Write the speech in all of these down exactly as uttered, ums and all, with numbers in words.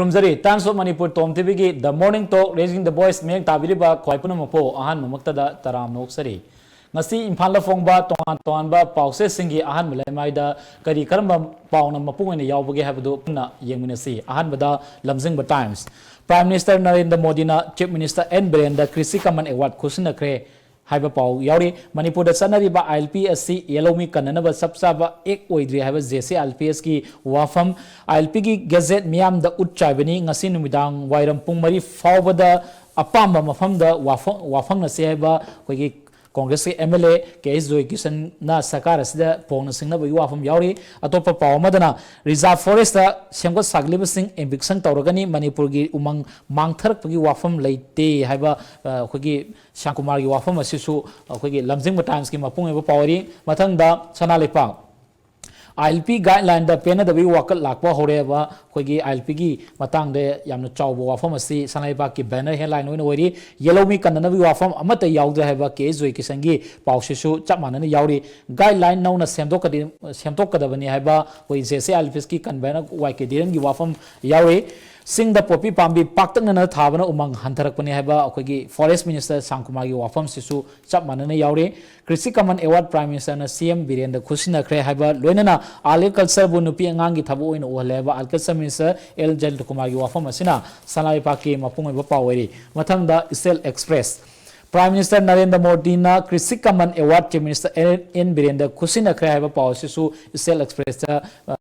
ꯈꯨꯔꯨꯝꯖꯔꯤ꯫ Times of Manipur Tom ꯇꯤꯚꯤꯒꯤ The Morning Talk, Raising the Voice ꯃꯤꯠꯌꯦꯡ ꯇꯥꯕꯤꯔꯤꯕ ꯈ꯭ꯋꯥꯏ ꯄꯨꯝꯅꯃꯛꯄꯨ ꯑꯍꯥꯟꯕꯃꯛꯇꯗ ꯇꯔꯥꯝꯅ ꯑꯣꯛꯆꯔꯤ꯫ ꯉꯁꯤ ꯏꯝꯐꯥꯜꯗ ꯐꯣꯡꯕ ꯇꯣꯉꯥꯟ ꯇꯣꯉꯥꯟꯕ ꯄꯥꯎꯆꯦꯁꯤꯡꯒꯤ ꯑꯍꯥꯟꯕ ꯂꯩꯃꯥꯏꯗ ꯀꯔꯤ ꯀꯔꯝꯕ ꯄꯥꯎꯅ ꯃꯄꯨꯡ ꯑꯣꯏꯅ ꯌꯥꯎꯕꯒꯦ ꯍꯥꯏꯕꯗꯨ ꯄꯨꯟꯅ ꯌꯦꯡꯃꯤꯟꯅꯁꯤ꯫ ꯑꯍꯥꯟꯕꯗ ꯂꯝꯖꯤꯡꯕ Times꯫ Prime Minister ꯅꯔꯦꯟꯗ꯭ꯔ ꯃꯣꯗꯤꯅ Chief Minister ꯑꯦꯟ ꯕꯤꯔꯦꯟꯗ ꯀ꯭ꯔꯤꯁꯤ ꯀꯃꯟ Award ꯈꯨꯠꯁꯤꯟꯅꯈ꯭ꯔꯦ ꯍꯥꯏꯕ ꯄꯥꯎ ꯌꯥꯎꯔꯤ꯫ ꯃꯅꯤꯄꯨꯔꯗ ꯆꯠꯅꯔꯤꯕ ꯑꯥꯏ ꯑꯦꯜ ꯄꯤ ꯑꯁꯤ ꯌꯦꯜꯍꯧꯃꯤ ꯀꯟꯅꯅꯕ ꯆꯞ ꯆꯥꯕ ꯑꯦꯛ ꯑꯣꯏꯗ꯭ꯔꯤ ꯍꯥꯏꯕ J C I L P ꯑꯦꯁꯀꯤ ꯋꯥꯐꯝ꯫ ꯑꯥꯏ ꯑꯦꯜ ꯄꯤꯒꯤ ꯒꯦꯖꯦꯠ ꯃꯤꯌꯥꯝꯗ ꯎꯠ ꯆꯥꯏꯕꯅꯤ꯫ ꯉꯁꯤ ꯅꯨꯃꯤꯗꯥꯡ ꯋꯥꯏꯔꯝ ꯄꯨꯡ ꯃꯔꯤ ꯐꯥꯎꯕꯗ ꯑꯄꯥꯝꯕ ꯃꯐꯝꯗ ꯋꯥꯐꯝ, ꯋꯥꯐꯪꯅꯁꯤ ꯍꯥꯏꯕ ꯑꯩꯈꯣꯏꯒꯤ ꯀꯣꯡꯒ꯭ꯔꯦꯁꯀꯤ M L A K H Joy ꯀꯤꯁꯟꯅ ꯁꯔꯀꯥꯔ ꯑꯁꯤꯗ ꯐꯣꯡꯅ ꯁꯤꯡꯅꯕꯒꯤ ꯋꯥꯐꯝ ꯌꯥꯎꯔꯤ꯫ ꯑꯇꯣꯞꯄ ꯄꯥꯎ ꯑꯃꯗꯅ ꯔꯤꯖꯥꯔꯚ ꯐꯣꯔꯦꯁꯇ ꯁꯦꯝꯒꯠ ꯁꯥꯒꯠꯂꯤꯕꯁꯤꯡ ꯏꯚꯤꯛꯁꯟ ꯇꯧꯔꯒꯅꯤ, ꯃꯅꯤꯄꯨꯔꯒꯤ ꯎꯃꯪ ꯃꯥꯡꯊꯔꯛꯄꯒꯤ ꯋꯥꯐꯝ ꯂꯩꯇꯦ ꯍꯥꯏꯕ, ꯑ, ꯑꯩꯈꯣꯏꯒꯤ ꯁ꯭ꯌꯥꯝꯀꯨꯃꯥꯔꯒꯤ ꯋꯥꯐꯝ ꯑꯁꯤꯁꯨ ꯑꯩꯈꯣꯏꯒꯤ ꯂꯝꯖꯤꯡꯕ ꯇꯥꯏꯝꯁꯀꯤ ꯃꯄꯨꯡ ꯑꯣꯏꯕ ꯄꯥꯎ ꯑꯣꯏꯔꯤ꯫ ꯃꯊꯪꯗ ꯁꯅꯥ ꯂꯩꯄꯥꯛ꯫ ꯑꯥꯏ ꯑꯦꯜ ꯄꯤ ꯒꯥꯏꯗꯂꯥꯏꯟꯗ ꯄꯦꯟꯅꯗꯕꯒꯤ ꯋꯥꯀꯠ ꯂꯥꯛꯄ ꯍꯧꯔꯦꯕ꯫ ꯑꯩꯈꯣꯏꯒꯤ ꯑꯥꯏ ꯑꯦꯜ ꯄꯤꯒꯤ ꯃꯇꯥꯡꯗ ꯌꯥꯝꯅ ꯆꯥꯎꯕ ꯋꯥꯐꯝ ꯑꯁꯤ ꯁꯅꯥ ꯂꯩꯄꯥꯛꯀꯤ ꯕꯦꯅꯔ ꯍꯦꯗꯂꯥꯏꯟ ꯑꯣꯏꯅ ꯑꯣꯏꯔꯤ꯫ ꯌꯦꯜꯍꯧꯃꯤ ꯀꯟꯅꯅꯕꯒꯤ ꯋꯥꯐꯝ ꯑꯃꯠꯇ ꯌꯥꯎꯗ꯭ꯔꯦ ꯍꯥꯏꯕ ꯀꯦ ꯑꯩꯆ ꯖꯣꯏ ꯀꯤꯁꯟꯒꯤ ꯄꯥꯎꯁꯤꯁꯨ ꯆꯞ ꯃꯥꯟꯅꯅ ꯌꯥꯎꯔꯤ꯫ ꯒꯥꯏꯗꯂꯥꯏꯟ ꯅꯧꯅ ꯁꯦꯝꯗꯣꯛꯀꯗꯤ-, ꯁꯦꯝꯗꯣꯛꯀꯗꯕꯅꯤ ꯍꯥꯏꯕ ꯑꯩꯈꯣꯏ J C I L P ꯑꯦꯁꯀꯤ convener ꯋꯥꯏ ꯀꯦ ꯙꯤꯔꯦꯟꯒꯤ ꯋꯥꯐꯝ ꯌꯥꯎꯔꯤ꯫ ꯆꯤꯡꯗ ꯄꯣꯄꯤ ꯄꯥꯝꯕꯤ ꯄꯥꯛꯇꯛꯅꯅ ꯊꯥꯕꯅ ꯎꯃꯪ ꯍꯟꯊꯔꯛꯄꯅꯤ ꯍꯥꯏꯕ ꯑꯩꯈꯣꯏꯒꯤ ꯐꯣꯔꯦꯁ ꯃꯤꯅꯤꯁꯇꯔ ꯁ꯭ꯌꯥꯝꯀꯨꯃꯥꯔꯒꯤ ꯋꯥꯐꯝꯁꯤꯁꯨ ꯆꯞ ꯃꯥꯟꯅꯅ ꯌꯥꯎꯔꯤ꯫ ꯀ꯭ꯔꯤꯁꯤ ꯀꯃꯟ ꯑꯦꯋꯥꯔꯗ ꯄ꯭ꯔꯥꯏꯝ ꯃꯤꯅꯤꯁꯇꯔꯅ ꯁꯤ ꯑꯦꯝ ꯕꯤꯔꯦꯟꯗ ꯈꯨꯠꯁꯤꯟꯅꯈ꯭ꯔꯦ ꯍꯥꯏꯕ, ꯂꯣꯏꯅꯅ ꯑꯥꯒ꯭ꯔꯤꯀꯜꯆꯔꯕꯨ ꯅꯨꯄꯤ ꯑꯉꯥꯡꯒꯤ ꯊꯕꯛ ꯑꯣꯏꯅ ꯎꯍꯜꯂꯦ ꯍꯥꯏꯕ ꯑꯥꯒ꯭ꯔꯤꯀꯜꯆꯔ ꯃꯤꯅꯤꯁꯇꯔ ꯑꯦꯜ ꯖꯌꯟꯇꯀꯨꯃꯥꯔꯒꯤ ꯋꯥꯐꯝ ꯑꯁꯤꯅ ꯁꯅꯥ ꯂꯩꯄꯥꯛꯀꯤ ꯃꯄꯨꯡ ꯑꯣꯏꯕ ꯄꯥꯎ ꯑꯣꯏꯔꯤ꯫ ꯃꯊꯪꯗ ꯏꯆꯦꯜ ꯑꯦꯛꯁꯄ꯭ꯔꯦꯁ꯫ ꯄ꯭ꯔꯥꯏꯝ ꯃꯤꯅꯤꯁꯇꯔ ꯅꯔꯦꯟꯗ꯭ꯔ ꯃꯣꯗꯤꯅ Krishi Karman award chief minister N, N ꯕꯤꯔꯦꯟꯗ ꯈꯨꯠꯁꯤꯟꯅꯈ꯭ꯔꯦ ꯍꯥꯏꯕ ꯄꯥꯎ ꯑꯁꯤꯁꯨ ꯏꯆꯦꯜ ꯑꯦꯛꯁꯄ꯭ꯔꯦꯁꯇ, ꯑ,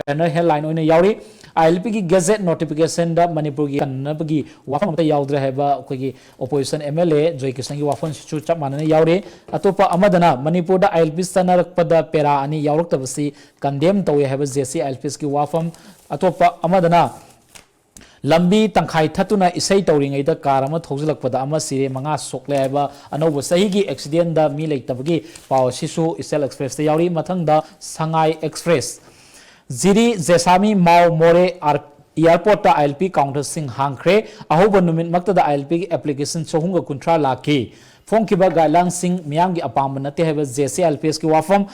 ꯕꯦꯅꯔ ꯍꯦꯗꯂꯥꯏꯟ ꯑꯣꯏꯅ ꯌꯥꯎꯔꯤ꯫ ꯑꯥꯏ ꯑꯦꯜ ꯄꯤꯒꯤ ꯒꯦꯖꯦꯠ ꯅꯣꯇꯤꯐꯤꯀꯦꯁꯟꯗ ꯃꯅꯤꯄꯨꯔꯒꯤ ꯀꯟꯅꯕꯒꯤ ꯋꯥꯐꯝ ꯑꯃꯠꯇ ꯌꯥꯎꯗ꯭ꯔꯦ ꯍꯥꯏꯕ ꯑꯩꯈꯣꯏꯒꯤ ꯑꯣꯄꯣꯖꯤꯁꯟ ꯑꯦꯝ ꯑꯦꯜ ꯑꯦ ꯖꯣꯏ ꯀꯤꯁꯟꯒꯤ ꯋꯥꯐꯝꯁꯤꯁꯨ ꯆꯞ ꯃꯥꯟꯅꯅ ꯌꯥꯎꯔꯤ꯫ ꯑꯇꯣꯞꯄ ꯑꯃꯗꯅ ꯃꯅꯤꯄꯨꯔꯗ ꯑꯥꯏ ꯑꯦꯜ ꯄꯤ ꯆꯠꯅꯔꯛꯄꯗ ꯄꯦꯔꯥ ꯑꯅꯤ ꯌꯥꯎꯔꯛꯇꯕꯁꯤ ꯀꯟꯗꯦꯝ ꯇꯧꯏ ꯍꯥꯏꯕ J C I L P ꯑꯦꯁꯀꯤ ꯋꯥꯐꯝ꯫ ꯑꯇꯣꯞꯄ ꯑꯃꯗꯅ ꯂꯝꯕꯤ ꯇꯪꯈꯥꯏ ꯊꯠꯇꯨꯅ ꯏꯁꯩ ꯇꯧꯔꯤꯉꯩꯗ ꯀꯥꯔ ꯑꯃ ꯊꯧꯖꯤꯜꯂꯛꯄꯗ ꯑꯃ ꯁꯤꯔꯦ, ꯃꯉꯥ ꯁꯣꯛꯂꯦ ꯍꯥꯏꯕ ꯑꯅꯧꯕ ꯆꯍꯤꯒꯤ ꯑꯦꯛꯁꯤꯗꯦꯟꯗ ꯃꯤ ꯂꯩꯇꯕꯒꯤ ꯄꯥꯎ ꯑꯁꯤꯁꯨ ꯏꯆꯦꯜ ꯑꯦꯛꯁꯄ꯭ꯔꯦꯁꯇ ꯌꯥꯎꯔꯤ꯫ ꯃꯊꯪꯗ ꯁꯉꯥꯏ ꯑꯦꯛꯁꯄ꯭ꯔꯦꯁ꯫ ꯖꯤꯔꯤ, ꯖꯦꯁꯥꯃꯤ, ꯃꯥꯎ, ꯃꯣꯔꯦ ꯑꯥꯔ-, ꯑꯦꯌꯥꯔꯄꯣꯔꯠꯇ ꯑꯥꯏ ꯑꯦꯜ ꯄꯤ ꯀꯥꯎꯟꯇꯔꯁꯤꯡ ꯍꯥꯡꯈ꯭ꯔꯦ꯫ ꯑꯍꯧꯕ ꯅꯨꯃꯤꯠꯃꯛꯇꯗ ꯑꯥꯏ ꯑꯦꯜ ꯄꯤꯒꯤ ꯑꯦꯄ꯭ꯂꯤꯀꯦꯁꯟ ꯆꯍꯨꯝꯒ ꯀꯨꯟꯊ꯭ꯔꯥ ꯂꯥꯛꯈꯤ꯫ ꯐꯣꯡꯈꯤꯕ ꯒꯥꯏꯗꯂꯥꯏꯟꯁꯤꯡ ꯃꯤꯌꯥꯝꯒꯤ ꯑꯄꯥꯝꯕ ꯅꯠꯇꯦ ꯍꯥꯏꯕ J C I L P ꯑꯦꯁꯀꯤ ꯋꯥꯐꯝ꯫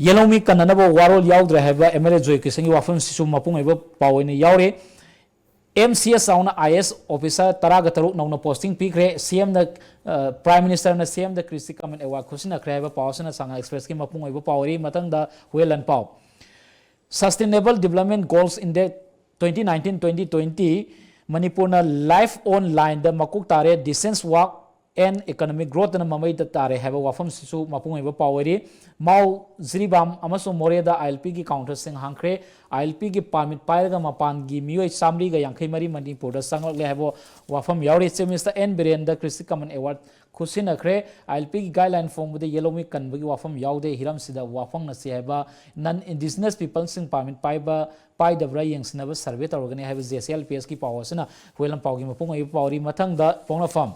ꯌꯦꯜꯍꯧꯃꯤ ꯀꯟꯅꯅꯕ ꯋꯥꯔꯣꯜ ꯌꯥꯎꯗ꯭ꯔꯦ ꯍꯥꯏꯕ ꯑꯦꯝ ꯑꯦꯜ ꯑꯦ ꯖꯣꯏ ꯀꯤꯁꯟꯒꯤ ꯋꯥꯐꯝꯁꯤꯁꯨ ꯃꯄꯨꯡ ꯑꯣꯏꯕ ꯄꯥꯎ ꯑꯣꯏꯅ ꯌꯥꯎꯔꯤ꯫ ꯑꯦꯝ ꯁꯤ ꯑꯦꯁ ꯆꯥꯎꯅ ꯑꯥꯏ ꯑꯦꯁ ꯑꯣꯐꯤꯁꯥꯔ ꯇꯔꯥꯒ ꯇꯔꯨꯛ ꯅꯧꯅ ꯄꯣꯁꯇꯤꯡ ꯄꯤꯈ꯭ꯔꯦ꯫ ꯁꯤ ꯑꯦꯝꯗ, ꯄ꯭ꯔꯥꯏꯝ ꯃꯤꯅꯤꯁꯇꯔꯅ ꯁꯤ ꯑꯦꯝꯗ ꯀ꯭ꯔꯤꯁꯇꯤ ꯀꯃꯟ ꯑꯦꯋꯥꯔꯗ ꯈꯨꯠꯁꯤꯟꯅꯈ꯭ꯔꯦ ꯍꯥꯏꯕ ꯄꯥꯎ ꯑꯁꯤꯅ ꯁꯉꯥꯏ ꯑꯦꯛꯁꯄ꯭ꯔꯦꯁꯀꯤ ꯃꯄꯨꯡ ꯑꯣꯏꯕ ꯄꯥꯎ ꯑꯣꯏꯔꯤ꯫ ꯃꯊꯪꯗ ꯍꯨꯌꯦꯜꯂꯟ ꯄꯥꯎ꯫ Sustainable Development Goals Index twenty nineteen twenty twenty, ꯃꯅꯤꯄꯨꯔꯅ life on lineꯗ ꯃꯀꯣꯛ ꯇꯥꯔꯦ, decent work and economic growthꯅ ꯃꯃꯩꯗ ꯇꯥꯔꯦ ꯍꯥꯏꯕ ꯋꯥꯐꯝꯁꯤꯁꯨ ꯃꯄꯨꯡ ꯑꯣꯏꯕ ꯄꯥꯎ ꯑꯣꯏꯔꯤ꯫ ꯃꯥꯎ ꯖꯤꯔꯤꯕꯥꯝ ꯑꯃꯁꯨꯡ ꯃꯣꯔꯦꯗ ꯑꯥꯏ ꯑꯦꯜ ꯄꯤꯒꯤ counterꯁꯤꯡ ꯍꯥꯡꯈ꯭ꯔꯦ꯫ ꯑꯥꯏ ꯑꯦꯜ ꯄꯤꯒꯤ permit ꯄꯥꯏꯔꯒ ꯃꯄꯥꯟꯒꯤ ꯃꯤꯑꯣꯏ ꯆꯥꯃꯔꯤꯒ ꯌꯥꯡꯈꯩ ꯃꯔꯤ ꯃꯅꯤꯄꯨꯔꯗ ꯆꯪꯂꯛꯂꯦ ꯍꯥꯏꯕ ꯋꯥꯐꯝ ꯌꯥꯎꯔꯤ꯫ Chief Minister ꯑꯦꯟ ꯕꯤꯔꯦꯟꯗ ꯀ꯭ꯔꯤꯁꯇꯤ ꯀꯃꯟ ꯑꯦꯋꯥꯔꯗ ꯈꯨꯠꯁꯤꯟꯅꯈ꯭ꯔꯦ꯫ ꯑꯥꯏ ꯑꯦꯜ ꯄꯤꯒꯤ guideline ꯐꯣꯡꯕꯗ ꯌꯦꯜꯍꯧꯃꯤ ꯀꯟꯕꯒꯤ ꯋꯥꯐꯝ ꯌꯥꯎꯗꯦ꯫ ꯍꯤꯔꯝꯁꯤꯗ ꯋꯥꯐꯝ ꯅꯁꯤ ꯍꯥꯏꯕ non indigenous peopleꯁꯤꯡ permit ꯄꯥꯏꯕ ꯄꯥꯏꯗꯕ꯭ꯔꯥ ꯌꯦꯡꯁꯤꯟꯅꯕ survey ꯇꯧꯔꯒꯅꯤ ꯍꯥꯏꯕ ꯖꯦ ꯁꯤ ꯑꯦꯜ ꯄꯤ ꯑꯦꯁꯀꯤ ꯄꯥꯎ ꯑꯁꯤꯅ ꯍꯨꯌꯦꯜꯂꯝ ꯄꯥꯎꯒꯤ ꯃꯄꯨꯡ ꯑꯣꯏꯕ ꯄꯥꯎꯔꯤ꯫ ꯃꯊꯪꯗ ꯄꯣꯛꯅꯐꯝ꯫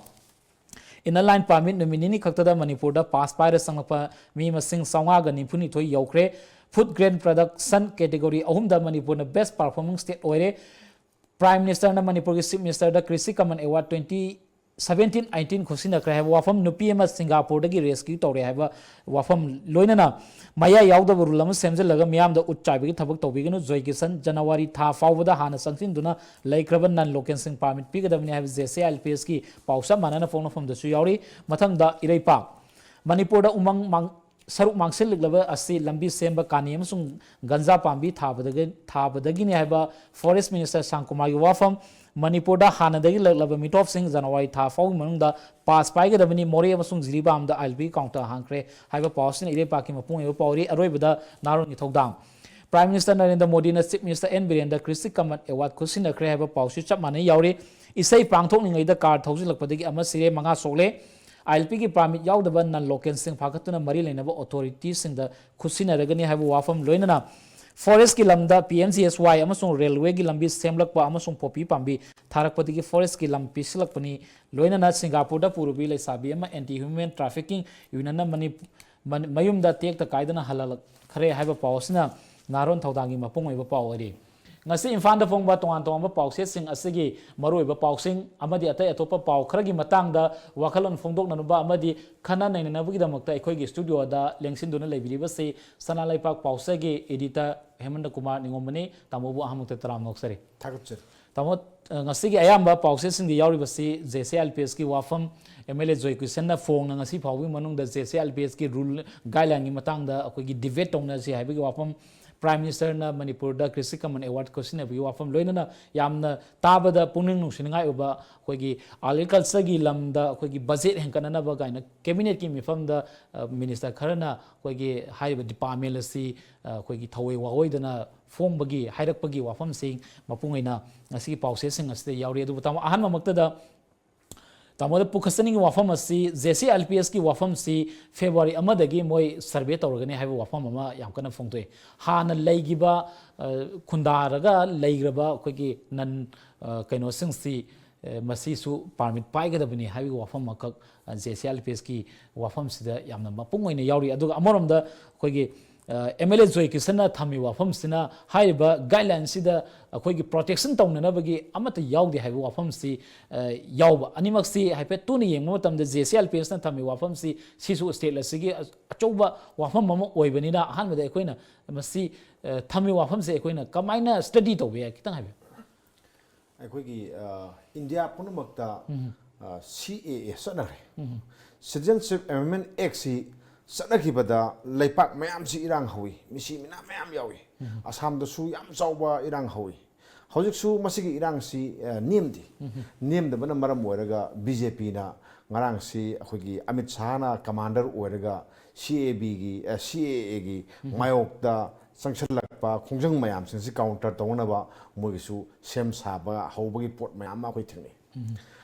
Inner Line Permit ꯅꯨꯃꯤꯠ ꯅꯤꯅꯤ ꯈꯛꯇꯗ ꯃꯅꯤꯄꯨꯔꯗ pass ꯄꯥꯏꯔ ꯆꯪꯂꯛꯄ ꯃꯤ ꯃꯁꯤꯡ ꯆꯥꯝꯃꯉꯥꯒ ꯅꯤꯐꯨ ꯅꯤꯊꯣꯏ ꯌꯧꯈ꯭ꯔꯦ꯫ Food grain production category ꯑꯍꯨꯝꯗ ꯃꯅꯤꯄꯨꯔꯅ best performing state ꯑꯣꯏꯔꯦ꯫ Prime Ministerꯅ ꯃꯅꯤꯄꯨꯔꯒꯤ Chief Ministerꯗ ꯀ꯭ꯔꯤꯁꯤ Karman award twenty seventeen eighteen ꯈꯨꯠꯁꯤꯟꯅꯈ꯭ꯔꯦ ꯍꯥꯏꯕ ꯋꯥꯐꯝ, ꯅꯨꯄꯤ ꯑꯃ ꯁꯤꯡꯒꯥꯄꯨꯔꯗꯒꯤ rescue ꯇꯧꯔꯦ ꯍꯥꯏꯕ ꯋꯥꯐꯝ, ꯂꯣꯏꯅꯅ ꯃꯌꯥ ꯌꯥꯎꯗꯕ rule ꯑꯃ ꯁꯦꯝꯖꯤꯜꯂꯒ ꯃꯤꯌꯥꯝꯗ ꯎꯠ ꯆꯥꯏꯕꯒꯤ ꯊꯕꯛ ꯇꯧꯕꯤꯒꯅꯨ꯫ ꯖꯣꯏ ꯀꯤꯁꯟ, ꯖꯅꯋꯥꯔꯤ ꯊꯥ ꯐꯥꯎꯕꯗ ꯍꯥꯟꯅ ꯆꯪꯁꯤꯟꯗꯨꯅ ꯂꯩꯈ꯭ꯔꯕ non localꯁꯤꯡ permit ꯄꯤꯒꯗꯕꯅꯤ ꯍꯥꯏꯕ J C I L P ꯑꯦꯁꯀꯤ ꯄꯥꯎ ꯆꯞ ꯃꯥꯟꯅꯅ ꯐꯣꯡꯅꯐꯝꯗꯁꯨ ꯌꯥꯎꯔꯤ꯫ ꯃꯊꯪꯗ ꯏꯔꯩꯄꯥꯛ꯫ ꯃꯅꯤꯄꯨꯔꯗ ꯎꯃꯪ ꯃꯥꯡ-, ꯁꯔꯨꯛ ꯃꯥꯡꯁꯤꯜꯂꯛꯂꯕ ꯑꯁꯤ ꯂꯝꯕꯤ ꯁꯦꯝꯕ, ꯀꯥꯅꯤ ꯑꯃꯁꯨꯡ ꯒꯟꯖꯥ ꯄꯥꯝꯕꯤ ꯊꯥꯕꯗꯒꯤ, ꯊꯥꯕꯗꯒꯤꯅꯤ ꯍꯥꯏꯕ Forest Minister ꯁꯥꯟꯀꯨꯃꯥꯔꯒꯤ ꯋꯥꯐꯝ꯫ ꯃꯅꯤꯄꯨꯔꯗ ꯍꯥꯟꯅꯗꯒꯤ ꯂꯩꯔꯛꯂꯕ ꯃꯤꯇꯣꯞꯁꯤꯡ ꯖꯅꯋꯥꯔꯤ ꯊꯥ ꯐꯥꯎꯒꯤ ꯃꯅꯨꯡꯗ pass ꯄꯥꯏꯒꯗꯕꯅꯤ꯫ ꯃꯣꯔꯦ ꯑꯃꯁꯨꯡ ꯖꯤꯔꯤꯕꯥꯝꯗ ꯑꯥꯏ ꯑꯦꯜ ꯄꯤ counter ꯍꯥꯡꯈ꯭ꯔꯦ ꯍꯥꯏꯕ ꯄꯥꯎ ꯑꯁꯤꯅ ꯏꯔꯩꯄꯥꯛꯀꯤ ꯃꯄꯨꯡ ꯑꯣꯏꯕ ꯄꯥꯎꯔꯤ꯫ ꯑꯔꯣꯏꯕꯗ ꯅꯍꯥꯔꯣꯜꯒꯤ ꯊꯧꯗꯥꯡ꯫ Prime Minister ꯅꯔꯦꯟꯗ꯭ꯔ ꯃꯣꯗꯤꯅ Chief Minister ꯑꯦꯟ ꯕꯤꯔꯦꯟꯗ ꯀ꯭ꯔꯤꯁꯇꯤ ꯀꯃꯟ ꯑꯦꯋꯥꯔꯗ ꯈꯨꯠꯁꯤꯟꯅꯈ꯭ꯔꯦ ꯍꯥꯏꯕ ꯄꯥꯎꯁꯨ ꯆꯞ ꯃꯥꯟꯅꯩ ꯌꯥꯎꯔꯤ꯫ ꯏꯁꯩ ꯄꯥꯡꯊꯣꯛꯂꯤꯉꯩꯗ car ꯊꯧꯖꯤꯜꯂꯛꯄꯗꯒꯤ ꯑꯃ ꯁꯤꯔꯦ, ꯃꯉꯥ ꯁꯣꯛꯂꯦ꯫ ꯑꯥꯏ ꯑꯦꯜ ꯄꯤꯒꯤ permit ꯌꯥꯎꯗꯕ non localꯁꯤꯡ ꯐꯥꯒꯠꯇꯨꯅ ꯃꯔꯤ ꯂꯩꯅꯕ authorityꯁꯤꯡꯗ ꯈꯨꯠꯁꯤꯟꯅꯔꯒꯅꯤ ꯍꯥꯏꯕ ꯋꯥꯐꯝ, ꯂꯣꯏꯅꯅ forestꯀꯤ ꯂꯝꯗ ꯄꯤ ꯑꯦꯝ ꯖꯤ ꯑꯦꯁ ꯋꯥꯏ ꯑꯃꯁꯨꯡ railwayꯒꯤ ꯂꯝꯕꯤ ꯁꯦꯝꯂꯛꯄ ꯑꯃꯁꯨꯡ ꯄꯣꯄꯤ ꯄꯥꯝꯕꯤ ꯊꯥꯔꯛꯄꯗꯒꯤ forestꯀꯤ ꯂꯝ ꯄꯤꯁꯤꯜꯂꯛꯄꯅꯤ꯫ ꯂꯣꯏꯅꯅ ꯁꯤꯡꯒꯥꯄꯨꯔꯗ ꯄꯨꯔꯨꯕꯤ ꯂꯩꯁꯥꯕꯤ ꯑꯃ anti human trafficking unionꯅ ꯃꯅꯤ-, ꯃꯅꯤ-, ꯃꯌꯨꯝꯗ ꯇꯦꯛꯇ ꯀꯥꯏꯗꯅ ꯍꯜꯂꯛꯈ꯭ꯔꯦ ꯍꯥꯏꯕ ꯄꯥꯎ ꯑꯁꯤꯅ ꯅꯍꯥꯔꯣꯜ ꯊꯧꯗꯥꯡꯒꯤ ꯃꯄꯨꯡ ꯑꯣꯏꯕ ꯄꯥꯎ ꯑꯣꯏꯔꯤ꯫ ꯉꯁꯤ ꯏꯝꯐꯥꯜꯗ ꯐꯣꯡꯕ ꯇꯣꯉꯥꯟ ꯇꯣꯉꯥꯟꯕ ꯄꯥꯎꯆꯦꯁꯤꯡ ꯑꯁꯤꯒꯤ ꯃꯔꯨꯑꯣꯏꯕ ꯄꯥꯎꯁꯤꯡ ꯑꯃꯗꯤ ꯑꯇꯩ ꯑꯇꯣꯞꯄ ꯄꯥꯎ ꯈꯔꯒꯤ ꯃꯇꯥꯡꯗ ꯋꯥꯈꯜꯂꯣꯟ ꯐꯣꯡꯗꯣꯛꯅꯅꯕ ꯑꯃꯗꯤ ꯈꯟꯅ ꯅꯩꯅꯅꯕꯒꯤꯗꯃꯛꯇ ꯑꯩꯈꯣꯏꯒꯤ ꯁ꯭ꯇꯨꯗꯤꯑꯣꯗ ꯂꯦꯡꯁꯤꯟꯗꯨꯅ ꯂꯩꯕꯤꯔꯤꯕꯁꯤ ꯁꯅꯥ ꯂꯩꯄꯥꯛ ꯄꯥꯎꯆꯦꯒꯤ editor ꯍꯦꯃꯟꯗ ꯀꯨꯃꯥꯔ ꯅꯤꯉꯣꯝꯕꯅꯤ꯫ ꯇꯥꯃꯣꯕꯨ ꯑꯍꯥꯟꯕꯃꯛꯇ ꯇꯔꯥꯝꯅ ꯑꯣꯛꯆꯔꯤ꯫ ꯊꯥꯒꯠꯆꯔꯤ꯫ ꯇꯥꯃꯣ, ꯑ, ꯉꯁꯤꯒꯤ ꯑꯌꯥꯝꯕ ꯄꯥꯎꯆꯦꯁꯤꯡꯗ ꯌꯥꯎꯔꯤꯕꯁꯤ J C I L P ꯑꯦꯁꯀꯤ ꯋꯥꯐꯝ, ꯑꯦꯝ ꯑꯦꯜ ꯑꯦ ꯖꯣꯏ ꯀ꯭ꯔꯤꯁꯟꯅ ꯐꯣꯡꯅ ꯉꯁꯤ ꯐꯥꯎꯕꯒꯤ ꯃꯅꯨꯡꯗ J C I L P ꯑꯦꯁꯀꯤ rule guideline ꯒꯤ ꯃꯇꯥꯡꯗ ꯑꯩꯈꯣꯏꯒꯤ debate ꯇꯧꯅꯁꯤ ꯍꯥꯏꯕꯒꯤ ꯋꯥꯐꯝ, Prime Minister ꯅ ꯃꯅꯤꯄꯨꯔꯗ ꯀ꯭ꯔꯤꯁꯤ ꯀꯃꯟ ꯑꯦꯋꯥꯔꯗ ꯈꯨꯠꯁꯤꯟꯅꯕꯒꯤ ꯋꯥꯐꯝ, ꯂꯣꯏꯅꯅ ꯌꯥꯝꯅ ꯇꯥꯕꯗ ꯄꯨꯛꯅꯤꯡ ꯅꯨꯡꯁꯤꯅꯤꯡꯉꯥꯏ ꯑꯣꯏꯕ ꯑꯩꯈꯣꯏꯒꯤ agriculture ꯒꯤ ꯂꯝꯗ ꯑꯩꯈꯣꯏꯒꯤ budget ꯍꯦꯟꯒꯠꯅꯅꯕ ꯀꯥꯏꯅ cabinet ꯀꯤ ꯃꯤꯐꯝꯗ, ꯑ, minister ꯈꯔꯅ ꯑꯩꯈꯣꯏꯒꯤ ꯍꯥꯏꯔꯤꯕ department ꯑꯁꯤ, ꯑ, ꯑꯩꯈꯣꯏꯒꯤ ꯊꯧꯑꯣꯏ ꯋꯥꯑꯣꯏꯗꯅ ꯐꯣꯡꯕꯒꯤ, ꯍꯥꯏꯔꯛꯄꯒꯤ ꯋꯥꯐꯝꯁꯤꯡ ꯃꯄꯨꯡ ꯑꯣꯏꯅ ꯉꯁꯤꯒꯤ ꯄꯥꯎꯆꯦꯁꯤꯡ ꯑꯁꯤꯗ ꯌꯥꯎꯔꯤ꯫ ꯑꯗꯨꯕꯨ ꯇꯥꯃꯣ, ꯑꯍꯥꯟꯕꯃꯛꯇꯗ ꯇꯥꯃꯣꯗ ꯄꯨꯈꯠꯆꯅꯤꯡꯉꯤ ꯋꯥꯐꯝ ꯑꯁꯤ, J C I L P ꯑꯦꯁꯀꯤ ꯋꯥꯐꯝꯁꯤ February ꯑꯃꯗꯒꯤ ꯃꯣꯏ survey ꯇꯧꯔꯒꯅꯤ ꯍꯥꯏꯕ ꯋꯥꯐꯝ ꯑꯃ ꯌꯥꯝ ꯀꯟꯅ ꯐꯣꯡꯗꯣꯛꯏ꯫ ꯍꯥꯟꯅ ꯂꯩꯈꯤꯕ, ꯑ, ꯈꯨꯟꯗꯥꯔꯒ ꯂꯩꯈ꯭ꯔꯕ ꯑꯩꯈꯣꯏꯒꯤ non, ꯑ, ꯀꯩꯅꯣꯁꯤꯡꯁꯤ, ꯑ, ꯃꯁꯤꯁꯨ permit ꯄꯥꯏꯒꯗꯕꯅꯤ ꯍꯥꯏꯕꯒꯤ ꯋꯥꯐꯝ ꯑꯃꯈꯛ, ꯑ, J C I L P ꯑꯦꯁꯀꯤ ꯋꯥꯐꯝꯁꯤꯗ ꯌꯥꯝꯅ ꯃꯄꯨꯡ ꯑꯣꯏꯅ ꯌꯥꯎꯔꯤ꯫ ꯑꯗꯨꯒ ꯑꯃꯔꯣꯝꯗ ꯑꯩꯈꯣꯏꯒꯤ ꯑꯦꯝ ꯑꯦꯜ ꯑꯦ ꯖꯣꯏ ꯀ꯭ꯔꯤꯁꯟꯅ ꯊꯝꯃꯤꯕ ꯋꯥꯐꯝꯁꯤꯅ ꯍꯥꯏꯔꯤꯕ guideline ꯁꯤꯗ ꯑꯩꯈꯣꯏꯒꯤ protection ꯇꯧꯅꯅꯕꯒꯤ ꯑꯃꯠꯇ ꯌꯥꯎꯗꯦ ꯍꯥꯏꯕ ꯋꯥꯐꯝꯁꯤ, ꯑ, ꯌꯥꯎꯕ꯫ ꯑꯅꯤꯃꯛꯁꯤ ꯍꯥꯏꯐꯦꯠ ꯇꯨꯅ ꯌꯦꯡꯕ ꯃꯇꯝꯗ ꯖꯦ ꯁꯤ ꯑꯥꯏ ꯑꯦꯜ ꯄꯤ ꯑꯦꯁꯅ ꯊꯝꯃꯤꯕ ꯋꯥꯐꯝꯁꯤ ꯁꯤꯁꯨ state ꯑꯁꯤꯒꯤ ꯑ-, ꯑꯆꯧꯕ ꯋꯥꯐꯝ ꯑꯃ ꯑꯣꯏꯕꯅꯤꯅ ꯑꯍꯥꯟꯕꯗ ꯑꯩꯈꯣꯏꯅ ꯃꯁꯤ, ꯑ, ꯊꯝꯃꯤꯕ ꯋꯥꯐꯝꯁꯦ ꯑꯩꯈꯣꯏꯅ ꯀꯃꯥꯏꯅ study ꯇꯧꯕ ꯌꯥꯏ, ꯈꯤꯇꯪ ꯍꯥꯏꯕꯤꯌꯨ꯫ ꯑꯩꯈꯣꯏꯒꯤ, ꯑ, ꯏꯟꯗꯤꯌꯥ ꯄꯨꯝꯅꯃꯛꯇ, ꯎꯝ꯫ ꯑ, ꯁꯤ ꯑꯦ ꯑꯦ ꯆꯠꯅꯈ꯭ꯔꯦ꯫ ꯎꯝ꯫ Citizenship Amendment Act ꯁꯤ ꯆꯠꯅꯈꯤꯕꯗ ꯂꯩꯄꯥꯛ ꯃꯌꯥꯝꯁꯤ ꯏꯔꯥꯡ ꯍꯧꯏ, ꯃꯤꯁꯤ ꯃꯤꯅꯥ ꯃꯌꯥꯝ ꯌꯥꯎꯏ꯫ ꯎꯝ꯫ ꯑꯁꯥꯝꯗꯁꯨ ꯌꯥꯝ ꯆꯥꯎꯕ ꯏꯔꯥꯡ ꯍꯧꯏ꯫ ꯍꯧꯖꯤꯛꯁꯨ ꯃꯁꯤꯒꯤ ꯏꯔꯥꯡꯁꯤ, ꯑ, ꯅꯦꯝꯗꯦ꯫ ꯎꯝ꯫ ꯅꯦꯝꯗꯕꯅ ꯃꯔꯝ ꯑꯣꯏꯔꯒ ꯕꯤ ꯖꯦ ꯄꯤꯅ ꯉꯔꯥꯡꯁꯤ ꯑꯩꯈꯣꯏꯒꯤ ꯑꯃꯤꯠ ꯁꯥꯍꯅ commander ꯑꯣꯏꯔꯒ ꯁꯤ ꯑꯦ ꯕꯤꯒꯤ, ꯑ, ꯁꯤ ꯑꯦ ꯑꯦꯒꯤ ꯎꯝ꯫ ꯃꯥꯌꯣꯛꯇ ꯆꯪꯁꯤꯜꯂꯛꯄ ꯈꯣꯡꯖꯪ ꯃꯌꯥꯝꯁꯤꯡꯁꯤ counter ꯇꯧꯅꯕ ꯃꯣꯏꯒꯤꯁꯨ ꯁꯦꯝ ꯁꯥꯕ ꯍꯧꯕꯒꯤ ꯄꯣꯠ ꯃꯌꯥꯝ ꯑꯃ ꯑꯩꯈꯣꯏ ꯊꯦꯡꯅꯩ꯫ ꯎꯝ꯫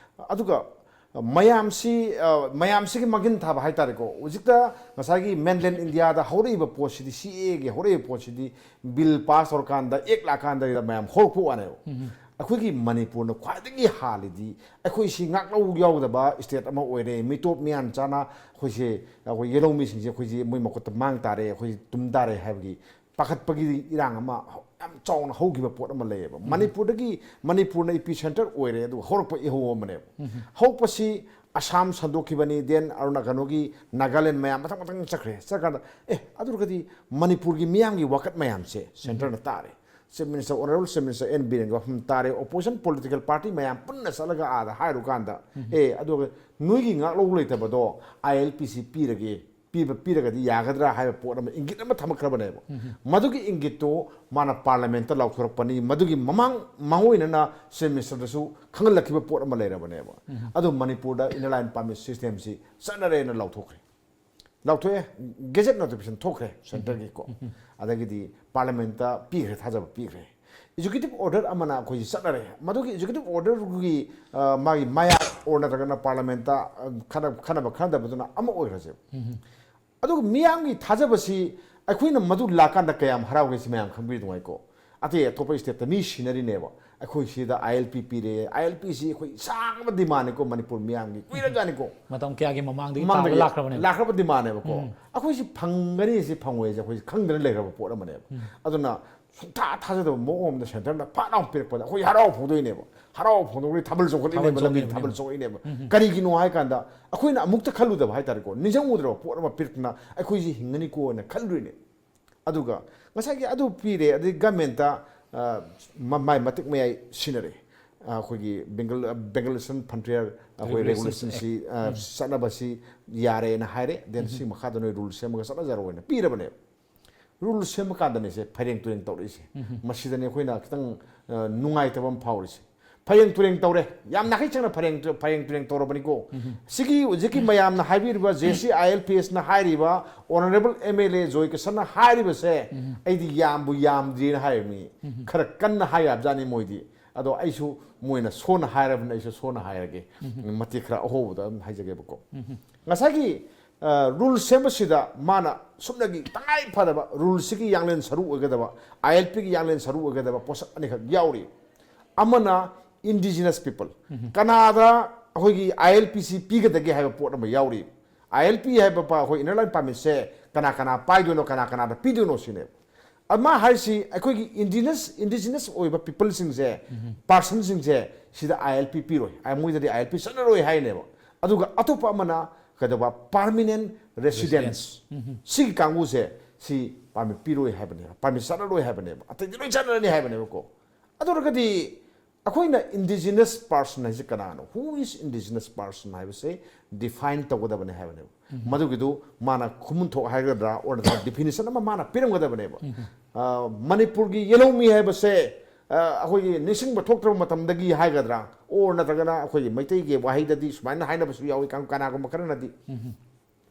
ꯑꯗꯨꯒ ꯃꯌꯥꯝꯁꯤ, ꯑ, ꯃꯌꯥꯝꯁꯤꯒꯤ ꯃꯥꯡꯖꯤꯟ ꯊꯥꯕ ꯍꯥꯏꯇꯥꯔꯦꯀꯣ, ꯍꯧꯖꯤꯛꯇ ꯉꯁꯥꯏꯒꯤ mainland ꯏꯟꯗꯤꯌꯥꯗ ꯍꯧꯔꯛꯏꯕ ꯄꯣꯠꯁꯤꯗꯤ, ꯁꯤ ꯑꯦ ꯑꯦꯒꯤ ꯍꯧꯔꯛꯏꯕ ꯄꯣꯠꯁꯤꯗꯤ bill pass ꯇꯧꯔꯀꯥꯟꯗ, act ꯂꯥꯛꯀꯥꯟꯗ ꯃꯌꯥꯝ ꯍꯧꯔꯛꯄ ꯋꯥꯅꯦꯕ꯫ ꯎꯝ꯫ ꯑꯩꯈꯣꯏꯒꯤ ꯃꯅꯤꯄꯨꯔꯅ ꯈ꯭ꯋꯥꯏꯗꯒꯤ ꯍꯥꯜꯂꯤꯗꯤ ꯑꯩꯈꯣꯏ ꯁꯤ ꯉꯥꯛꯂꯧ ꯌꯥꯎꯗꯕ state ꯑꯃ ꯑꯣꯏꯔꯦ, ꯃꯤꯇꯣꯞ ꯃꯤꯌꯥꯟ ꯆꯥꯅ ꯑꯩꯈꯣꯏꯁꯦ, ꯑꯩꯈꯣꯏ ꯌꯦꯜꯍꯧꯃꯤꯁꯤꯡꯁꯦ ꯑꯩꯈꯣꯏꯁꯦ ꯃꯣꯏ ꯃꯈꯨꯠꯇ ꯃꯥꯡ ꯇꯥꯔꯦ, ꯑꯩꯈꯣꯏ ꯇꯨꯝ ꯇꯥꯔꯦ ꯍꯥꯏꯕꯒꯤ ꯄꯥꯈꯠꯄꯒꯤ ꯏꯔꯥꯡ ꯑꯃ ꯌꯥꯝ ꯆꯥꯎꯅ ꯍꯧꯈꯤꯕ ꯄꯣꯠ ꯑꯃ ꯂꯩꯌꯦꯕ꯫ ꯃꯅꯤꯄꯨꯔꯗꯒꯤ, ꯃꯅꯤꯄꯨꯔꯅ ꯏꯄꯤ ꯁꯦꯟꯇꯔ ꯑꯣꯏꯔꯦ, ꯑꯗꯨꯒ ꯍꯧꯔꯛꯄ ꯏꯍꯧ ꯑꯃꯅꯦꯕ꯫ ꯍꯧꯔꯛꯄꯁꯤ ꯑꯁꯥꯝ ꯁꯟꯗꯣꯛꯈꯤꯕꯅꯤ, then ꯑꯔꯨꯅꯥ ꯀꯩꯅꯣꯒꯤ ꯅꯥꯒꯥꯂꯦꯟ ꯃꯌꯥꯝ ꯃꯊꯪ ꯃꯊꯪ ꯆꯠꯈ꯭ꯔꯦ꯫ ꯆꯠꯀꯥꯟꯗ, ꯑꯦ, ꯑꯗꯨ ꯑꯣꯏꯔꯒꯗꯤ ꯃꯅꯤꯄꯨꯔꯒꯤ ꯃꯤꯌꯥꯝꯒꯤ ꯋꯥꯀꯠ ꯃꯌꯥꯝꯁꯦ ꯁꯦꯟꯇꯔꯅ ꯇꯥꯔꯦ꯫ Chief minister, honourable chief minister N ꯕꯤꯔꯦꯟꯒꯤ ꯋꯥꯐꯝ ꯇꯥꯔꯦ, ꯑꯣꯄꯣꯖꯤꯁꯟ ꯄꯣꯂꯤꯇꯤꯀꯦꯜ ꯄꯥꯔꯇꯤ ꯃꯌꯥꯝ ꯄꯨꯟꯅ ꯆꯠꯂꯒ ꯑꯥꯗ ꯍꯥꯏꯔꯨꯀꯥꯟꯗ, ꯑꯦ, ꯑꯗꯨꯒ ꯅꯣꯏꯒꯤ ꯉꯥꯛꯂꯧ ꯂꯩꯇꯕꯗꯣ ꯑꯥꯏ ꯑꯦꯜ ꯄꯤ ꯁꯤ ꯄꯤꯔꯒꯦ, ꯄꯤꯕ ꯄꯤꯔꯒꯗꯤ ꯌꯥꯒꯗ꯭ꯔꯥ ꯍꯥꯏꯕ ꯄꯣꯠ ꯑꯃ, ꯏꯪꯒꯤꯠ ꯑꯃ ꯊꯝꯃꯛꯈ꯭ꯔꯕꯅꯦꯕ꯫ ꯃꯗꯨꯒꯤ ꯏꯪꯒꯤꯠꯇꯨ ꯃꯥꯅ ꯄꯥꯔꯂꯤꯌꯥꯃꯦꯟꯠꯇ ꯂꯥꯎꯊꯣꯔꯛꯄꯅꯤ꯫ ꯃꯗꯨꯒꯤ ꯃꯃꯥꯡ, ꯃꯥꯡꯑꯣꯏꯅꯅ ꯆꯤꯐ ꯃꯤꯅꯤꯁꯇꯔꯗꯁꯨ ꯈꯪꯍꯜꯂꯛꯈꯤꯕ ꯄꯣꯠ ꯑꯃ ꯂꯩꯔꯕꯅꯦꯕ꯫ ꯑꯗꯨ ꯃꯅꯤꯄꯨꯔꯗ ꯏꯟꯅꯔ ꯂꯥꯏꯟ ꯄꯥꯔꯃꯤꯠ ꯁꯤꯁꯇꯦꯝꯁꯤ ꯆꯠꯅꯔꯦꯅ ꯂꯥꯎꯊꯣꯛꯈ꯭ꯔꯦ꯫ ꯂꯥꯎꯊꯣꯛꯑꯦ, ꯒꯦꯖꯦꯠ ꯅꯣꯇꯤꯐꯤꯀꯦꯁꯟ ꯊꯣꯛꯈ꯭ꯔꯦ ꯁꯦꯟꯇꯔꯒꯤꯀꯣ꯫ ꯑꯗꯒꯤꯗꯤ ꯄꯥꯔꯂꯤꯌꯥꯃꯦꯟꯠꯇ ꯄꯤꯈ꯭ꯔꯦ, ꯊꯥꯖꯕ ꯄꯤꯈ꯭ꯔꯦ꯫ ꯑꯦꯛꯖꯤꯀ꯭ꯌꯨꯇꯤꯚ ꯑꯣꯔꯗꯔ ꯑꯃꯅ ꯑꯩꯈꯣꯏꯁꯤ ꯆꯠꯅꯔꯦ꯫ ꯃꯗꯨꯒꯤ ꯑꯦꯛꯖꯤꯀ꯭ꯌꯨꯇꯤꯚ ꯑꯣꯔꯗꯔꯒꯤ, ꯑ, ꯃꯥꯒꯤ ꯃꯌꯥ ꯑꯣꯔ ꯅꯠꯇ꯭ꯔꯒꯅ ꯄꯥꯔꯂꯤꯌꯥꯃꯦꯟꯠꯇ, ꯑ, ꯈꯟꯅ-, ꯈꯟꯅꯕ ꯈꯟꯅꯗꯕꯗꯨꯅ ꯑꯃ ꯑꯣꯏꯈ꯭ꯔꯁꯦꯕ꯫ ꯑꯗꯨꯒ ꯃꯤꯌꯥꯝꯒꯤ ꯊꯥꯖꯕꯁꯤ ꯑꯩꯈꯣꯏꯅ ꯃꯗꯨ ꯂꯥꯛꯀꯥꯟꯗ ꯀꯌꯥꯝ ꯍꯔꯥꯎꯒꯦ ꯁꯤ ꯃꯌꯥꯝ ꯈꯪꯕꯤꯗꯉꯥꯏꯀꯣ꯫ ꯑꯇꯩ ꯑꯇꯣꯞꯄ ꯁ꯭ꯇꯦꯠꯇ ꯃꯤ ꯁꯤꯟꯅꯔꯤꯅꯦꯕ꯫ ꯑꯩꯈꯣꯏ ꯁꯤꯗ ꯑꯥꯏ ꯑꯦꯜ ꯄꯤ ꯄꯤꯔꯦ꯫ ꯑꯥꯏ ꯑꯦꯜ ꯄꯤꯁꯤ ꯑꯩꯈꯣꯏ ꯁꯥꯡꯕ ꯗꯤꯃꯥꯟꯅꯤꯀꯣ, ꯃꯅꯤꯄꯨꯔ ꯃꯤꯌꯥꯝꯒꯤ ꯀꯨꯏꯔꯖꯥꯠꯅꯤꯀꯣ꯫ ꯃꯇꯝ ꯀꯌꯥꯒꯤ ꯃꯃꯥꯡꯗꯒꯤ ꯇꯥꯕ ꯃꯃꯥꯡꯗꯒꯤ ꯂꯥꯛꯈ꯭ꯔꯕꯅꯦꯕ꯫ ꯂꯥꯛꯈ꯭ꯔꯕ ꯗꯤꯃꯥꯟꯅꯦꯕꯀꯣ꯫ ꯑꯩꯈꯣꯏꯁꯤ ꯐꯪꯒꯅꯤ ꯁꯤ ꯐꯪꯉꯣꯏꯁꯦ ꯑꯩꯈꯣꯏꯁꯤ ꯈꯪꯗꯅ ꯂꯩꯈ꯭ꯔꯕ ꯄꯣꯠ ꯑꯃꯅꯦꯕ꯫ ꯑꯗꯨꯅ ꯁꯨꯡꯊꯥ ꯊꯥꯖꯗꯕ ꯃꯑꯣꯡ ꯑꯃꯗ ꯁꯦꯟꯇꯔꯅ ꯐꯠ ꯂꯥꯎꯅ ꯄꯤꯔꯛꯄꯗ ꯑꯩꯈꯣꯏ ꯍꯔꯥꯎ ꯐꯣꯡꯗꯣꯏꯅꯦꯕ꯫ ꯍꯔꯥꯎ ꯐꯣꯡꯗꯣꯛꯄꯗꯤ ꯊꯥꯕꯜ ꯆꯣꯡꯈꯠꯂꯤꯅꯦꯕ, ꯊꯥꯕꯜ ꯂꯝꯕꯤꯗ ꯆꯣꯡꯉꯤꯅꯦꯕ꯫ ꯊꯥꯕꯜ ꯆꯣꯡꯉꯛꯏꯅꯦꯕ꯫ ꯀꯔꯤꯒꯤꯅꯣ ꯍꯥꯏ ꯀꯥꯟꯗ ꯑꯩꯈꯣꯏꯅ ꯑꯃꯨꯛꯇ ꯈꯜꯂꯨꯗꯕ ꯍꯥꯏꯇꯥꯔꯦꯀꯣ, ꯅꯤꯡꯁꯤꯡꯉꯨꯗ꯭ꯔꯕ ꯄꯣꯠ ꯑꯃ ꯄꯤꯔꯛꯇꯅ ꯑꯩꯈꯣꯏꯁꯤ ꯍꯤꯡꯒꯅꯤꯀꯣꯅ ꯈꯜꯂꯨꯏꯅꯦ꯫ ꯑꯗꯨꯒ ꯉꯁꯥꯏꯒꯤ ꯑꯗꯨ ꯄꯤꯔꯦ, ꯑꯗꯩ ꯒꯃꯦꯟꯠꯇ, ꯑ, ꯃ-, ꯃꯥꯏ ꯃꯇꯤꯛ ꯃꯌꯥꯏ ꯁꯤꯟꯅꯔꯦ꯫ ꯑ, ꯑꯩꯈꯣꯏꯒꯤ ꯕꯦꯡꯒꯜ-, ꯑ, ꯕꯦꯡꯒꯜꯁꯟ ꯐ꯭ꯔꯟꯇꯤꯌꯔ ꯑꯩꯈꯣꯏ ꯔꯦꯒꯨꯂꯦꯁꯟꯁ ꯔꯦꯒꯨꯂꯦꯁꯟꯁꯤ, ꯑ, ꯆꯠꯅꯕꯁꯤ ꯌꯥꯔꯦꯅ ꯍꯥꯏꯔꯦ꯫ ꯗꯦꯟ ꯁꯤ ꯃꯈꯥꯗ ꯅꯣꯏ ꯔꯨꯜ ꯁꯦꯝꯃꯒ ꯆꯠꯅꯖꯔꯣꯅ ꯄꯤꯔꯕꯅꯦꯕ꯫ ꯔꯨꯜ ꯁꯦꯝꯕ ꯀꯥꯟꯗꯅꯦꯁꯦ ꯐꯩꯔꯦꯡ ꯇꯨꯔꯦꯡ ꯇꯧꯔꯛꯏꯁꯦ꯫ ꯃꯁꯤꯗꯅꯦ ꯑꯩꯈꯣꯏꯅ ꯈꯤꯇꯪ, ꯑ, ꯅꯨꯡꯉꯥꯏꯇꯕ ꯑꯃ ꯐꯥꯎꯔꯤꯁꯦ꯫ ꯐꯩꯔꯦꯡ ꯇꯨꯔꯦꯡ ꯇꯧꯔꯦ, ꯌꯥꯝ ꯅꯥꯈꯩ ꯆꯪꯅ ꯐꯩꯔꯦꯡ ꯇꯨ-, ꯐꯩꯔꯦꯡ ꯇꯨꯔꯦꯡ ꯇꯧꯔꯕꯅꯤꯀꯣ꯫ ꯁꯤꯒꯤ ꯍꯧꯖꯤꯛꯀꯤ ꯃꯌꯥꯝꯅ ꯍꯥꯏꯕꯤꯔꯤꯕ, ꯖꯦ ꯁꯤ ꯑꯥꯏ ꯑꯦꯜ ꯄꯤ ꯑꯦꯁꯅ ꯍꯥꯏꯔꯤꯕ, ꯑꯣꯅꯔꯦꯕꯜ ꯑꯦꯝ ꯑꯦꯜ ꯑꯦ ꯖꯣꯏ ꯀꯤꯁꯟꯅ ꯍꯥꯏꯔꯤꯕꯁꯦ ꯑꯩꯗꯤ ꯌꯥꯝꯕꯨ ꯌꯥꯝꯗ꯭ꯔꯤꯅ ꯍꯥꯏꯔꯤꯕꯅꯤ꯫ ꯈꯔ ꯀꯟꯅ ꯍꯥꯏ ꯌꯥꯕꯖꯥꯠꯅꯤ ꯃꯣꯏꯗꯤ꯫ ꯑꯗꯣ ꯑꯩꯁꯨ ꯃꯣꯏꯅ ꯁꯣꯟꯅ ꯍꯥꯏꯔꯕꯅꯤꯅ ꯑꯩꯁꯨ ꯁꯣꯟꯅ ꯍꯥꯏꯔꯒꯦ꯫ ꯃꯇꯦꯛ ꯈꯔ ꯑꯍꯧꯕꯗ ꯑꯗꯨꯝ ꯍꯥꯏꯖꯒꯦꯕꯀꯣ꯫ ꯉꯁꯥꯏꯒꯤ, ꯑ, ꯔꯨꯜ ꯁꯦꯝꯕꯁꯤꯗ ꯃꯥꯅ ꯁꯨꯞꯅꯒꯤ ꯇꯉꯥꯏ ꯐꯗꯕ ꯔꯨꯜꯁꯤꯒꯤ ꯌꯥꯡꯂꯦꯟ ꯁꯔꯨ ꯑꯣꯏꯒꯗꯕ, ꯑꯥꯏ ꯑꯦꯜ ꯄꯤꯒꯤ ꯌꯥꯡꯂꯦꯟ ꯁꯔꯨ ꯑꯣꯏꯒꯗꯕ ꯄꯣꯠꯁꯛ ꯑꯅꯤꯈꯛ ꯌꯥꯎꯔꯤ꯫ ꯑꯃꯅ indigenous people, ꯀꯅꯥꯗ ꯑꯩꯈꯣꯏꯒꯤ ꯑꯥꯏ ꯑꯦꯜ ꯄꯤ ꯁꯤ ꯄꯤꯒꯗꯒꯦ ꯍꯥꯏꯕ ꯄꯣꯠ ꯑꯃ ꯌꯥꯎꯔꯤ꯫ ꯑꯥꯏ ꯑꯦꯜ ꯄꯤ ꯍꯥꯏꯕ ꯄ-, ꯑꯩꯈꯣꯏ ꯏꯟꯅꯔ ꯂꯥꯏꯟ ꯄꯥꯔꯃꯤꯠꯁꯦ ꯀꯅꯥ ꯀꯅꯥ ꯄꯥꯏꯗꯣꯏꯅꯣ, ꯀꯅꯥ ꯀꯅꯥꯗ ꯄꯤꯗꯣꯏꯅꯣ ꯁꯤꯅꯦꯕ꯫ ꯑꯃ ꯍꯥꯏꯔꯤꯁꯤ ꯑꯩꯈꯣꯏꯒꯤ indigenous indigenous ꯑꯣꯏꯕ peopleꯁꯤꯡꯁꯦ, personꯁꯤꯡꯁꯦ, ꯁꯤꯗ I L P ꯄꯤꯔꯣꯏ, ꯑ, ꯃꯣꯏꯗꯗꯤ I L P ꯆꯠꯅꯔꯣꯏ ꯍꯥꯏꯅꯦꯕ꯫ ꯑꯗꯨꯒ ꯑꯇꯣꯞꯄ ꯑꯃꯅ ꯀꯩꯗꯧꯕ, permanent residence, ꯁꯤꯒꯤ ꯀꯥꯡꯕꯨꯁꯦ ꯁꯤ permit ꯄꯤꯔꯣꯏ ꯍꯥꯏꯕꯅꯦꯕ, permit ꯆꯠꯅꯔꯣꯏ ꯍꯥꯏꯕꯅꯦꯕ, ꯑꯇꯩꯗꯤ ꯂꯣꯏ ꯆꯠꯅꯔꯅꯤ ꯍꯥꯏꯕꯅꯦꯕꯀꯣ꯫ ꯑꯗꯨ ꯑꯣꯏꯔꯒꯗꯤ ꯑꯩꯈꯣꯏꯅ indigenous person ꯍꯥꯏꯁꯦ ꯀꯅꯥꯅꯣ? Who is indigenous person ꯍꯥꯏꯕꯁꯦ define ꯇꯧꯒꯗꯕꯅꯦ ꯍꯥꯏꯕꯅꯦꯕ꯫ ꯃꯗꯨꯒꯤꯗꯨ ꯃꯥꯅ ꯈꯨꯃꯟ ꯊꯣꯛ ꯍꯥꯏꯒꯗ꯭ꯔꯥ, or definition ꯑꯃ ꯃꯥꯅ ꯄꯤꯔꯝꯒꯗꯕꯅꯦꯕ꯫ ꯑ, ꯃꯅꯤꯄꯨꯔꯒꯤ ꯌꯦꯜꯍꯧꯃꯤ ꯍꯥꯏꯕꯁꯦ, ꯑ, ꯑꯩꯈꯣꯏꯒꯤ ꯅꯤꯡꯁꯤꯡꯕ ꯊꯣꯛꯇ꯭ꯔꯕ ꯃꯇꯝꯗꯒꯤ ꯍꯥꯏꯒꯗ꯭ꯔꯥ, or ꯅꯠꯇ꯭ꯔꯒꯅ ꯑꯩꯈꯣꯏꯒꯤ ꯃꯩꯇꯩꯒꯤ ꯋꯥꯍꯩꯗꯗꯤ ꯁꯨꯃꯥꯏꯅ ꯍꯥꯏꯅꯕꯁꯨ ꯌꯥꯎꯏ, ꯀꯅꯥ-, ꯀꯅꯥꯒꯨꯝꯕ ꯈꯔꯅꯗꯤ꯫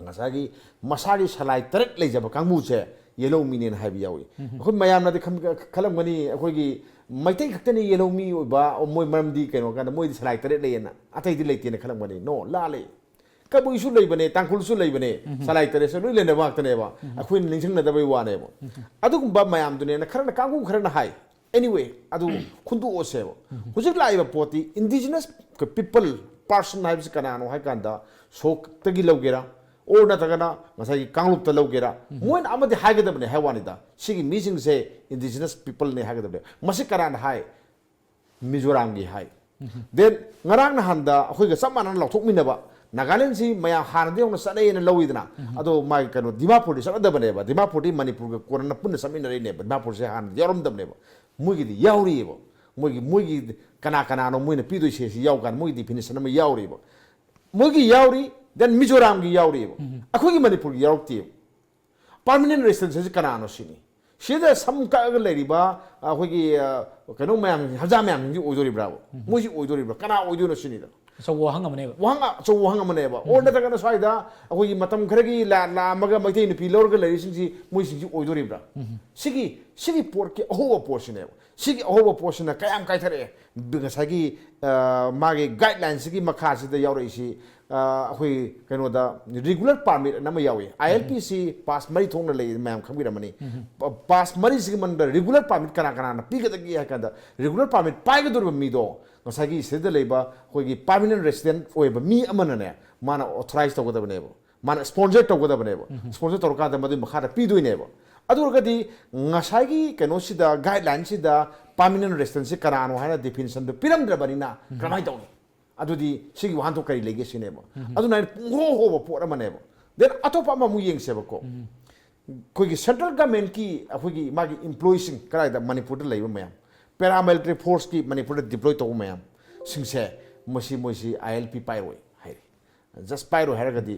ꯉꯁꯥꯏꯒꯤ ꯃꯁꯥꯒꯤ ꯁꯂꯥꯏ ꯇꯔꯦꯠ ꯂꯩꯖꯕ ꯀꯥꯡꯕꯨꯁꯦ ꯌꯦꯜꯍꯧꯃꯤꯅꯦꯅ ꯍꯥꯏꯕ ꯌꯥꯎꯏ꯫ ꯑꯩꯈꯣꯏ ꯃꯌꯥꯝꯅꯗꯤ ꯈꯟ-, ꯈꯜꯂꯝꯒꯅꯤ, ꯑꯩꯈꯣꯏꯒꯤ ꯃꯩꯇꯩ ꯈꯛꯇꯅꯤ ꯌꯦꯜꯍꯧꯃꯤ ꯑꯣꯏꯕ, ꯃꯣꯏ ꯃꯔꯝꯗꯤ ꯀꯩꯅꯣ ꯀꯥꯟꯗ ꯃꯣꯏꯗꯤ ꯁꯂꯥꯏ ꯇꯔꯦꯠ ꯂꯩꯌꯦꯅ, ꯑꯇꯩꯗꯤ ꯂꯩꯇꯦꯅ ꯈꯜꯂꯝꯒꯅꯤ꯫ No, ꯂꯥꯜꯂꯦ꯫ ꯀꯕꯨꯏꯁꯨ ꯂꯩꯕꯅꯦ, ꯇꯥꯡꯈꯨꯜꯁꯨ ꯂꯩꯕꯅꯦ, ꯁꯂꯥꯏ ꯇꯔꯦꯠꯁꯦ ꯂꯣꯏ ꯂꯩꯅꯕ ꯉꯥꯛꯇꯅꯦꯕ꯫ ꯑꯩꯈꯣꯏꯅ ꯅꯤꯡꯁꯤꯡꯅꯗꯕꯩ ꯋꯥꯅꯦꯕ꯫ ꯑꯗꯨꯒꯨꯝꯕ ꯃꯌꯥꯝꯗꯨꯅꯦꯅ ꯈꯔꯅ, ꯀꯥꯡꯕꯨ ꯈꯔꯅ ꯍꯥꯏ꯫ Anyway, ꯑꯗꯨ ꯈꯨꯟꯗꯣꯛꯑꯁꯦꯕ꯫ ꯍꯧꯖꯤꯛ ꯂꯥꯛꯏꯕ ꯄꯣꯠꯇꯤ indigenous people, person ꯍꯥꯏꯕꯁꯤ ꯀꯅꯥꯅꯣ ꯍꯥꯏ ꯀꯥꯟꯗ, ꯁꯣꯛꯇꯒꯤ ꯂꯧꯒꯦꯔꯥ, or ꯅꯠꯇ꯭ꯔꯒꯅ ꯉꯁꯥꯏꯒꯤ ꯀꯥꯡꯂꯨꯞꯇ ꯂꯧꯒꯦꯔꯥ, ꯃꯣꯏꯅ ꯑꯃꯗꯤ ꯍꯥꯏꯒꯗꯕꯅꯦ ꯍꯥꯏ ꯋꯥꯅꯤꯗ, ꯁꯤꯒꯤ ꯃꯤꯁꯤꯡꯁꯦ indigenous peopleꯅꯦ ꯍꯥꯏꯒꯗꯕꯅꯦ꯫ ꯃꯁꯤ ꯀꯅꯥꯅ ꯍꯥꯏ? ꯃꯤꯖꯣꯔꯥꯝꯒꯤ ꯍꯥꯏ꯫ Then ꯉꯔꯥꯡ ꯅꯍꯥꯟꯗ ꯑꯩꯈꯣꯏꯒ ꯆꯞ ꯃꯥꯟꯅꯅ ꯂꯥꯎꯊꯣꯛꯃꯤꯟꯅꯕ ꯅꯥꯒꯥꯂꯦꯟꯁꯤ ꯃꯌꯥꯝ ꯍꯥꯟꯅꯗꯤ ꯍꯧꯅ ꯆꯠꯅꯩꯅ ꯂꯧꯏꯗꯅ, ꯑꯗꯣ ꯃꯥꯒꯤ ꯀꯩꯅꯣ ꯗꯤꯃꯥꯄꯨꯔꯗꯤ ꯆꯠꯅꯗꯕꯅꯦꯕ, ꯗꯤꯃꯥꯄꯨꯔꯗꯤ ꯃꯅꯤꯄꯨꯔꯒ ꯀꯣꯟꯅ ꯄꯨꯟꯅ ꯆꯠꯃꯤꯟꯅꯔꯛꯏꯅꯦꯕ, ꯗꯤꯃꯥꯄꯨꯔꯁꯦ ꯍꯥꯟꯅꯗꯤ ꯌꯥꯎꯔꯝꯗꯕꯅꯦꯕ꯫ ꯃꯣꯏꯒꯤꯗꯤ ꯌꯥꯎꯔꯤꯑꯕ꯫ ꯃꯣꯏꯒꯤ, ꯃꯣꯏꯒꯤ ꯀꯅꯥ ꯀꯅꯥꯅꯣ ꯃꯣꯏꯅ ꯄꯤꯗꯣꯏꯁꯦ ꯁꯤ ꯌꯥꯎ ꯀꯥꯟꯗ ꯃꯣꯏꯒꯤ definition ꯑꯃ ꯌꯥꯎꯔꯤꯕ꯫ ꯃꯣꯏꯒꯤ ꯌꯥꯎꯔꯤ, then ꯃꯤꯖꯣꯔꯥꯝꯒꯤ ꯌꯥꯎꯔꯤꯕ꯫ ꯑꯩꯈꯣꯏꯒꯤ ꯃꯅꯤꯄꯨꯔꯒꯤ ꯌꯥꯎꯔꯛꯇꯦꯕ꯫ Permanent residence ꯁꯤ ꯀꯅꯥꯅꯣ ꯁꯤꯅꯤ? ꯁꯤꯗ ꯁꯝ ꯀꯛꯑꯒ ꯂꯩꯔꯤꯕ ꯑꯩꯈꯣꯏꯒꯤ, ꯑ, ꯀꯩꯅꯣ ꯃꯌꯥꯝ, ꯍꯟꯖꯥ ꯃꯌꯥꯝꯁꯤꯡꯁꯤ ꯑꯣꯏꯗꯣꯔꯤꯕ꯭ꯔꯥꯕ? ꯃꯣꯏꯁꯤ ꯑꯣꯏꯗꯣꯔꯤꯕ꯭ꯔꯥ? ꯀꯅꯥ ꯑꯣꯏꯗꯣꯏꯅꯣ ꯁꯤꯅꯤꯗ꯫ ꯑꯆꯧꯕ ꯋꯥꯍꯪ ꯑꯃꯅꯦꯕ꯫ ꯋꯥꯍꯪ ꯑ-, ꯑꯆꯧꯕ ꯋꯥꯍꯪ ꯑꯃꯅꯦꯕ꯫ Or ꯅꯠꯇ꯭ꯔꯒꯅ ꯁ꯭ꯋꯥꯏꯗ ꯑꯩꯈꯣꯏꯒꯤ ꯃꯇꯝ ꯈꯔꯒꯤ ꯂꯥ-, ꯂꯥꯛꯑꯝꯃꯒ ꯃꯩꯇꯩ ꯅꯨꯄꯤ ꯂꯧꯔꯒ ꯂꯩꯔꯤꯁꯤꯡꯁꯤ, ꯃꯣꯏꯁꯤꯡꯁꯤ ꯑꯣꯏꯗꯣꯔꯤꯕ꯭ꯔꯥ? ꯁꯤꯒꯤ, ꯁꯤꯒꯤ ꯄꯣꯠꯀꯤ ꯑꯍꯧꯕ ꯄꯣꯠꯁꯤꯅꯦꯕ꯫ ꯁꯤꯒꯤ ꯑꯍꯧꯕ ꯄꯣꯠꯁꯤꯅ ꯀꯌꯥꯝ ꯀꯥꯏꯊꯔꯛꯑꯦ? ꯕ-, ꯉꯁꯥꯏꯒꯤ, ꯑ, ꯃꯥꯒꯤ guideline ꯁꯤꯒꯤ ꯃꯈꯥꯁꯤꯗ ꯌꯥꯎꯔꯛꯏꯁꯤ, ꯑ, ꯑꯩꯈꯣꯏ ꯀꯩꯅꯣꯗ regular permit ꯑꯅ ꯑꯃ ꯌꯥꯎꯏ꯫ I L P ꯁꯤ pass ꯃꯔꯤ ꯊꯣꯛꯅ ꯂꯩ, ꯃꯌꯥꯝ ꯈꯪꯕꯤꯔꯝꯃꯅꯤ꯫ ꯄ-, pass ꯃꯔꯤꯁꯤꯒꯤ ꯃꯅꯨꯡꯗ regular permit ꯀꯅꯥ ꯀꯅꯥꯅ ꯄꯤꯒꯗꯒꯦ ꯍꯥꯏ ꯀꯥꯟꯗ, regular permit ꯄꯥꯏꯒꯗꯧꯔꯤꯕ ꯃꯤꯗꯣ ꯉꯁꯥꯏꯒꯤ ꯁꯤꯗ ꯂꯩꯕ ꯑꯩꯈꯣꯏꯒꯤ permanent resident ꯑꯣꯏꯕ ꯃꯤ ꯑꯃꯅꯅꯦ, ꯃꯥꯅ authorize ꯇꯧꯒꯗꯕꯅꯦꯕ, ꯃꯥꯅ sponsor ꯇꯧꯒꯗꯕꯅꯦꯕ꯫ Sponsor ꯇꯧꯔꯀꯥꯟꯗ ꯃꯗꯨꯒꯤ ꯃꯈꯥꯗ ꯄꯤꯗꯣꯏꯅꯦꯕ꯫ ꯑꯗꯨ ꯑꯣꯏꯔꯒꯗꯤ ꯉꯁꯥꯏꯒꯤ ꯀꯩꯅꯣꯁꯤꯗ, ꯒꯥꯏꯗꯂꯥꯏꯟꯁꯤꯗ permanent residentꯁꯤ ꯀꯅꯥꯅꯣ ꯍꯥꯏꯅ definitionꯗꯨ ꯄꯤꯔꯝꯗ꯭ꯔꯕꯅꯤꯅ ꯀꯔꯝꯍꯥꯏꯅ ꯇꯧꯅꯤ? ꯑꯗꯨꯗꯤ ꯁꯤꯒꯤ ꯋꯥꯍꯟꯊꯣꯛ ꯀꯔꯤ ꯂꯩꯒꯦ ꯁꯤꯅꯦꯕ꯫ ꯑꯗꯨꯅ ꯑꯩꯅ ꯄꯨꯡꯍꯣ ꯍꯣꯕ ꯄꯣꯠ ꯑꯃꯅꯦꯕ꯫ Then ꯑꯇꯣꯞꯄ ꯑꯃꯃꯨꯛ ꯌꯦꯡꯁꯦꯕꯀꯣ꯫ ꯑꯩꯈꯣꯏꯒꯤ central governmentꯀꯤ ꯑꯩꯈꯣꯏꯒꯤ ꯃꯥꯒꯤ employeeꯁꯤꯡ ꯀꯗꯥꯏꯗ, ꯃꯅꯤꯄꯨꯔꯗ ꯂꯩꯕ ꯃꯌꯥꯝ, paramilitary forceꯀꯤ ꯃꯅꯤꯄꯨꯔꯗ deploy ꯇꯧꯕ ꯃꯌꯥꯝꯁꯤꯡꯁꯦ, ꯃꯁꯤ ꯃꯣꯏꯁꯤ ILP ꯄꯥꯏꯔꯣꯏ ꯍꯥꯏꯔꯤ꯫ Just ꯄꯥꯏꯔꯣꯏ ꯍꯥꯏꯔꯒꯗꯤ,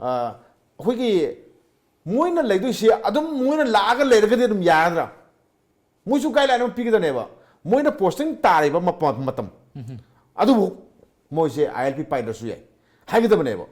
ꯑ, ꯑꯩꯈꯣꯏꯒꯤ ꯃꯣꯏꯅ ꯂꯩꯗꯣꯏꯁꯤ ꯑꯗꯨꯝ ꯃꯣꯏꯅ ꯂꯥꯛꯑꯒ ꯂꯩꯔꯒꯗꯤ ꯑꯗꯨꯝ ꯌꯥꯒꯗ꯭ꯔꯥ? ꯃꯣꯏꯁꯨ guideline ꯑꯃ ꯄꯤꯒꯗꯕꯅꯦꯕ꯫ ꯃꯣꯏꯅ posting ꯇꯥꯔꯤꯕ ꯃꯄ-, ꯃꯇꯝ ꯑꯗꯨꯕꯨ ꯃꯣꯏꯁꯦ ILP ꯄꯥꯏꯗ꯭ꯔꯁꯨ ꯌꯥꯏ ꯍꯥꯏꯒꯗꯕꯅꯦꯕ꯫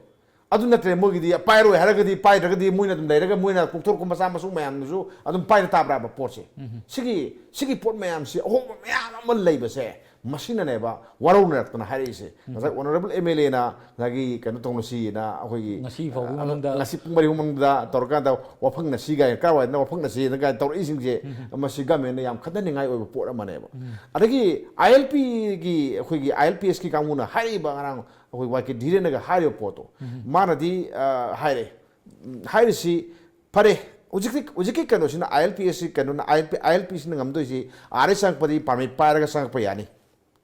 ꯑꯗꯨ ꯅꯠꯇ꯭ꯔꯦ, ꯃꯣꯏꯒꯤꯗꯤ ꯄꯥꯏꯔꯣꯏ ꯍꯥꯏꯔꯒꯗꯤ, ꯄꯥꯏꯗ꯭ꯔꯒꯗꯤ ꯃꯣꯏꯅ ꯑꯗꯨꯝ ꯂꯩꯔꯒ ꯃꯣꯏꯅ ꯄꯣꯛꯊꯣꯔꯛꯄ ꯃꯆꯥ ꯃꯁꯨ ꯃꯌꯥꯝꯗꯨꯁꯨ ꯑꯗꯨꯝ ꯄꯥꯏꯔ ꯇꯥꯕ꯭ꯔꯥꯕ ꯄꯣꯠꯁꯦ? ꯁꯤꯒꯤ, ꯁꯤꯒꯤ ꯄꯣꯠ ꯃꯌꯥꯝꯁꯤ, ꯑꯍꯣꯡꯕ ꯃꯌꯥꯝ ꯑꯃ ꯂꯩꯕꯁꯦ, ꯃꯁꯤꯅꯅꯦꯕ ꯋꯥꯔꯧꯅꯔꯛꯇꯅ ꯍꯥꯏꯔꯛꯏꯁꯦ꯫ ꯉꯁꯥꯏ honourable MLAꯅ ꯉꯁꯥꯏꯒꯤ ꯀꯩꯅꯣ ꯇꯧꯅꯁꯤꯅ ꯑꯩꯈꯣꯏꯒꯤ, ꯉꯁꯤ ꯐꯥꯎꯕ ꯑ, ꯃꯅꯨꯡꯗ ꯉꯁꯤ ꯄꯨꯡ ꯃꯔꯤ ꯐꯥꯎ ꯃꯅꯨꯡꯗ ꯇꯧꯔꯀꯥꯟꯗ ꯋꯥꯐꯪꯅꯁꯤ ꯀꯥꯏꯅ, ꯀꯥꯏꯋꯥꯏꯗꯅ ꯋꯥꯐꯪꯅꯁꯤꯅ ꯀꯥꯏꯅ ꯇꯧꯔꯛꯏꯁꯤꯡꯁꯦ, ꯃꯁꯤ governmentꯅ ꯌꯥꯝ ꯈꯟꯊꯅꯤꯡꯉꯥꯏ ꯑꯣꯏꯕ ꯄꯣꯠ ꯑꯃꯅꯦꯕ꯫ ꯑꯗꯒꯤ ILPꯒꯤ, ꯑꯩꯈꯣꯏꯒꯤ ILPSꯀꯤ ꯀꯥꯡꯕꯨꯅ ꯍꯥꯏꯔꯛꯏꯕ, ꯉꯔꯥꯡ ꯑꯩꯈꯣꯏ ꯋꯥꯏ ꯀꯦ ꯙꯤꯔꯦꯟꯅꯒ ꯍꯥꯏꯔꯤꯕ ꯄꯣꯠꯇꯣ, ꯃꯥꯅꯗꯤ, ꯑ, ꯍꯥꯏꯔꯦ꯫ ꯎꯝ, ꯍꯥꯏꯔꯤꯁꯤ ꯐꯔꯦ, ꯍꯧꯖꯤꯛꯇꯤ, ꯍꯧꯖꯤꯛꯀꯤ ꯀꯩꯅꯣꯁꯤꯅ, ILPSꯁꯤ ꯀꯩꯅꯣꯅ, ILP, ILPꯁꯤꯅ ꯉꯝꯗꯣꯏꯁꯤ, ꯑꯥꯔ ꯑꯦꯁ ꯆꯪꯉꯛꯄꯗꯤ permit ꯄꯥꯏꯔꯒ ꯆꯪꯉꯛꯄ ꯌꯥꯅꯤ꯫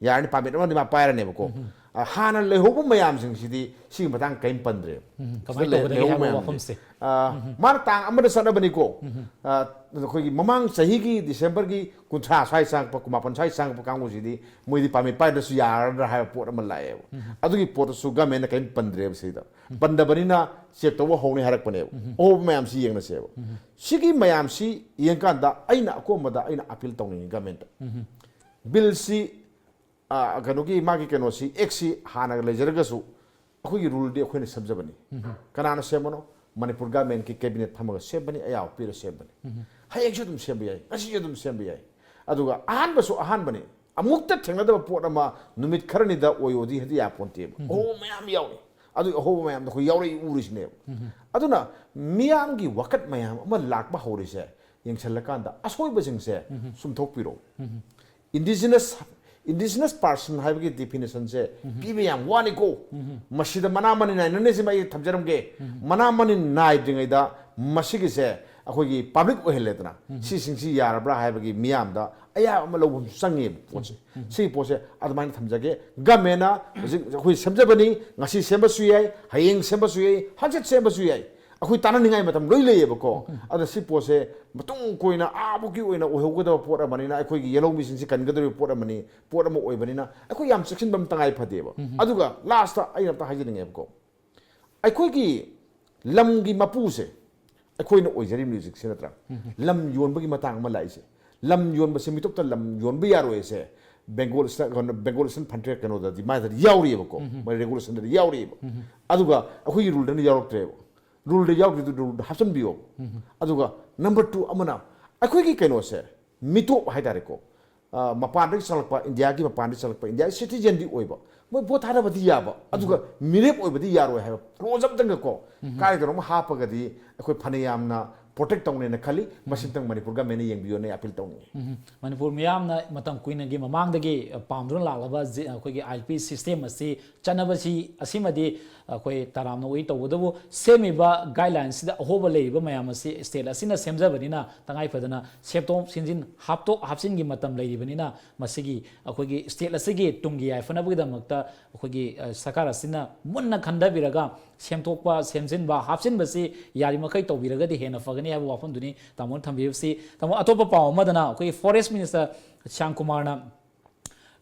ꯌꯥꯔꯅꯤ, permit ꯑꯃꯗꯤ ꯃꯥ ꯄꯥꯏꯔꯅꯦꯕꯀꯣ꯫ ꯑ, ꯍꯥꯟꯅ ꯂꯩꯍꯧꯕ ꯃꯌꯥꯝꯁꯤꯡꯁꯤꯗꯤ ꯁꯤꯒꯤ ꯃꯇꯥꯡ ꯀꯔꯤꯝ ꯄꯟꯗ꯭ꯔꯦꯕ꯫ ꯀꯃꯥꯏꯅ ꯁꯤꯗ ꯂꯩ-, ꯇꯧꯒꯗꯒꯦ ꯂꯩꯍꯧꯕ ꯍꯥꯏꯕ ꯃꯌꯥꯝꯁꯤꯗꯤ꯫ ꯋꯥꯐꯝꯁꯦ꯫ ꯑ, ꯃꯥꯅ ꯇꯥꯡ ꯑꯃꯗ ꯆꯠꯅꯕꯅꯤꯀꯣ꯫ ꯑ, ꯑꯩꯈꯣꯏꯒꯤ ꯃꯃꯥꯡ ꯆꯍꯤꯒꯤ Decemberꯒꯤ ꯀꯨꯟꯊ꯭ꯔꯥ ꯁ꯭ꯋꯥꯏ ꯆꯪꯉꯛꯄ, ꯀꯨꯟꯃꯥꯄꯟ ꯁ꯭ꯋꯥꯏ ꯆꯪꯉꯛꯄ ꯀꯥꯡꯕꯨꯁꯤꯗꯤ ꯃꯣꯏꯗꯤ permit ꯄꯥꯏꯗ꯭ꯔꯁꯨ ꯌꯥꯔꯗ꯭ꯔꯥ ꯍꯥꯏꯕ ꯄꯣꯠ ꯑꯃ ꯂꯥꯛꯑꯦꯕ꯫ ꯑꯗꯨꯒꯤ ꯄꯣꯠꯇꯨꯁꯨ governmentꯅ ꯀꯔꯤꯝ ꯄꯟꯗ꯭ꯔꯦꯕ ꯁꯤꯗ꯫ ꯄꯟꯗꯕꯅꯤꯅ check ꯇꯧꯕ ꯍꯧꯅꯤ ꯍꯥꯏꯔꯛꯄꯅꯦꯕ꯫ ꯑꯍꯣꯕ ꯃꯌꯥꯝꯁꯤ ꯌꯦꯡꯅꯁꯦꯕ꯫ ꯁꯤꯒꯤ ꯃꯌꯥꯝꯁꯤ ꯌꯦꯡꯀꯥꯟꯗ ꯑꯩꯅ ꯑꯀꯣꯝꯕꯗ ꯑꯩꯅ appeal ꯇꯧꯅꯤꯡꯉꯤ governmentꯇ꯫ Billꯁꯤ, ꯑ, ꯀꯩꯅꯣꯒꯤ ꯃꯥꯒꯤ ꯀꯩꯅꯣꯁꯤ, actꯁꯤ ꯍꯥꯟꯅ ꯂꯩꯖꯔꯒꯁꯨ ꯑꯩꯈꯣꯏꯒꯤ ruleꯗꯤ ꯑꯩꯈꯣꯏꯅ ꯁꯦꯝꯖꯕꯅꯤ꯫ ꯀꯅꯥꯅ ꯁꯦꯝꯕꯅꯣ? ꯃꯅꯤꯄꯨꯔ governmentꯀꯤ cabinet ꯐꯝꯃꯒ ꯁꯦꯝꯕꯅꯤ, ꯑꯌꯥꯕ ꯄꯤꯔ ꯁꯦꯝꯕꯅꯤ꯫ ꯍꯌꯦꯡꯁꯨ ꯑꯗꯨꯝ ꯁꯦꯝꯕ ꯌꯥꯏ, ꯉꯁꯤꯁꯨ ꯑꯗꯨꯝ ꯁꯦꯝꯕ ꯌꯥꯏ꯫ ꯑꯗꯨꯒ ꯑꯍꯥꯟꯕꯁꯨ ꯑꯍꯥꯟꯕꯅꯤ, ꯑꯃꯨꯛꯇ ꯊꯦꯡꯅꯗꯕ ꯄꯣꯠ ꯑꯃ ꯅꯨꯃꯤꯠ ꯈꯔꯅꯤꯗ ꯑꯣꯏꯌꯣꯗꯤ ꯍꯦꯛꯇ ꯌꯥꯄꯣꯟꯇꯦꯕ꯫ ꯑꯍꯣꯕ ꯃꯌꯥꯝ ꯌꯥꯎꯔꯤ꯫ ꯑꯗꯨꯒꯤ ꯑꯍꯣꯕ ꯃꯌꯥꯝꯗꯣ ꯑꯩꯈꯣꯏ ꯌꯥꯎꯔꯛꯏ, ꯎꯔꯤꯁꯤꯅꯦꯕ꯫ ꯑꯗꯨꯅ ꯃꯤꯌꯥꯝꯒꯤ ꯋꯥꯀꯠ ꯃꯌꯥꯝ ꯑꯃ ꯂꯥꯛꯄ ꯍꯧꯔꯤꯁꯦ ꯌꯦꯡꯁꯤꯜꯂꯀꯥꯟꯗ ꯑꯁꯣꯏꯕꯁꯤꯡꯁꯦ ꯆꯨꯝꯊꯣꯛꯄꯤꯔꯛꯑꯣ꯫ Indigenous, indigenous person ꯍꯥꯏꯕꯒꯤ definitionꯁꯦ ꯄꯤꯕ ꯌꯥꯝ ꯋꯥꯅꯤꯀꯣ꯫ ꯃꯁꯤꯗ ꯃꯅꯥ ꯃꯅꯤꯟ ꯅꯥꯏꯅꯅ ꯁꯤꯃ ꯑꯩ ꯊꯝꯖꯔꯝꯒꯦ꯫ ꯃꯅꯥ ꯃꯅꯤꯟ ꯅꯥꯏꯗ꯭ꯔꯤꯉꯩꯗ ꯃꯁꯤꯒꯤꯁꯦ ꯑꯩꯈꯣꯏꯒꯤ ꯄꯕ꯭ꯂꯤꯛ ꯑꯣꯏꯍꯜꯂꯦꯗꯅ, ꯁꯤꯁꯤꯡꯁꯤ ꯌꯥꯔꯕ꯭ꯔꯥ ꯍꯥꯏꯕꯒꯤ ꯃꯤꯌꯥꯝꯗ ꯑꯌꯥꯕ ꯑꯃ ꯂꯧꯕ ꯑꯃꯁꯨ ꯆꯪꯉꯦꯕ ꯄꯣꯠꯁꯦ꯫ ꯁꯤꯒꯤ ꯄꯣꯠꯁꯦ ꯑꯗꯨꯃꯥꯏꯅ ꯊꯝꯖꯒꯦ꯫ ꯒꯃꯦꯟꯅ ꯍꯧꯖꯤꯛ ꯑꯩꯈꯣꯏ ꯁꯦꯝꯖꯕꯅꯤ, ꯉꯁꯤ ꯁꯦꯝꯕꯁꯨ ꯌꯥꯏ, ꯍꯌꯦꯡ ꯁꯦꯝꯕꯁꯨ ꯌꯥꯏ, ꯍꯪꯆꯤꯠ ꯁꯦꯝꯕꯁꯨ ꯌꯥꯏ, ꯑꯩꯈꯣꯏ ꯇꯥꯟꯅꯅꯤꯡꯉꯥꯏ ꯃꯇꯝ ꯂꯣꯏ ꯂꯩꯌꯦꯕꯀꯣ꯫ ꯑꯗꯨꯅ ꯁꯤ ꯄꯣꯠꯁꯦ ꯃꯇꯨꯡ ꯀꯣꯏꯅ ꯑꯥꯕꯨꯛꯀꯤ ꯑꯣꯏꯅ ꯑꯣꯏꯍꯧꯒꯗꯕ ꯄꯣꯠ ꯑꯃꯅꯤꯅ, ꯑꯩꯈꯣꯏꯒꯤ ꯌꯦꯜꯍꯧꯃꯤꯁꯤꯡꯁꯤ ꯀꯟꯒꯗꯧꯔꯤꯕ ꯄꯣꯠ ꯑꯃꯅꯤ, ꯄꯣꯠ ꯑꯃ ꯑꯣꯏꯕꯅꯤꯅ ꯑꯩꯈꯣꯏ ꯌꯥꯝ ꯆꯦꯛꯁꯤꯟꯕ ꯑꯃ ꯇꯉꯥꯏ ꯐꯗꯦꯕ꯫ ꯑꯗꯨꯒ ꯂꯥꯁꯇ ꯑꯩꯅ ꯑꯝꯇ ꯍꯥꯏꯖꯅꯤꯡꯉꯦꯕꯀꯣ, ꯑꯩꯈꯣꯏꯒꯤ ꯂꯝꯒꯤ ꯃꯄꯨꯁꯦ ꯑꯩꯈꯣꯏꯅ ꯑꯣꯏꯖꯔꯤꯕꯅꯤ ꯍꯧꯖꯤꯛꯁꯦ, ꯅꯠꯇ꯭ꯔꯥ? ꯂꯝ ꯌꯣꯟꯕꯒꯤ ꯃꯇꯥꯡ ꯑꯃ ꯂꯥꯛꯏꯁꯦ, ꯂꯝ ꯌꯣꯟꯕꯁꯦ ꯃꯤꯇꯣꯞꯇ ꯂꯝ ꯌꯣꯟꯕ ꯌꯥꯔꯣꯏꯁꯦ, ꯕꯦꯡꯒꯣꯜ ꯁ-, ꯀꯩꯅꯣ, ꯕꯦꯡꯒꯣꯜ ꯏꯁꯇꯟ ꯐꯟꯇ꯭ꯔꯦꯛ ꯀꯩꯅꯣꯗꯗꯤ ꯃꯥꯏꯗꯗꯤ ꯌꯥꯎꯔꯤꯑꯕꯀꯣ, ꯃꯣꯏ ꯔꯦꯒꯨꯂꯦꯁꯟꯗꯗꯤ ꯌꯥꯎꯔꯤꯑꯕ꯫ ꯑꯗꯨꯒ ꯑꯩꯈꯣꯏꯒꯤ ꯔꯨꯜꯗꯅ ꯌꯥꯎꯔꯛꯇ꯭ꯔꯦꯕ꯫ ꯔꯨꯜꯗ ꯌꯥꯎꯗ꯭ꯔꯤꯗꯨ ꯔꯨꯜꯗ ꯍꯥꯞꯆꯤꯟꯕꯤꯌꯣ꯫ ꯑꯗꯨꯒ ꯅꯝꯕꯔ ꯇꯨ ꯑꯃꯅ, ꯑꯩꯈꯣꯏꯒꯤ ꯀꯩꯅꯣꯁꯦ, ꯃꯤꯇꯣꯞ ꯍꯥꯏꯇꯥꯔꯦꯀꯣ, ꯑ, ꯃꯄꯥꯟꯗꯒꯤ ꯆꯪꯂꯛꯄ, ꯏꯟꯗꯤꯌꯥꯒꯤ ꯃꯄꯥꯟꯗꯒꯤ ꯆꯪꯂꯛꯄ, ꯏꯟꯗꯤꯌꯥꯒꯤ ꯁꯤꯇꯤꯖꯦꯟꯗꯤ ꯑꯣꯏꯕ, ꯃꯣꯏ ꯚꯣꯠ ꯊꯥꯗꯕꯗꯤ ꯌꯥꯕ, ꯑꯗꯨꯒ ꯃꯤꯔꯦꯞ ꯑꯣꯏꯕꯗꯤ ꯌꯥꯔꯣꯏ ꯍꯥꯏꯕ ꯀ꯭ꯂꯣꯖ ꯑꯝꯇꯪꯒꯀꯣ, ꯀꯥꯏꯗꯅꯣ ꯑꯃ ꯍꯥꯞꯄꯒꯗꯤ ꯑꯩꯈꯣꯏ ꯐꯅ ꯌꯥꯝꯅ ꯄ꯭ꯔꯣꯇꯦꯛ ꯇꯧꯅꯦꯅ ꯈꯜꯂꯤ꯫ ꯃꯁꯤꯝꯇꯪ ꯃꯅꯤꯄꯨꯔ ꯒꯃꯦꯟꯅ ꯌꯦꯡꯕꯤꯌꯣꯅ ꯑꯩ ꯑꯄꯤꯜ ꯇꯧꯅꯤꯡꯉꯤ꯫ ꯎꯝ꯫ ꯃꯅꯤꯄꯨꯔ ꯃꯤꯌꯥꯝꯅ ꯃꯇꯝ ꯀꯨꯏꯅꯒꯤ ꯃꯃꯥꯡꯗꯒꯤ, ꯑ, ꯄꯥꯝꯗꯨꯅ ꯂꯥꯛꯂꯕ ꯖꯤ-, ꯑꯩꯈꯣꯏꯒꯤ ꯑꯥꯏ ꯄꯤ ꯁꯤꯁꯇꯦꯝ ꯑꯁꯤ ꯆꯠꯅꯕꯁꯤ ꯑꯁꯤꯃꯗꯤ ꯑꯩꯈꯣꯏ ꯇꯔꯥꯝꯅ ꯑꯣꯏ꯫ ꯇꯧꯕꯇꯕꯨ ꯁꯦꯝꯃꯤꯕ ꯒꯥꯏꯗꯂꯥꯏꯟꯁꯤꯗ ꯑꯍꯣꯕ ꯂꯩꯔꯤꯕ ꯃꯌꯥꯝ ꯑꯁꯤ ꯁ꯭ꯇꯦꯠ ꯑꯁꯤꯅ ꯁꯦꯝꯖꯕꯅꯤꯅ ꯇꯉꯥꯏ ꯐꯗꯅ ꯁꯦꯝꯗꯣꯛ ꯁꯦꯝꯖꯤꯟ, ꯍꯥꯞꯇꯣꯛ ꯍꯥꯞꯆꯤꯟꯒꯤ ꯃꯇꯝ ꯂꯩꯔꯤꯕꯅꯤꯅ ꯃꯁꯤꯒꯤ ꯑꯩꯈꯣꯏꯒꯤ ꯁ꯭ꯇꯦꯠ ꯑꯁꯤꯒꯤ ꯇꯨꯡꯒꯤ ꯌꯥꯏꯐꯅꯕꯒꯤꯗꯃꯛꯇ ꯑꯩꯈꯣꯏꯒꯤ, ꯑ, ꯁꯔꯀꯥꯔ ꯑꯁꯤꯅ ꯃꯨꯟꯅ ꯈꯟꯊꯕꯤꯔꯒ ꯁꯦꯝꯗꯣꯛꯄ, ꯁꯦꯝꯖꯤꯟꯕ, ꯍꯥꯞꯆꯤꯟꯕꯁꯤ ꯌꯥꯔꯤꯃꯈꯩ ꯇꯧꯕꯤꯔꯒꯗꯤ ꯍꯦꯟꯅ ꯐꯒꯅꯤ ꯍꯥꯏꯕ ꯋꯥꯐꯝꯗꯨꯅꯤ ꯇꯥꯃꯣꯅ ꯊꯝꯕꯤꯔꯤꯕꯁꯤ꯫ ꯇꯥꯃꯣ, ꯑꯇꯣꯞꯄ ꯄꯥꯎ ꯑꯃꯗꯅ ꯑꯩꯈꯣꯏꯒꯤ ꯐꯣꯔꯦꯁ ꯃꯤꯅꯤꯁꯇꯔ ꯁ꯭ꯌꯥꯝ ꯀꯨꯃꯥꯔꯅ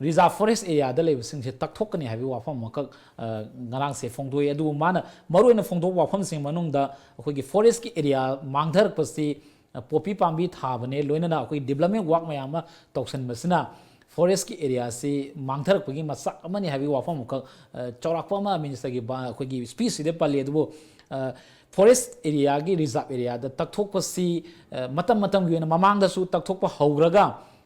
ꯔꯤꯖꯥꯔꯚ ꯐꯣꯔꯦꯁ ꯑꯦꯔꯤꯌꯥꯗ ꯂꯩꯕꯁꯤꯡꯁꯦ ꯇꯛꯊꯣꯛꯀꯅꯤ ꯍꯥꯏꯕꯒꯤ ꯋꯥꯐꯝ ꯑꯃꯈꯛ, ꯑ, ꯉꯔꯥꯡꯁꯦ ꯐꯣꯡꯗꯣꯛꯏ꯫ ꯑꯗꯨꯕꯨ ꯃꯥꯅ ꯃꯔꯨꯑꯣꯏꯅ ꯐꯣꯡꯗꯣꯛꯄ ꯋꯥꯐꯝꯁꯤꯡ ꯃꯅꯨꯡꯗ ꯑꯩꯈꯣꯏꯒꯤ ꯐꯣꯔꯦꯁꯀꯤ ꯑꯦꯔꯤꯌꯥ ꯃꯥꯡꯊꯔꯛꯄꯁꯤ, ꯑ, ꯄꯣꯄꯤ ꯄꯥꯝꯕꯤ ꯊꯥꯕꯅꯦ, ꯂꯣꯏꯅꯅ ꯑꯩꯈꯣꯏ ꯗꯤꯕ꯭ꯂꯞꯃꯦꯟ ꯋꯥꯛ ꯃꯌꯥꯝ ꯑꯃ ꯇꯧꯁꯟꯕꯁꯤꯅ ꯐꯣꯔꯦꯁꯀꯤ ꯑꯦꯔꯤꯌꯥꯁꯤ ꯃꯥꯡꯊꯔꯛꯄꯒꯤ ꯃꯆꯥꯛ ꯑꯃꯅꯤ ꯍꯥꯏꯕꯒꯤ ꯋꯥꯐꯝ ꯑꯃꯈꯛ, ꯑ, ꯆꯥꯎꯔꯥꯛꯄ ꯑꯃ ꯃꯤꯅꯤꯁꯇꯔꯒꯤ ꯕꯥ-, ꯑꯩꯈꯣꯏꯒꯤ ꯁ꯭ꯄꯤꯆꯁꯤꯗ ꯄꯜꯂꯤ꯫ ꯑꯗꯨꯕꯨ, ꯑ, ꯐꯣꯔꯦꯁ ꯑꯦꯔꯤꯌꯥꯒꯤ, ꯔꯤꯖꯥꯔꯚ ꯑꯦꯔꯤꯌꯥꯗ ꯇꯛꯊꯣꯛꯄꯁꯤ, ꯑ, ꯃꯇꯝ ꯃꯇꯝꯒꯤ ꯑꯣꯏꯅ ꯃꯃꯥꯡꯗꯁꯨ ꯇꯛꯊꯣꯛꯄ ꯍꯧꯈ꯭ꯔꯒ,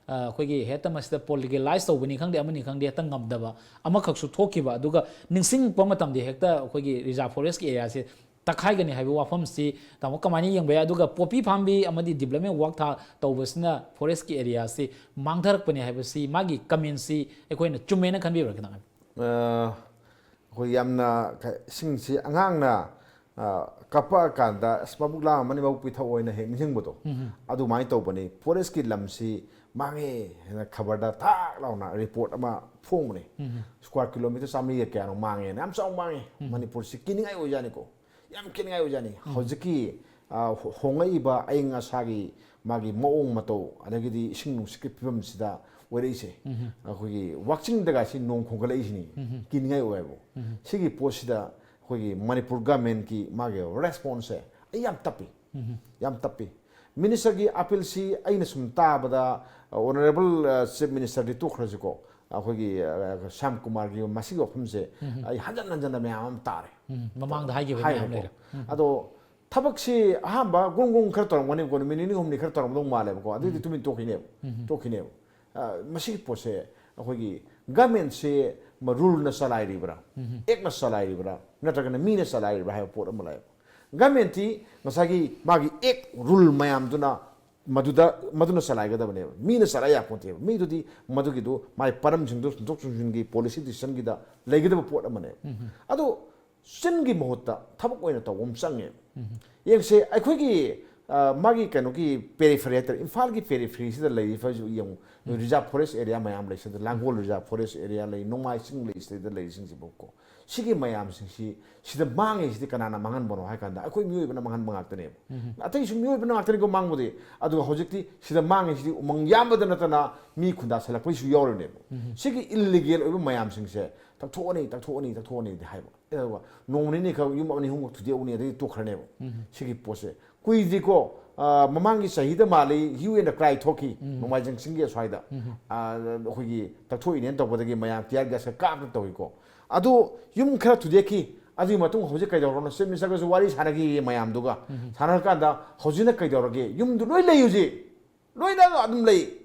ꯑ, ꯑꯩꯈꯣꯏꯒꯤ ꯍꯦꯛꯇ ꯃꯁꯤꯗ ꯄꯣꯂꯤꯇꯤꯀꯦꯂꯥꯏꯁ ꯇꯧꯕꯅꯤ ꯈꯪꯗꯦ, ꯑꯃꯅꯤ ꯈꯪꯗꯦ, ꯍꯦꯛꯇ ꯉꯝꯗꯕ ꯑꯃꯈꯛꯁꯨ ꯊꯣꯛꯈꯤꯕ꯫ ꯑꯗꯨꯒ ꯅꯤꯡꯁꯤꯡꯉꯛꯄ ꯃꯇꯝꯗ ꯍꯦꯛꯇ ꯑꯩꯈꯣꯏꯒꯤ ꯔꯤꯖꯥꯔꯚ ꯐꯣꯔꯦꯁꯀꯤ ꯑꯦꯔꯤꯌꯥꯁꯦ ꯇꯛꯈꯥꯏꯒꯅꯤ ꯍꯥꯏꯕꯒꯤ ꯋꯥꯐꯝꯁꯤ ꯇꯥꯃꯣ ꯀꯃꯥꯏꯅ ꯌꯦꯡꯕ ꯌꯥꯏ? ꯑꯗꯨꯒ ꯄꯣꯄꯤ ꯐꯥꯝꯕꯤ ꯑꯃꯗꯤ ꯗꯤꯕ꯭ꯂꯞꯃꯦꯟ ꯋꯥꯛ ꯊꯥ-, ꯇꯧꯕꯁꯤꯅ ꯐꯣꯔꯦꯁꯀꯤ ꯑꯦꯔꯤꯌꯥꯁꯤ ꯃꯥꯡꯊꯔꯛꯄꯅꯤ ꯍꯥꯏꯕꯁꯤ ꯃꯥꯒꯤ ꯀꯃꯦꯟꯁꯤ ꯑꯩꯈꯣꯏꯅ ꯆꯨꯝꯃꯦꯅ ꯈꯟꯕꯤꯕ꯭ꯔꯥ? ꯈꯤꯇꯪ ꯍꯥꯏꯕꯤꯌꯨ꯫ ꯑ, ꯑꯩꯈꯣꯏ ꯌꯥꯝꯅ ꯀ-, ꯏꯁꯤꯡꯁꯤ ꯑꯉꯥꯡꯅ, ꯑ, ꯀꯥꯄꯛꯑꯀꯥꯟꯗ ꯑꯁ ꯃꯕꯨꯛ ꯂꯥꯝꯃꯅꯤ, ꯃꯕꯨꯛ ꯄꯤꯊꯛꯑꯣꯅ ꯍꯦꯛ ꯅꯤꯡꯁꯤꯡꯕꯗꯣ꯫ ꯑꯗꯨꯃꯥꯏꯅ ꯇꯧꯕꯅꯤ꯫ ꯐꯣꯔꯦꯁꯀꯤ ꯂꯝꯁꯤ ꯃꯥꯡꯉꯦ ꯍꯥꯏꯅ ꯈꯕꯔꯗ ꯊꯥꯛ ꯂꯥꯎꯅ ꯔꯤꯄꯣꯔꯠ ꯑꯃ ꯐꯣꯡꯕꯅꯤ꯫ ꯁ꯭ꯀ꯭ꯋꯥꯔ ꯀꯤꯂꯣꯃꯤꯇꯔ ꯆꯥꯃꯔꯤꯒ ꯀꯌꯥꯅꯣ ꯃꯥꯡꯉꯦꯅ꯫ ꯌꯥꯝ ꯆꯥꯎ ꯃꯥꯡꯉꯦ꯫ ꯃꯅꯤꯄꯨꯔꯁꯤ ꯀꯤꯅꯤꯡꯉꯥꯏ ꯑꯣꯏꯖꯥꯠꯅꯤꯀꯣ꯫ ꯌꯥꯝ ꯈꯦꯠꯅꯤꯡꯉꯥꯏ ꯑꯣꯏꯖꯥꯠꯅꯤ꯫ ꯍꯧꯖꯤꯛꯀꯤ, ꯑ, ꯍꯣ-, ꯍꯣꯡꯂꯛꯏꯕ ꯑꯏꯪ ꯑꯁꯥꯒꯤ ꯃꯥꯒꯤ ꯃꯑꯣꯡ ꯃꯇꯧ, ꯑꯗꯒꯤꯗꯤ ꯏꯁꯤꯡ ꯅꯨꯡꯁꯤꯠꯀꯤ ꯐꯤꯕꯝꯁꯤꯗ ꯑꯣꯏꯔꯛꯏꯁꯦ꯫ ꯑꯩꯈꯣꯏꯒꯤ ꯋꯥꯛꯆꯤꯡꯗꯒꯁꯤ ꯅꯣꯡ ꯈꯣꯡꯒꯠꯂꯛꯏꯁꯤꯅꯤ꯫ ꯀꯤꯅꯤꯡꯉꯥꯏ ꯑꯣꯏ ꯍꯥꯏꯕꯨ꯫ ꯁꯤꯒꯤ ꯄꯣꯠꯁꯤꯗ ꯑꯩꯈꯣꯏꯒꯤ ꯃꯅꯤꯄꯨꯔ ꯒꯃꯦꯟꯒꯤ ꯃꯥꯒꯤ ꯔꯦꯁꯄꯣꯟꯁꯁꯦ ꯑꯩ ꯌꯥꯝ ꯇꯞꯄꯤ꯫ ꯌꯥꯝ ꯇꯞꯄꯤ꯫ ꯃꯤꯅꯤꯁꯇꯔꯒꯤ ꯑꯄꯤꯜꯁꯤ ꯑꯩꯅ ꯁꯨꯝ ꯇꯥꯕꯗ, ꯑꯣꯅꯔꯦꯕꯜ, ꯑ, ꯆꯤꯐ ꯃꯤꯅꯤꯁꯇꯔꯗꯤ ꯇꯣꯛꯈ꯭ꯔꯁꯤꯀꯣ, ꯑꯩꯈꯣꯏꯒꯤ, ꯑ, ꯁ꯭ꯌꯥꯝ ꯀꯨꯃꯥꯔꯒꯤ ꯃꯁꯤꯒꯤ ꯋꯥꯐꯝꯁꯦ ꯑꯩ ꯍꯟꯖꯟ ꯍꯟꯖꯟꯅ ꯃꯌꯥꯝ ꯑꯃ ꯇꯥꯔꯦ꯫ ꯃꯃꯥꯡꯗ ꯍꯥꯏꯈꯤꯕ ꯃꯌꯥꯝ ꯍꯥꯏꯌꯦꯕꯀꯣ꯫ ꯂꯩꯔꯦ꯫ ꯑꯗꯣ ꯊꯕꯛꯁꯤ ꯑꯍꯥꯟꯕ ꯒ꯭ꯔꯨꯡ ꯒ꯭ꯔꯨꯡ ꯈꯔ ꯇꯧꯔꯝꯒꯅꯤꯕꯀꯣ, ꯅꯨꯃꯤꯠ ꯅꯤꯅꯤ ꯍꯨꯝꯅꯤ ꯈꯔ ꯇꯧꯔꯝꯒꯗꯧ ꯃꯥꯜꯂꯦꯕꯀꯣ, ꯑꯗꯨꯏꯗꯤ ꯇꯨꯃꯤꯟ ꯇꯣꯛꯈꯤꯅꯦꯕ꯫ ꯇꯣꯛꯈꯤꯅꯦꯕ꯫ ꯑ, ꯃꯁꯤꯒꯤ ꯄꯣꯠꯁꯦ ꯑꯩꯈꯣꯏꯒꯤ ꯒꯃꯦꯟꯁꯦ ꯔꯨꯜꯅ ꯆꯂꯥꯏꯔꯤꯕ꯭ꯔꯥ, ꯑꯦꯛꯅ ꯆꯂꯥꯏꯔꯤꯕ꯭ꯔꯥ, ꯅꯠꯇ꯭ꯔꯒꯅ ꯃꯤꯅ ꯆꯂꯥꯏꯔꯤꯕ꯭ꯔꯥ ꯍꯥꯏꯕ ꯄꯣꯠ ꯑꯃ ꯂꯥꯛꯑꯦꯕ꯫ ꯒꯃꯦꯟꯇꯤ ꯉꯁꯥꯏꯒꯤ ꯃꯥꯒꯤ ꯑꯦꯛ ꯔꯨꯜ ꯃꯌꯥꯝꯗꯨꯅ ꯃꯗꯨꯗ, ꯃꯗꯨꯅ ꯆꯂꯥꯏꯒꯗꯕꯅꯦꯕ꯫ ꯃꯤꯅ ꯆꯂꯥꯏ ꯌꯥꯄꯣꯟꯇꯦꯕ꯫ ꯃꯤꯗꯨꯗꯤ ꯃꯗꯨꯒꯤꯗꯨ ꯃꯥꯏ ꯄꯔꯝꯁꯤꯡꯗꯨ ꯆꯨꯝꯊꯣꯛ ꯆꯨꯝꯁꯤꯟꯒꯤ ꯄꯣꯂꯤꯁꯤ ꯗꯤꯁꯤꯖꯟꯒꯤꯗ ꯂꯩꯒꯗꯕ ꯄꯣꯠ ꯑꯃꯅꯦꯕ꯫ ꯑꯗꯣ ꯆꯤꯟꯒꯤ ꯃꯍꯨꯠꯇ ꯊꯕꯛ ꯑꯣꯏꯅ ꯇꯧꯕ ꯑꯃ ꯆꯪꯉꯦꯕ꯫ ꯌꯦꯡꯁꯦ, ꯑꯩꯈꯣꯏꯒꯤ, ꯑ, ꯃꯥꯒꯤ ꯀꯩꯅꯣꯒꯤ ꯄꯦꯔꯤꯐꯦꯔꯤ ꯍꯥꯏꯇꯥꯔꯦ, ꯏꯝꯐꯥꯜꯒꯤ ꯄꯦꯔꯤꯐꯦꯔꯤꯁꯤꯗ ꯂꯩꯔꯤꯕꯁꯨ ꯌꯦꯡꯉꯨ, ꯔꯤꯖꯥꯔꯚ ꯐꯣꯔꯦꯁ ꯑꯦꯔꯤꯌꯥ ꯃꯌꯥꯝ ꯂꯩ, ꯁꯤꯗ ꯂꯥꯡꯒꯣꯜ ꯔꯤꯖꯥꯔꯚ ꯐꯣꯔꯦꯁ ꯑꯦꯔꯤꯌꯥ ꯂꯩ, ꯅꯣꯡꯃꯥꯏꯆꯤꯡ ꯂꯩ, ꯁꯤꯗꯩꯗ ꯂꯩꯔꯤꯁꯤꯡꯁꯤꯐꯥꯎꯀꯣ꯫ ꯁꯤꯒꯤ ꯃꯌꯥꯝꯁꯤꯡꯁꯤ ꯁꯤꯗ ꯃꯥꯡꯉꯤꯁꯤꯗꯤ ꯀꯅꯥꯅ ꯃꯥꯡꯍꯟꯕꯅꯣ ꯍꯥꯏ ꯀꯥꯟꯗ ꯑꯩꯈꯣꯏ ꯃꯤꯑꯣꯏꯕꯅ ꯃꯥꯡꯍꯟꯕ ꯉꯥꯛꯇꯅꯦꯕ꯫ ꯑꯇꯩꯁꯨ ꯃꯤꯑꯣꯏꯕꯅ ꯉꯥꯛꯇꯅꯤꯀꯣ ꯃꯥꯡꯕꯗꯤ꯫ ꯑꯗꯨꯒ ꯍꯧꯖꯤꯛꯇꯤ ꯁꯤꯗ ꯃꯥꯡꯉꯤꯁꯤꯗꯤ ꯎꯃꯪ ꯌꯥꯝꯕꯗ ꯅꯠꯇꯅ ꯃꯤ ꯈꯨꯟꯗꯥꯁꯜꯂꯛꯄꯒꯤꯁꯨ ꯌꯥꯎꯔꯤꯅꯦꯕ꯫ ꯁꯤꯒꯤ ꯏꯜꯂꯤꯒꯦꯜ ꯑꯣꯏꯕ ꯃꯌꯥꯝꯁꯤꯡꯁꯦ ꯇꯛꯊꯣꯛꯑꯅꯤ, ꯇꯛꯊꯣꯛꯑꯅꯤ, ꯇꯛꯊꯣꯛꯑꯅꯤꯗꯤ ꯍꯥꯏꯕ꯫ ꯑꯗꯨꯒ ꯅꯣꯡ ꯅꯤꯅꯤꯈꯛ ꯌꯨꯝ ꯑꯅꯤ ꯑꯍꯨꯝꯈꯛ ꯊꯨꯗꯦꯛꯎꯅꯤ, ꯑꯗꯩꯗꯤ ꯇꯣꯛꯈ꯭ꯔꯅꯦꯕ꯫ ꯁꯤꯒꯤ ꯄꯣꯠꯁꯦ ꯀꯨꯏꯗ꯭ꯔꯤꯀꯣ, ꯑ, ꯃꯃꯥꯡꯒꯤ ꯆꯍꯤꯗ ꯃꯥꯜꯂꯤ, ꯍ꯭ꯌꯨ ꯑꯦꯟ ꯀ꯭ꯔꯥꯏ ꯊꯣꯛꯈꯤ, ꯅꯣꯡꯃꯥꯏꯖꯤꯡ ꯆꯤꯡꯒꯤ ꯑꯁ꯭ꯋꯥꯏꯗ꯫ ꯑ, ꯑꯩꯈꯣꯏꯒꯤ ꯇꯛꯊꯣꯛꯏꯅꯦꯅ ꯇꯧꯕꯗꯒꯤ ꯃꯌꯥꯝ ꯇꯤꯌꯥꯔ ꯒ꯭ꯌꯥꯁꯀ ꯀꯥꯞꯇꯅ ꯇꯧꯏꯀꯣ꯫ ꯑꯗꯨ ꯌꯨꯝ ꯈꯔ ꯊꯨꯗꯦꯛꯈꯤ꯫ ꯑꯗꯨꯒꯤ ꯃꯇꯨꯡ ꯍꯧꯖꯤꯛ ꯀꯩꯗꯧꯔꯕꯅꯣ? ꯆꯤꯐ ꯃꯤꯅꯤꯁꯇꯔꯒꯁꯨ ꯋꯥꯔꯤ ꯁꯥꯟꯅꯈꯤ ꯃꯌꯥꯝꯗꯨꯒ꯫ ꯁꯥꯟꯅꯔꯀꯥꯟꯗ ꯍꯧꯖꯤꯛꯅ ꯀꯩꯗꯧꯔꯒꯦ? ꯌꯨꯝꯗꯨ ꯂꯣꯏ ꯂꯩ ꯍꯧꯖꯤꯛ꯫ ꯂꯣꯏꯅ ꯑꯗꯨꯝ ꯂꯩ꯫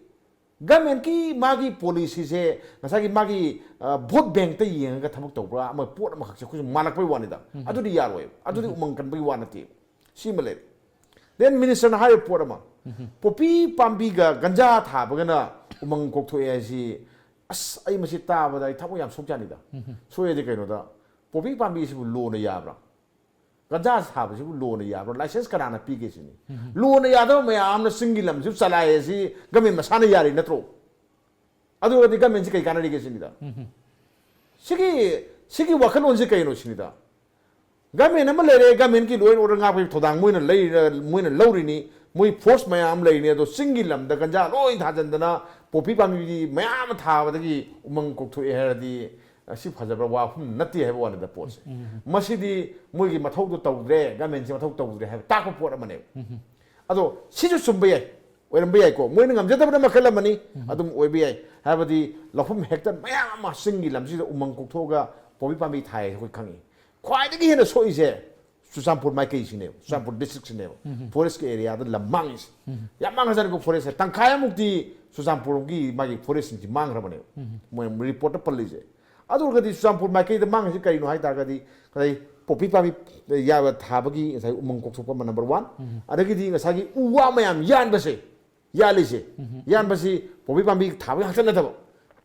ꯒꯃꯦꯟꯀꯤ ꯃꯥꯒꯤ ꯄꯣꯂꯤꯁꯤꯁꯦ ꯉꯁꯥꯏꯒꯤ ꯃꯥꯒꯤ, ꯑ, ꯚꯣꯠ ꯕꯦꯡꯛꯇ ꯌꯦꯡꯉꯒ ꯊꯕꯛ ꯇꯧꯕ꯭ꯔꯥ, ꯑꯃ ꯄꯣꯠ ꯑꯃꯈꯛꯁꯦ ꯑꯩꯈꯣꯏꯁꯨ ꯃꯥꯜꯂꯛꯄꯩ ꯋꯥꯅꯤꯗ꯫ ꯑꯗꯨꯗꯤ ꯌꯥꯔꯣꯏꯕ꯫ ꯑꯗꯨꯗꯤ ꯎꯃꯪ ꯀꯟꯕꯒꯤ ꯋꯥ ꯅꯠꯇꯦ꯫ ꯁꯤꯃ ꯂꯩꯔꯦ꯫ ꯗꯦꯟ ꯃꯤꯅꯤꯁꯇꯔꯅ ꯍꯥꯏꯔꯤꯕ ꯄꯣꯠ ꯑꯃ, ꯄꯣꯄꯤ ꯄꯥꯝꯕꯤꯒ ꯒꯟꯖꯥ ꯊꯥꯕꯒꯅ ꯎꯃꯪ ꯀꯣꯛꯊꯣꯛꯑꯦ ꯍꯥꯏꯁꯤ, ꯑꯁ, ꯑꯩ ꯃꯁꯤ ꯇꯥꯕꯗ ꯑꯩ ꯊꯃꯣꯏ ꯌꯥꯝ ꯁꯣꯛꯆꯥꯅꯤꯗ꯫ ꯁꯣꯛꯑꯦꯗꯤ ꯀꯩꯅꯣꯗ, ꯄꯣꯄꯤ ꯄꯥꯝꯕꯤꯁꯤꯕꯨ ꯂꯣꯅ ꯌꯥꯕ꯭ꯔꯥ? ꯒꯟꯖꯥ ꯊꯥꯕꯁꯤꯕꯨ ꯂꯣꯅ ꯌꯥꯕ꯭ꯔꯣ? ꯂꯥꯏꯁꯦꯟꯁ ꯀꯅꯥꯅ ꯄꯤꯒꯦ ꯁꯤꯅꯤ꯫ ꯂꯣꯅ ꯌꯥꯗꯕ ꯃꯌꯥꯝ ꯑꯃꯅ ꯆꯤꯡꯒꯤ ꯂꯝꯁꯤꯕꯨ ꯆꯂꯥꯏ ꯑꯁꯤ ꯒꯃꯦꯟ ꯃꯁꯥꯅ ꯌꯥꯔꯤ ꯅꯠꯇ꯭ꯔꯣ? ꯑꯗꯨ ꯑꯣꯏꯔꯗꯤ ꯒꯃꯦꯟꯁꯤ ꯀꯩ ꯀꯥꯟꯅꯔꯤꯒꯦ ꯁꯤꯅꯤꯗ? ꯁꯤꯒꯤ ꯁꯤꯒꯤ ꯋꯥꯈꯜꯂꯣꯟꯁꯤ ꯀꯩꯅꯣ ꯁꯤꯅꯤꯗ? ꯒꯃꯦꯟ ꯑꯃ ꯂꯩꯔꯦ, ꯒꯃꯦꯟꯒꯤ ꯂꯣ ꯑꯦꯟ ꯑꯣꯔꯗꯔ ꯉꯥꯛꯄꯒꯤ ꯊꯧꯗꯥꯡ ꯃꯣꯏꯅ ꯂꯩꯔ-, ꯃꯣꯏꯅ ꯂꯧꯔꯤꯅꯤ꯫ ꯃꯣꯏ ꯐꯣꯔꯁ ꯃꯌꯥꯝ ꯑꯃ ꯂꯩꯔꯤꯅꯤ꯫ ꯑꯗꯣ ꯆꯤꯡꯒꯤ ꯂꯝꯗ ꯒꯟꯖꯥ ꯂꯣꯏ ꯊꯥꯖꯤꯟꯗꯅ ꯄꯣꯄꯤ ꯄꯥꯝꯕꯤ ꯃꯌꯥꯝ ꯑꯃ ꯊꯥꯕꯗꯒꯤ ꯎꯃꯪ ꯀꯣꯛꯊꯣꯛꯑꯦ ꯍꯥꯏꯔꯗꯤ, ꯑꯁꯤ ꯐꯖꯕ ꯋꯥꯐꯝ ꯅꯠꯇꯦ ꯍꯥꯏꯕ ꯋꯥꯅꯤꯗ ꯄꯣꯠꯁꯦ꯫ ꯃꯁꯤꯗꯤ ꯃꯣꯏꯒꯤ ꯃꯊꯧꯗꯣ ꯇꯧꯗ꯭ꯔꯦ, ꯒꯃꯦꯟꯁꯤ ꯃꯊꯧ ꯇꯧꯗ꯭ꯔꯦ ꯍꯥꯏꯕ ꯇꯥꯛꯄ ꯄꯣꯠ ꯑꯃꯅꯦꯕ꯫ ꯑꯗꯣ ꯁꯤꯁꯨ ꯆꯨꯝꯕ ꯌꯥꯏ, ꯑꯣꯏꯔꯝꯕ ꯌꯥꯏꯀꯣ, ꯃꯣꯏꯅ ꯉꯝꯖꯗꯕꯅ ꯃꯈꯜ ꯑꯃꯅꯤ꯫ ꯑꯗꯨꯝ ꯑꯣꯏꯕ ꯌꯥꯏ꯫ ꯍꯥꯏꯕꯗꯤ ꯂꯧꯐꯝ ꯍꯦꯛꯇ ꯃꯌꯥꯝ ꯑꯃ ꯆꯤꯡꯒꯤ ꯂꯝꯁꯤꯗ ꯎꯃꯪ ꯀꯣꯛꯊꯣꯛꯑꯒ ꯄꯣꯄꯤ ꯄꯥꯝꯕꯤ ꯊꯥꯏ ꯑꯩꯈꯣꯏ ꯈꯪꯉꯤ꯫ ꯈ꯭ꯋꯥꯏꯗꯒꯤ ꯍꯦꯟꯅ ꯁꯣꯛꯏꯁꯦ ꯆꯨꯔꯆꯥꯟꯄꯨꯔ ꯃꯥꯏꯀꯩꯁꯤꯅꯦꯕ, ꯆꯨꯔꯆꯥꯟꯄꯨꯔ ꯗꯤꯁꯇ꯭ꯔꯤꯛꯁꯤꯅꯦꯕ꯫ ꯐꯣꯔꯦꯁꯀꯤ ꯑꯦꯔꯤꯌꯥꯗ ꯂꯝ ꯃꯥꯡꯉꯤꯁꯦ ꯌꯥꯝ ꯃꯥꯡꯉꯖꯥꯠꯅꯤꯀꯣ꯫ ꯐꯣꯔꯦꯁꯁꯦ ꯇꯪꯈꯥꯏ ꯑꯃꯨꯛꯇꯤ ꯆꯨꯔꯆꯥꯟꯄꯨꯔꯒꯤ ꯃꯥꯒꯤ ꯐꯣꯔꯦꯁꯁꯤꯡꯁꯤ ꯃꯥꯡꯈ꯭ꯔꯕꯅꯦꯕ꯫ ꯃꯣꯏ ꯔꯤꯄꯣꯔꯠꯇ ꯄꯜꯂꯤꯁꯦ꯫ ꯑꯗꯨ ꯑꯣꯏꯔꯒꯗꯤ ꯆꯨꯔꯆꯥꯟꯄꯨꯔ ꯃꯥꯏꯀꯩꯗ ꯃꯥꯡꯉꯤꯁꯦ ꯀꯔꯤꯅꯣ ꯍꯥꯏ ꯇꯥꯔꯒꯗꯤ, ꯉꯁꯥꯏ ꯄꯣꯄꯤ ꯄꯥꯝꯕꯤ ꯌꯥꯕ ꯊꯥꯕꯒꯤ ꯉꯁꯥꯏ ꯎꯃꯪ ꯀꯣꯛꯊꯣꯛꯄ ꯑꯃ number one꯫ ꯑꯗꯒꯤꯗꯤ ꯉꯁꯥꯏꯒꯤ ꯎ ꯋꯥ ꯃꯌꯥꯝ ꯌꯥꯟꯕꯁꯦ, ꯌꯥꯜꯂꯤꯁꯦ, ꯌꯥꯟꯕꯁꯤ ꯄꯣꯄꯤ ꯄꯥꯝꯕꯤ ꯊꯥꯕꯒꯤ ꯉꯥꯛꯇ ꯅꯠꯇꯕ,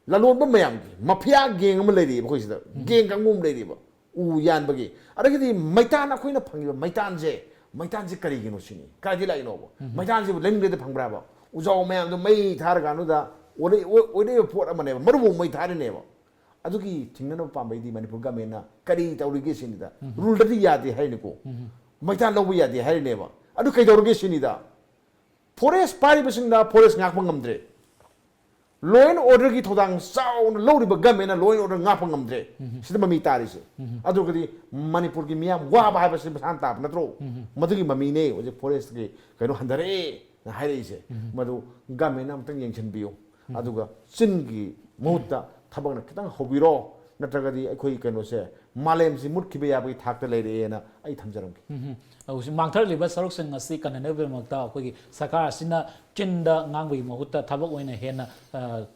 ꯂꯂꯣꯟꯕ ꯃꯌꯥꯝꯒꯤ ꯃꯐꯤꯌꯥ ꯒꯦꯡ ꯑꯃ ꯂꯩꯔꯤꯑꯕ ꯑꯩꯈꯣꯏ ꯁꯤꯗ꯫ ꯒꯦꯡ ꯀꯥꯡꯕꯨ ꯑꯃ ꯂꯩꯔꯤꯑꯕ꯫ ꯎ ꯌꯥꯟꯕꯒꯤ꯫ ꯑꯗꯒꯤꯗꯤ ꯃꯩꯇꯥꯟ, ꯑꯩꯈꯣꯏꯅ ꯐꯪꯉꯤꯕ ꯃꯩꯇꯥꯟꯁꯦ, ꯃꯩꯇꯥꯟꯁꯦ ꯀꯔꯤꯒꯤꯅꯣ ꯁꯤꯅꯤ? ꯀꯗꯥꯏꯗꯒꯤ ꯂꯥꯛꯏꯅꯣꯕ? ꯃꯩꯇꯥꯟꯁꯤꯕꯨ ꯂꯩꯅꯨꯡꯗꯩꯗ ꯐꯪꯕ꯭ꯔꯥꯕ? ꯎꯖꯥꯎ ꯃꯌꯥꯝꯗꯣ ꯃꯩ ꯊꯥꯔꯀꯥꯟꯗꯨꯗ ꯑꯣꯏꯔꯛ-, ꯑꯣꯏ-, ꯑꯣꯏꯔꯛꯏꯕ ꯄꯣꯠ ꯑꯃꯅꯦꯕ꯫ ꯃꯔꯨꯕꯨ ꯃꯩ ꯊꯥꯔꯤꯅꯦꯕ꯫ ꯑꯗꯨꯒꯤ ꯊꯤꯡꯅꯅꯕ ꯄꯥꯝꯕꯩꯗꯤ ꯃꯅꯤꯄꯨꯔ ꯒꯃꯦꯟꯅ ꯀꯔꯤ ꯇꯧꯔꯤꯒꯦ ꯁꯤꯅꯤꯗ꯫ ꯔꯨꯜꯗꯗꯤ ꯌꯥꯗꯦ ꯍꯥꯏꯔꯤꯅꯤꯀꯣ꯫ ꯃꯩꯇꯥꯟ ꯂꯧꯕ ꯌꯥꯗꯦ ꯍꯥꯏꯔꯤꯅꯦꯕ꯫ ꯑꯗꯨ ꯀꯩꯗꯧꯔꯒꯦ ꯁꯤꯅꯤꯗ꯫ ꯐꯣꯔꯦꯁ ꯄꯥꯏꯔꯤꯕꯁꯤꯡꯅ ꯐꯣꯔꯦꯁ ꯉꯥꯛꯄ ꯉꯝꯗ꯭ꯔꯦ꯫ ꯂꯣ ꯑꯦꯟ ꯑꯣꯔꯗꯔꯒꯤ ꯊꯧꯗꯥꯡ ꯆꯥꯎꯅ ꯂꯧꯔꯤꯕ ꯒꯃꯦꯟꯅ ꯂꯣ ꯑꯦꯟ ꯑꯣꯔꯗꯔ ꯉꯥꯛꯄ ꯉꯝꯗ꯭ꯔꯦ꯫ ꯁꯤꯗ ꯃꯃꯤ ꯇꯥꯔꯤꯁꯦ꯫ ꯑꯗꯨꯒꯗꯤ ꯃꯅꯤꯄꯨꯔꯒꯤ ꯃꯤꯌꯥꯝ ꯋꯥꯕ ꯍꯥꯏꯕꯁꯤ ꯃꯁꯥꯅ ꯇꯥꯕ ꯅꯠꯇ꯭ꯔꯣ? ꯃꯗꯨꯒꯤ ꯃꯃꯤꯅꯦ ꯍꯧꯖꯤꯛ ꯐꯣꯔꯦꯁꯇꯒꯤ ꯀꯩꯅꯣ ꯍꯟꯊꯔꯛꯑꯦꯅ ꯍꯥꯏꯔꯛꯏꯁꯦ꯫ ꯃꯗꯨ ꯒꯃꯦꯟꯅ ꯑꯃꯨꯛꯇꯪ ꯌꯦꯡꯁꯤꯟꯕꯤꯌꯨ꯫ ꯑꯗꯨꯒ ꯆꯤꯟꯒꯤ ꯃꯍꯨꯠꯇ ꯊꯕꯛꯅ ꯈꯤꯇꯪ ꯍꯧꯕꯤꯔꯣ, ꯅꯠꯇ꯭ꯔꯒꯗꯤ ꯑꯩꯈꯣꯏ ꯀꯩꯅꯣꯁꯦ ꯃꯥꯂꯦꯝꯁꯤ ꯃꯨꯠꯈꯤꯕ ꯌꯥꯕꯒꯤ ꯊꯥꯛꯇ ꯂꯩꯔꯛꯑꯦꯅ ꯑꯩ ꯊꯝꯖꯔꯝꯒꯦ꯫ ꯎꯝ, ꯎꯝ꯫ ꯍꯧꯖꯤꯛ ꯃꯥꯡꯊꯔꯛꯂꯤꯕ ꯁꯔꯨꯛꯁꯤꯡ ꯑꯁꯤ ꯀꯟꯅꯅꯕꯒꯤꯗꯃꯛꯇ ꯑꯩꯈꯣꯏꯒꯤ ꯁꯔꯀꯥꯔ ꯑꯁꯤꯅ ꯆꯤꯟꯗ ꯉꯥꯡꯕꯒꯤ ꯃꯍꯨꯠꯇ ꯊꯕꯛ ꯑꯣꯏꯅ ꯍꯦꯟꯅ, ꯑ,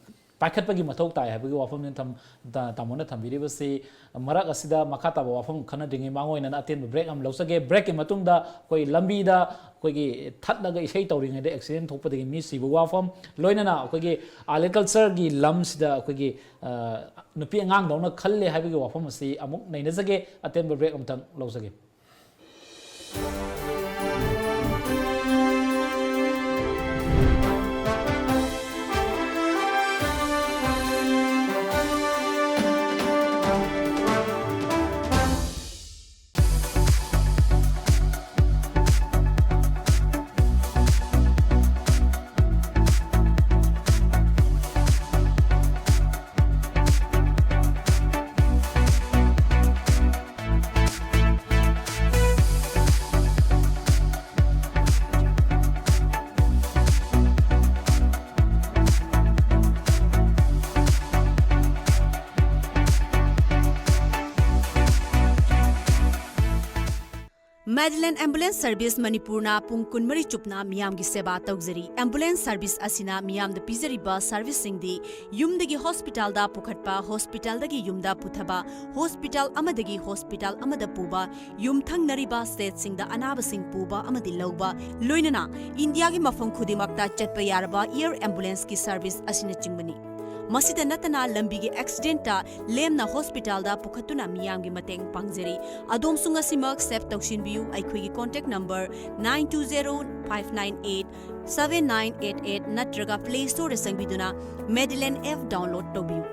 ꯄꯥꯏꯈꯠꯄꯒꯤ ꯃꯊꯧ ꯇꯥꯏ ꯍꯥꯏꯕꯒꯤ ꯋꯥꯐꯝꯅꯤ ꯊꯝ-, ꯇꯥ-, ꯇꯥꯃꯣꯅ ꯊꯝꯕꯤꯔꯤꯕꯁꯤ꯫ ꯃꯔꯛ ꯑꯁꯤꯗ ꯃꯈꯥ ꯇꯥꯕ ꯋꯥꯐꯝ ꯈꯟꯅꯗ꯭ꯔꯤꯉꯩ ꯃꯥꯡꯑꯣꯏꯅꯅ ꯑꯇꯦꯟꯕ ꯕ꯭ꯔꯦꯛ ꯑꯃ ꯂꯧꯖꯒꯦ꯫ ꯕ꯭ꯔꯦꯛꯀꯤ ꯃꯇꯨꯡꯗ ꯑꯩꯈꯣꯏ ꯂꯝꯕꯤꯗ ꯑꯩꯈꯣꯏꯒꯤ ꯊꯠꯂꯒ ꯏꯁꯩ ꯇꯧꯔꯤꯉꯩꯗ ꯑꯦꯛꯁꯤꯗꯦꯟ ꯊꯣꯛꯄꯗꯒꯤ ꯃꯤ ꯁꯤꯕ ꯋꯥꯐꯝ, ꯂꯣꯏꯅꯅ ꯑꯩꯈꯣꯏꯒꯤ ꯑꯥꯔꯠ ꯑꯦꯟ ꯀꯜꯆꯔꯒꯤ ꯂꯝꯁꯤꯗ ꯑꯩꯈꯣꯏꯒꯤ, ꯑ, ꯅꯨꯄꯤ ꯑꯉꯥꯡꯗꯧꯅ ꯈꯜꯂꯦ ꯍꯥꯏꯕꯒꯤ ꯋꯥꯐꯝ ꯑꯁꯤ ꯑꯃꯨꯛ ꯅꯩꯅꯖꯒꯦ꯫ ꯑꯇꯦꯟꯕ ꯕ꯭ꯔꯦꯛ ꯑꯃꯇꯪ ꯂꯧꯖꯒꯦ꯫ Madeline Ambulance Service ꯃꯅꯤꯄꯨꯔꯅ ꯄꯨꯡ ꯀꯨꯟꯃꯔꯤ ꯆꯨꯞꯅ ꯃꯤꯌꯥꯝꯒꯤ ꯁꯦꯕꯥ ꯇꯧꯖꯔꯤ꯫ Ambulance service ꯑꯁꯤꯅ ꯃꯤꯌꯥꯝꯗ ꯄꯤꯖꯔꯤꯕ serviceꯁꯤꯡꯗꯤ ꯌꯨꯝꯗꯒꯤ hospitalꯗ ꯄꯨꯈꯠꯄ, hospitalꯗꯒꯤ ꯌꯨꯝꯗ ꯄꯨꯊꯕ, hospital ꯑꯃꯗꯒꯤ hospital ꯑꯃꯗ ꯄꯨꯕ, ꯌꯨꯝꯊꯪꯅꯔꯤꯕ stateꯁꯤꯡꯗ ꯑꯅꯥꯕꯁꯤꯡ ꯄꯨꯕ ꯑꯃꯗꯤ ꯂꯧꯕ, ꯂꯣꯏꯅꯅ ꯏꯟꯗꯤꯌꯥꯒꯤ ꯃꯐꯝ ꯈꯨꯗꯤꯡꯃꯛꯇ ꯆꯠꯄ ꯌꯥꯔꯕ air ambulanceꯀꯤ service ꯑꯁꯤꯅꯆꯤꯡꯕꯅꯤ꯫ ꯃꯁꯤꯗ ꯅꯠꯇꯅ ꯂꯝꯕꯤꯒꯤ accidentꯇ ꯂꯦꯝꯅ hospitalꯗ ꯄꯨꯈꯠꯇꯨꯅ ꯃꯤꯌꯥꯝꯒꯤ ꯃꯇꯦꯡ ꯄꯥꯡꯖꯔꯤ꯫ ꯑꯗꯣꯝꯁꯨ ꯉꯁꯤꯃꯛ save ꯇꯧꯁꯤꯟꯕꯤꯌꯨ꯫ ꯑꯩꯈꯣꯏꯒꯤ contact number nine two zero five nine eight seven nine eight eight ꯅꯠꯇ꯭ꯔꯒ Play Storeꯗ ꯆꯪꯕꯤꯗꯨꯅ Madeline app download ꯇꯧꯕꯤꯌꯨ꯫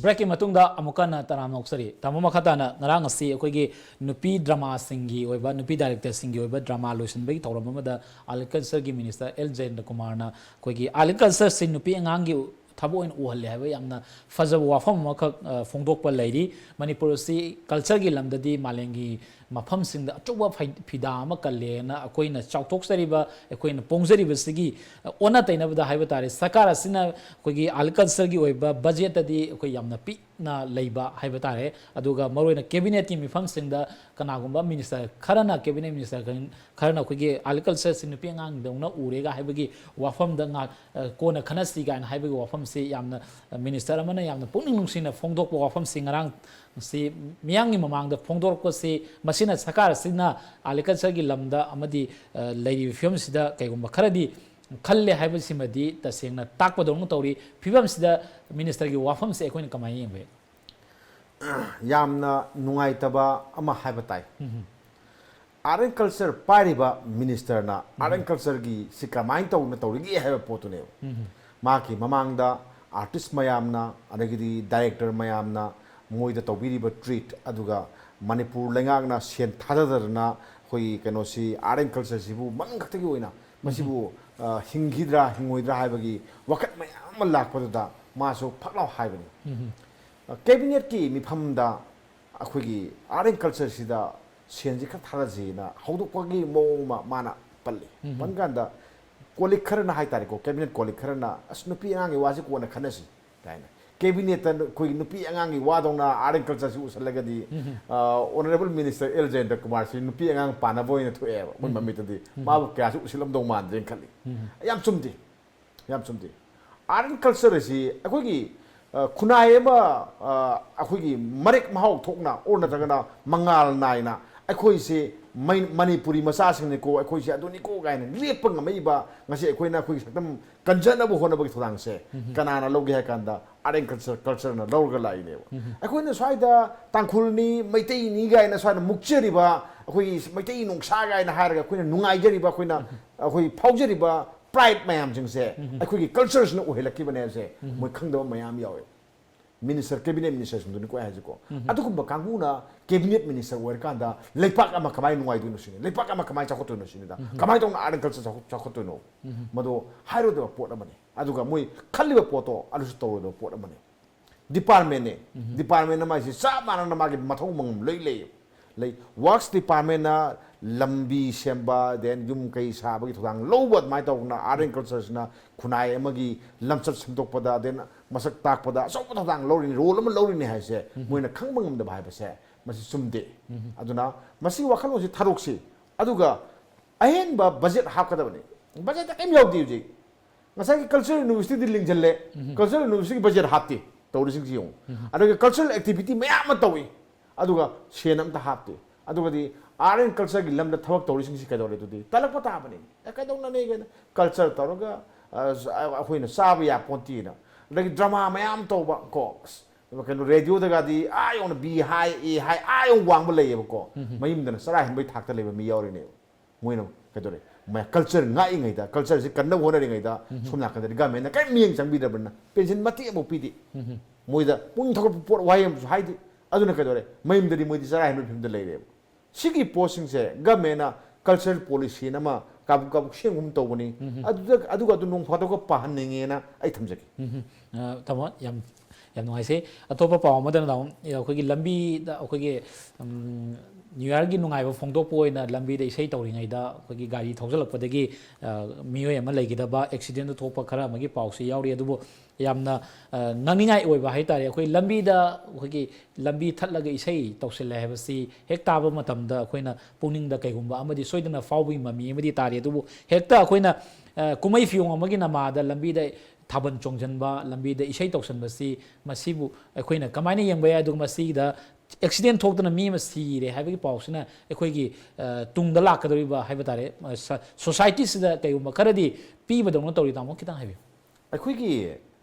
Breakꯀꯤ ꯃꯇꯨꯡꯗ ꯑꯃꯨꯛꯀ ꯍꯟꯅ ꯇꯔꯥꯝꯅ ꯑꯣꯛꯆꯔꯤ꯫ ꯇꯥꯃꯣ, ꯃꯈꯥ ꯇꯥꯅ ꯉꯔꯥꯡ ꯑꯁꯤ ꯑꯩꯈꯣꯏꯒꯤ ꯅꯨꯄꯤ dramaꯁꯤꯡꯒꯤ ꯑꯣꯏꯕ, ꯅꯨꯄꯤ directorꯁꯤꯡꯒꯤ ꯑꯣꯏꯕ drama ꯂꯣꯏꯁꯤꯟꯕꯒꯤ ꯊꯧꯔꯝ ꯑꯃꯗ Agricultureꯒꯤ minister ꯑꯦꯜ ꯖꯌꯦꯟꯗ꯭ꯔ ꯀꯨꯃꯥꯔꯅ ꯑꯩꯈꯣꯏꯒꯤ agricultureꯁꯤ ꯅꯨꯄꯤ ꯑꯉꯥꯡꯒꯤ ꯊꯕꯛ ꯑꯣꯏꯅ ꯎꯍꯜꯂꯦ ꯍꯥꯏꯕ ꯌꯥꯝꯅ ꯐꯖꯕ ꯋꯥꯐꯝ ꯑꯃꯈꯛ, ꯑ, ꯐꯣꯡꯗꯣꯛꯄ ꯂꯩꯔꯤ꯫ ꯃꯅꯤꯄꯨꯔ ꯑꯁꯤ cultureꯒꯤ ꯂꯝꯗꯗꯤ ꯃꯥꯂꯦꯝꯒꯤ ꯃꯐꯝꯁꯤꯡꯗ ꯑꯆꯧꯕ ꯐꯩ-, ꯐꯤꯗꯥ ꯑꯃ ꯀꯜꯂꯦꯅ ꯑꯩꯈꯣꯏꯅ ꯆꯥꯎꯊꯣꯛꯆꯔꯤꯕ, ꯑꯩꯈꯣꯏꯅ ꯄꯣꯡꯖꯔꯤꯕꯁꯤꯒꯤ, ꯑ, ꯑꯣꯟꯅ ꯇꯩꯅꯕꯗ ꯍꯥꯏꯕ ꯇꯥꯔꯦ, ꯁꯔꯀꯥꯔ ꯑꯁꯤꯅ ꯑꯩꯈꯣꯏꯒꯤ agricultureꯒꯤ ꯑꯣꯏꯕ budgetꯇꯗꯤ ꯑꯩꯈꯣꯏ ꯌꯥꯝꯅ ꯄꯤꯛꯅ ꯂꯩꯕ ꯍꯥꯏꯕ ꯇꯥꯔꯦ꯫ ꯑꯗꯨꯒ ꯃꯔꯨꯑꯣꯏꯅ cabinetꯀꯤ ꯃꯤꯐꯝꯁꯤꯡꯗ ꯀꯅꯥꯒꯨꯝꯕ minister ꯈꯔꯅ, cabinet minister ꯈꯔ-, ꯈꯔꯅ ꯑꯩꯈꯣꯏꯒꯤ agricultureꯁꯤ ꯅꯨꯄꯤ ꯑꯉꯥꯡꯗꯧꯅ ꯎꯔꯦꯒ ꯍꯥꯏꯕꯒꯤ ꯋꯥꯐꯝꯗ ꯉꯥꯛ-, ꯑ, ꯀꯣꯟꯅ ꯈꯟꯅꯁꯤ ꯀꯥꯏꯅ ꯍꯥꯏꯕꯒꯤ ꯋꯥꯐꯝꯁꯤ ꯌꯥꯝꯅ, ꯑ, minister ꯑꯃꯅ ꯌꯥꯝꯅ ꯄꯨꯛꯅꯤꯡ ꯅꯨꯡꯁꯤꯅ ꯐꯣꯡꯗꯣꯛꯄ ꯋꯥꯐꯝꯁꯤ ꯉꯔꯥꯡꯁꯤ ꯃꯤꯌꯥꯝꯒꯤ ꯃꯃꯥꯡꯗ ꯐꯣꯡꯗꯣꯔꯛꯄꯁꯤ, ꯃꯁꯤꯅ ꯁꯔꯀꯥꯔ ꯑꯁꯤꯅ agricultureꯒꯤ ꯂꯝꯗ ꯑꯃꯗꯤ, ꯑ, ꯂꯩꯔꯤꯕ ꯐꯤꯕꯝꯁꯤꯗ ꯀꯩꯒꯨꯝꯕ ꯈꯔꯗꯤ ꯈꯜꯂꯦ ꯍꯥꯏꯕꯁꯤꯃꯗꯤ ꯇꯁꯦꯡꯅ ꯇꯥꯛꯄꯗꯧꯅ ꯇꯧꯔꯤ꯫ ꯐꯤꯕꯝꯁꯤꯗ ministerꯒꯤ ꯋꯥꯐꯝꯁꯦ ꯑꯩꯈꯣꯏꯅ ꯀꯃꯥꯏꯅ ꯌꯦꯡꯕ ꯌꯥꯏ? ꯌꯥꯝꯅ ꯅꯨꯡꯉꯥꯏꯇꯕ ꯑꯃ ꯍꯥꯏꯕ ꯇꯥꯏ꯫ Art and Culture ꯄꯥꯏꯔꯤꯕ ministerꯅ Art and Cultureꯒꯤ ꯁꯤ ꯀꯃꯥꯏꯅ ꯇꯧꯅ ꯇꯧꯔꯤꯒꯦ ꯍꯥꯏꯕ ꯄꯣꯠꯇꯨꯅꯦꯕ꯫ ꯃꯍꯥꯛꯀꯤ ꯃꯃꯥꯡꯗ artist ꯃꯌꯥꯝꯅ, ꯑꯗꯒꯤꯗꯤ director ꯃꯌꯥꯝꯅ ꯃꯣꯏꯗ ꯇꯧꯕꯤꯔꯤꯕ treat, ꯑꯗꯨꯒ ꯃꯅꯤꯄꯨꯔ ꯂꯩꯉꯥꯛꯅ ꯁꯦꯟ ꯊꯥꯗꯗꯅ ꯑꯩꯈꯣꯏꯒꯤ ꯀꯩꯅꯣꯁꯤ, Art and Cultureꯁꯤꯕꯨ ꯃꯃꯤꯡ ꯈꯛꯇꯒꯤ ꯑꯣꯏꯅ ꯃꯁꯤꯕꯨ, ꯑ, ꯍꯤꯡꯈꯤꯗ꯭ꯔꯥ ꯍꯤꯡꯉꯣꯏꯗ꯭ꯔꯥ ꯍꯥꯏꯕꯒꯤ ꯋꯥꯀꯠ ꯃꯌꯥꯝ ꯑꯃ ꯂꯥꯛꯄꯗꯨꯗ ꯃꯥꯁꯨ ꯐꯠ ꯂꯥꯎ ꯍꯥꯏꯕꯅꯤ꯫ ꯑ, cabinetꯀꯤ ꯃꯤꯐꯝꯗ ꯑꯩꯈꯣꯏꯒꯤ Art and Cultureꯁꯤꯗ ꯁꯦꯟꯁꯤ ꯈꯔ ꯊꯥꯗꯁꯤꯅ ꯍꯧꯗꯣꯛꯄꯒꯤ ꯃꯑꯣꯡ ꯑꯃ ꯃꯥꯅ ꯄꯜꯂꯤ꯫ ꯎꯝ꯫ ꯄꯟ ꯀꯥꯟꯗ ꯀꯣꯂꯤꯛ ꯈꯔꯅ ꯍꯥꯏꯇꯥꯔꯦꯀꯣ, ꯀꯦꯕꯤꯅꯦꯠ ꯀꯣꯂꯤꯛ ꯈꯔꯅ "ꯑꯁ, ꯅꯨꯄꯤ ꯑꯉꯥꯡꯒꯤ ꯋꯥꯁꯤ ꯀꯣꯟꯅ ꯈꯟꯅꯁꯤ" ꯀꯥꯏꯅ꯫ ꯀꯦꯕꯤꯅꯦꯠꯇ ꯑꯩꯈꯣꯏꯒꯤ ꯅꯨꯄꯤ ꯑꯉꯥꯡꯒꯤ ꯋꯥꯗꯧꯅ ꯑꯥꯔꯠ ꯑꯦꯟ ꯀꯜꯆꯔꯁꯤ ꯎꯁꯜꯂꯒꯗꯤ, ꯎꯝ꯫ ꯑ, ꯑꯣꯅꯔꯦꯕꯜ ꯃꯤꯅꯤꯁꯇꯔ ꯑꯦꯜ ꯖꯌꯦꯟꯇ ꯀꯨꯃꯥꯔꯁꯤ ꯅꯨꯄꯤ ꯑꯉꯥꯡ ꯄꯥꯟꯅꯕ ꯑꯣꯏꯅ ꯊꯣꯛꯑꯦꯕ ꯑꯩꯈꯣꯏ ꯎꯝ꯫ ꯃꯃꯤꯠꯇꯗꯤ꯫ ꯎꯝ꯫ ꯃꯥꯕꯨ ꯀꯌꯥꯁꯨ ꯎꯁꯤꯜꯂꯝꯗꯧ ꯃꯥꯟꯗ꯭ꯔꯦꯅ ꯈꯜꯂꯤ꯫ ꯎꯝ꯫ ꯌꯥꯝ ꯆꯨꯝꯗꯦ꯫ ꯌꯥꯝ ꯆꯨꯝꯗꯦ꯫ ꯑꯥꯔꯠ ꯑꯦꯟ ꯀꯜꯆꯔ ꯑꯁꯤ ꯑꯩꯈꯣꯏꯒꯤ, ꯑ, ꯈꯨꯟꯅꯥꯏ ꯑꯃ, ꯑ, ꯑꯩꯈꯣꯏꯒꯤ ꯃꯔꯦꯛ ꯃꯍꯥꯎ ꯊꯣꯛꯅ ꯑꯣꯔ ꯅꯠꯇ꯭ꯔꯒꯅ ꯃꯉꯥꯜ ꯅꯥꯏꯅ ꯑꯩꯈꯣꯏꯁꯦ ꯃꯩ-, ꯃꯅꯤꯄꯨꯔꯤ ꯃꯆꯥꯁꯤꯡꯅꯤꯀꯣ, ꯑꯩꯈꯣꯏꯁꯦ ꯑꯗꯨꯅꯤꯀꯣ ꯀꯥꯏꯅ ꯂꯦꯞꯄ ꯉꯝꯃꯛꯏꯕ, ꯉꯁꯤ ꯑꯩꯈꯣꯏꯅ ꯑꯩꯈꯣꯏꯒꯤ ꯁꯛꯇꯝ ꯀꯟꯖꯅꯕ ꯍꯣꯠꯅꯕꯒꯤ ꯊꯧꯗꯥꯡꯁꯦ ꯎꯝ꯫ ꯀꯅꯥꯅ ꯂꯧꯒꯦ ꯍꯥꯏ ꯀꯥꯟꯗ, ꯑꯥꯔꯠ ꯑꯦꯟ ꯀꯜꯆꯔ, ꯀꯜꯆꯔꯅ ꯂꯧꯔꯒ ꯂꯥꯛꯏꯅꯦꯕ꯫ ꯎꯝ꯫ ꯑꯩꯈꯣꯏꯅ ꯁ꯭ꯋꯥꯏꯗ ꯇꯥꯡꯈꯨꯜꯅꯤ, ꯃꯩꯇꯩꯅꯤ ꯀꯥꯏꯅ ꯁ꯭ꯋꯥꯏꯗ ꯃꯨꯛꯆꯔꯤꯕ, ꯑꯩꯈꯣꯏꯒꯤ ꯃꯩꯇꯩ ꯅꯣꯡꯁꯥ ꯀꯥꯏꯅ ꯍꯥꯏꯔꯒ ꯑꯩꯈꯣꯏꯅ ꯅꯨꯡꯉꯥꯏꯖꯔꯤꯕ, ꯑꯩꯈꯣꯏꯅ, ꯎꯝ꯫ ꯑꯩꯈꯣꯏ ꯐꯥꯎꯖꯔꯤꯕ ꯄ꯭ꯔꯥꯏꯗ ꯃꯌꯥꯝꯁꯤꯡꯁꯦ ꯎꯝ꯫ ꯑꯩꯈꯣꯏꯒꯤ ꯀꯜꯆꯔꯁꯤꯅ ꯑꯣꯏꯍꯜꯂꯛꯈꯤꯕꯅꯦ ꯍꯥꯏꯕꯁꯦ ꯎꯝ꯫ ꯃꯣꯏ ꯈꯪꯗꯕ ꯃꯌꯥꯝ ꯌꯥꯎꯋꯦ꯫ ꯃꯤꯅꯤꯁꯇꯔ, ꯀꯦꯕꯤꯅꯦꯠ ꯃꯤꯅꯤꯁꯇꯔꯁꯤꯡꯗꯨꯅꯤꯀꯣ ꯑꯩ ꯍꯥꯏꯁꯦꯀꯣ꯫ ꯎꯝ꯫ ꯑꯗꯨꯒꯨꯝꯕ ꯀꯥꯡꯕꯨꯅ ꯀꯦꯕꯤꯅꯦꯠ ꯃꯤꯅꯤꯁꯇꯔ ꯑꯣꯏꯔꯀꯥꯟꯗ ꯂꯩꯄꯥꯛ ꯑꯃ ꯀꯃꯥꯏꯅ ꯅꯨꯡꯉꯥꯏꯗꯣꯏꯅꯣ ꯁꯤꯅꯤ, ꯂꯩꯄꯥꯛ ꯑꯃ ꯀꯃꯥꯏꯅ ꯆꯥꯎꯈꯠꯇꯣꯏꯅꯣ ꯁꯤꯅꯤꯗ꯫ ꯎꯝ꯫ ꯀꯃꯥꯏꯅ ꯇꯧꯅ ꯑꯥꯔꯠ ꯑꯦꯟ ꯀꯜꯆꯔ ꯆꯥꯎꯈꯠ-, ꯆꯥꯎꯈꯠꯇꯣꯏꯅꯣ? ꯎꯝ꯫ ꯃꯗꯣ ꯍꯥꯏꯔꯣꯏꯗꯕ ꯄꯣꯠ ꯑꯃꯅꯤ꯫ ꯑꯗꯨꯒ ꯃꯣꯏ ꯈꯜꯂꯤꯕ ꯄꯣꯠꯇꯣ ꯑꯗꯨꯁꯨ ꯇꯧꯔꯣꯏꯗꯕ ꯄꯣꯠ ꯑꯃꯅꯤ꯫ ꯗꯤꯄꯥꯔꯠꯃꯦꯟꯅꯦ꯫ ꯎꯝ꯫ ꯗꯤꯄꯥꯔꯠꯃꯦꯟ ꯑꯃ ꯍꯥꯏꯁꯤ ꯆꯞ ꯃꯥꯟꯅꯅ ꯃꯥꯒꯤ ꯃꯊꯧ ꯃꯉꯝ ꯂꯣꯏ ꯂꯩ꯫ ꯂꯩ꯫ ꯋꯥꯔꯛꯁ ꯗꯤꯄꯥꯔꯠꯃꯦꯟꯅ ꯂꯝꯕꯤ ꯁꯦꯝꯕ, then ꯌꯨꯝ ꯀꯩ ꯁꯥꯕꯒꯤ ꯊꯧꯗꯥꯡ ꯂꯧꯕ, ꯑꯗꯨꯃꯥꯏꯅ ꯇꯧꯗꯅ ꯑꯥꯔꯠ ꯑꯦꯟ ꯀꯜꯆꯔꯁꯤꯅ ꯈꯨꯟꯅꯥꯏ ꯑꯃꯒꯤ ꯂꯝꯆꯠ ꯁꯦꯝꯗꯣꯛꯄꯗ, then ꯃꯁꯛ ꯇꯥꯛꯄꯗ ꯑꯆꯧꯕ ꯊꯧꯗꯥꯡ ꯂꯧꯔꯤꯅꯤ, ꯔꯣꯜ ꯑꯃ ꯂꯧꯔꯤꯅꯤ ꯍꯥꯏꯁꯦ ꯎꯝ꯫ ꯃꯣꯏꯅ ꯈꯪꯕ ꯉꯝꯗꯕ ꯍꯥꯏꯕꯁꯦ ꯃꯁꯤ ꯆꯨꯝꯗꯦ꯫ ꯎꯝ꯫ ꯑꯗꯨꯅ ꯃꯁꯤꯒꯤ ꯋꯥꯈꯜꯂꯣꯟꯁꯤ ꯊꯥꯗꯣꯛꯁꯤ꯫ ꯑꯗꯨꯒ ꯑꯍꯦꯟꯕ ꯕꯖꯦꯠ ꯍꯥꯞꯀꯗꯕꯅꯤ꯫ ꯕꯖꯦꯠꯇ ꯀꯔꯤꯝ ꯌꯥꯎꯗꯦ ꯍꯧꯖꯤꯛ꯫ ꯉꯁꯥꯏꯒꯤ ꯀꯜꯆꯔꯦꯜ ꯌꯨꯅꯤꯚꯔꯁꯤꯇꯤꯗꯤ ꯂꯤꯡꯁꯤꯜꯂꯦ꯫ ꯎꯝ꯫ ꯀꯜꯆꯔꯦꯜ ꯌꯨꯅꯤꯚꯔꯁꯤꯇꯤꯒꯤ ꯕꯖꯦꯠ ꯍꯥꯞꯇꯦ꯫ ꯇꯧꯔꯤꯁꯤꯡꯁꯤ ꯌꯦꯡꯉꯨ꯫ ꯎꯝ꯫ ꯑꯗꯨꯒ ꯀꯜꯆꯔꯦꯜ ꯑꯦꯛꯇꯤꯚꯤꯇꯤ ꯃꯌꯥꯝ ꯑꯃ ꯇꯧꯏ꯫ ꯑꯗꯨꯒ ꯁꯦꯟ ꯑꯝꯇ ꯍꯥꯞꯇꯦ꯫ ꯑꯗꯨꯒꯗꯤ ꯑꯥꯔꯠ ꯑꯦꯟ ꯀꯜꯆꯔꯒꯤ ꯂꯝꯗ ꯊꯕꯛ ꯇꯧꯔꯤꯁꯤꯡꯁꯤ ꯀꯩꯗꯧꯔꯦ ꯑꯗꯨꯗꯤ? ꯇꯜꯂꯛꯄ ꯇꯥꯕꯅꯤ꯫ ꯑꯦ, ꯀꯩꯗꯧꯅꯅꯦꯒꯦꯅ? ꯀꯜꯆꯔ ꯇꯧꯔꯒ, ꯑ, ꯑꯩꯈꯣꯏꯅ ꯆꯥꯕ ꯌꯥꯄꯣꯟꯇꯦꯅ꯫ ꯑꯗꯒꯤ ꯗ꯭ꯔꯃꯥ ꯃꯌꯥꯝ ꯇꯧꯕ ꯀꯣ꯫ ꯑꯁ, ꯀꯩꯅꯣ, ꯔꯦꯗꯤꯑꯣꯗꯒꯗꯤ ꯑꯥ ꯌꯧꯅ B high, A high, ꯑꯥ ꯌꯧꯅ ꯋꯥꯡꯕ ꯂꯩꯌꯦꯕꯀꯣ꯫ ꯎꯝ꯫ ꯃꯌꯨꯝꯗꯅ ꯆꯔꯥ ꯍꯦꯟꯕꯒꯤ ꯊꯥꯛꯇ ꯂꯩꯕ ꯃꯤ ꯌꯥꯎꯔꯤꯅꯦꯕ꯫ ꯃꯣꯏꯅ ꯀꯩꯗꯧꯔꯦ? ꯃ-, ꯀꯜꯆꯔ ꯉꯥꯛꯏꯉꯩꯗ, ꯀꯜꯆꯔꯁꯤ ꯀꯟꯅꯕ ꯍꯣꯠꯅꯔꯤꯉꯩꯗ, ꯎꯝ꯫ ꯁꯣꯝ ꯅꯥꯀꯟꯗꯗꯤ ꯒꯃꯦꯟꯅ ꯀꯔꯤꯝ ꯃꯤꯠꯌꯦꯡ ꯆꯪꯕꯤꯗ꯭ꯔꯕꯅꯤꯅ, ꯄꯦꯟꯁꯤꯟ ꯃꯇꯦꯛ ꯑꯃꯐꯥꯎ ꯄꯤꯗꯦ꯫ ꯎꯝ꯫ ꯃꯣꯏꯗ ꯄꯨꯛꯅꯤꯡ ꯊꯧꯒꯠꯄ ꯄꯣꯠ ꯋꯥꯍꯩ ꯑꯃꯁꯨ ꯍꯥꯏꯗꯦ꯫ ꯑꯗꯨꯅ ꯀꯩꯗꯧꯔꯦ? ꯃꯌꯨꯝꯗꯗꯤ ꯃꯣꯏꯗꯤ ꯆꯔꯥ ꯍꯦꯟꯕꯒꯤ ꯐꯤꯕꯝꯗ ꯂꯩꯔꯦꯕ꯫ ꯁꯤꯒꯤ ꯄꯣꯠꯁꯤꯡꯁꯦ ꯒꯃꯦꯟꯅ ꯀꯜꯆꯔꯦꯜ ꯄꯣꯂꯤꯁꯤ ꯑꯃ ꯀꯥꯕꯨꯛ ꯀꯥꯕꯨꯛ ꯁꯦꯝꯒꯨꯝ ꯇꯧꯕꯅꯤ꯫ ꯎꯝ꯫ ꯑꯗꯨꯗ, ꯑꯗꯨꯒ ꯑꯗꯨ ꯅꯣꯡ ꯐꯥꯗꯣꯛꯀ ꯄꯥꯍꯟꯅꯤꯡꯉꯦꯅ ꯑꯩ ꯊꯝꯖꯒꯦ꯫ ꯎꯝ꯫ ꯑ, ꯇꯥꯃꯣ, ꯌꯥꯝ, ꯌꯥꯝ ꯅꯨꯡꯉꯥꯏꯖꯩ꯫ ꯑꯇꯣꯞꯄ ꯄꯥꯎ ꯑꯃꯗꯅ ꯇꯥꯃꯣ, ꯑꯩꯈꯣꯏꯒꯤ ꯂꯝꯕꯤꯗ ꯑꯩꯈꯣꯏꯒꯤ, ꯎꯝ, ꯅ꯭ꯌꯨ ꯌꯥꯔꯒꯤ ꯅꯨꯡꯉꯥꯏꯕ ꯐꯣꯡꯗꯣꯛꯄ ꯑꯣꯏꯅ ꯂꯝꯕꯤꯗ ꯏꯁꯩ ꯇꯧꯔꯤꯉꯩꯗ ꯑꯩꯈꯣꯏꯒꯤ ꯒꯥꯔꯤ ꯊꯧꯖꯤꯜꯂꯛꯄꯗꯒꯤ, ꯑ, ꯃꯤꯑꯣꯏ ꯑꯃ ꯂꯩꯈꯤꯗꯕ, ꯑꯦꯛꯁꯤꯗꯦꯟꯗ ꯊꯣꯛꯄ ꯈꯔ ꯑꯃꯒꯤ ꯄꯥꯎꯁꯤ ꯌꯥꯎꯔꯤ꯫ ꯑꯗꯨꯕꯨ ꯌꯥꯝꯅ, ꯑ, ꯉꯛꯅꯤꯡꯉꯥꯏ ꯑꯣꯏꯕ ꯍꯥꯏꯇꯥꯔꯦ꯫ ꯑꯩꯈꯣꯏ ꯂꯝꯕꯤꯗ, ꯑꯩꯈꯣꯏꯒꯤ ꯂꯝꯕꯤ ꯊꯠꯂꯒ ꯏꯁꯩ ꯇꯧꯁꯤꯜꯂꯦ ꯍꯥꯏꯕꯁꯤ ꯍꯦꯛ ꯇꯥꯕ ꯃꯇꯝꯗ ꯑꯩꯈꯣꯏꯅ ꯄꯨꯛꯅꯤꯡꯗ ꯀꯩꯒꯨꯝꯕ ꯑꯃꯗꯤ ꯁꯣꯏꯗꯅ ꯐꯥꯎꯕꯒꯤ ꯃꯃꯤ ꯑꯃꯗꯤ ꯇꯥꯔꯤ꯫ ꯑꯗꯨꯕꯨ ꯍꯦꯛꯇ ꯑꯩꯈꯣꯏꯅ, ꯑ, ꯀꯨꯝꯍꯩ ꯐꯤꯌꯣꯡ ꯑꯃꯒꯤ ꯅꯃꯥꯗ ꯂꯝꯕꯤꯗ ꯊꯥꯕꯜ ꯆꯣꯡꯁꯤꯟꯕ, ꯂꯝꯕꯤꯗ ꯏꯁꯩ ꯇꯧꯁꯤꯟꯕꯁꯤ, ꯃꯁꯤꯕꯨ ꯑꯩꯈꯣꯏꯅ ꯀꯃꯥꯏꯅ ꯌꯦꯡꯕ ꯌꯥꯏ? ꯑꯗꯨꯒ ꯃꯁꯤꯗ ꯑꯦꯛꯁꯤꯗꯦꯟ ꯊꯣꯛꯇꯅ ꯃꯤ ꯑꯃ ꯁꯤꯔꯦ ꯍꯥꯏꯕꯒꯤ ꯄꯥꯎꯁꯤꯅ ꯑꯩꯈꯣꯏꯒꯤ, ꯑ, ꯇꯨꯡꯗ ꯂꯥꯛꯀꯗꯧꯔꯤꯕ ꯍꯥꯏꯕ ꯇꯥꯔꯦ, ꯑ, ꯁ-, ꯁꯣꯁꯥꯏꯇꯤꯁꯤꯗ ꯀꯩꯒꯨꯝꯕ ꯈꯔꯗꯤ ꯄꯤꯕꯗꯧꯅ ꯇꯧꯔꯤ꯫ ꯇꯥꯃꯣ, ꯈꯤꯇꯪ ꯍꯥꯏꯕꯤꯌꯨ꯫ ꯑꯩꯈꯣꯏꯒꯤ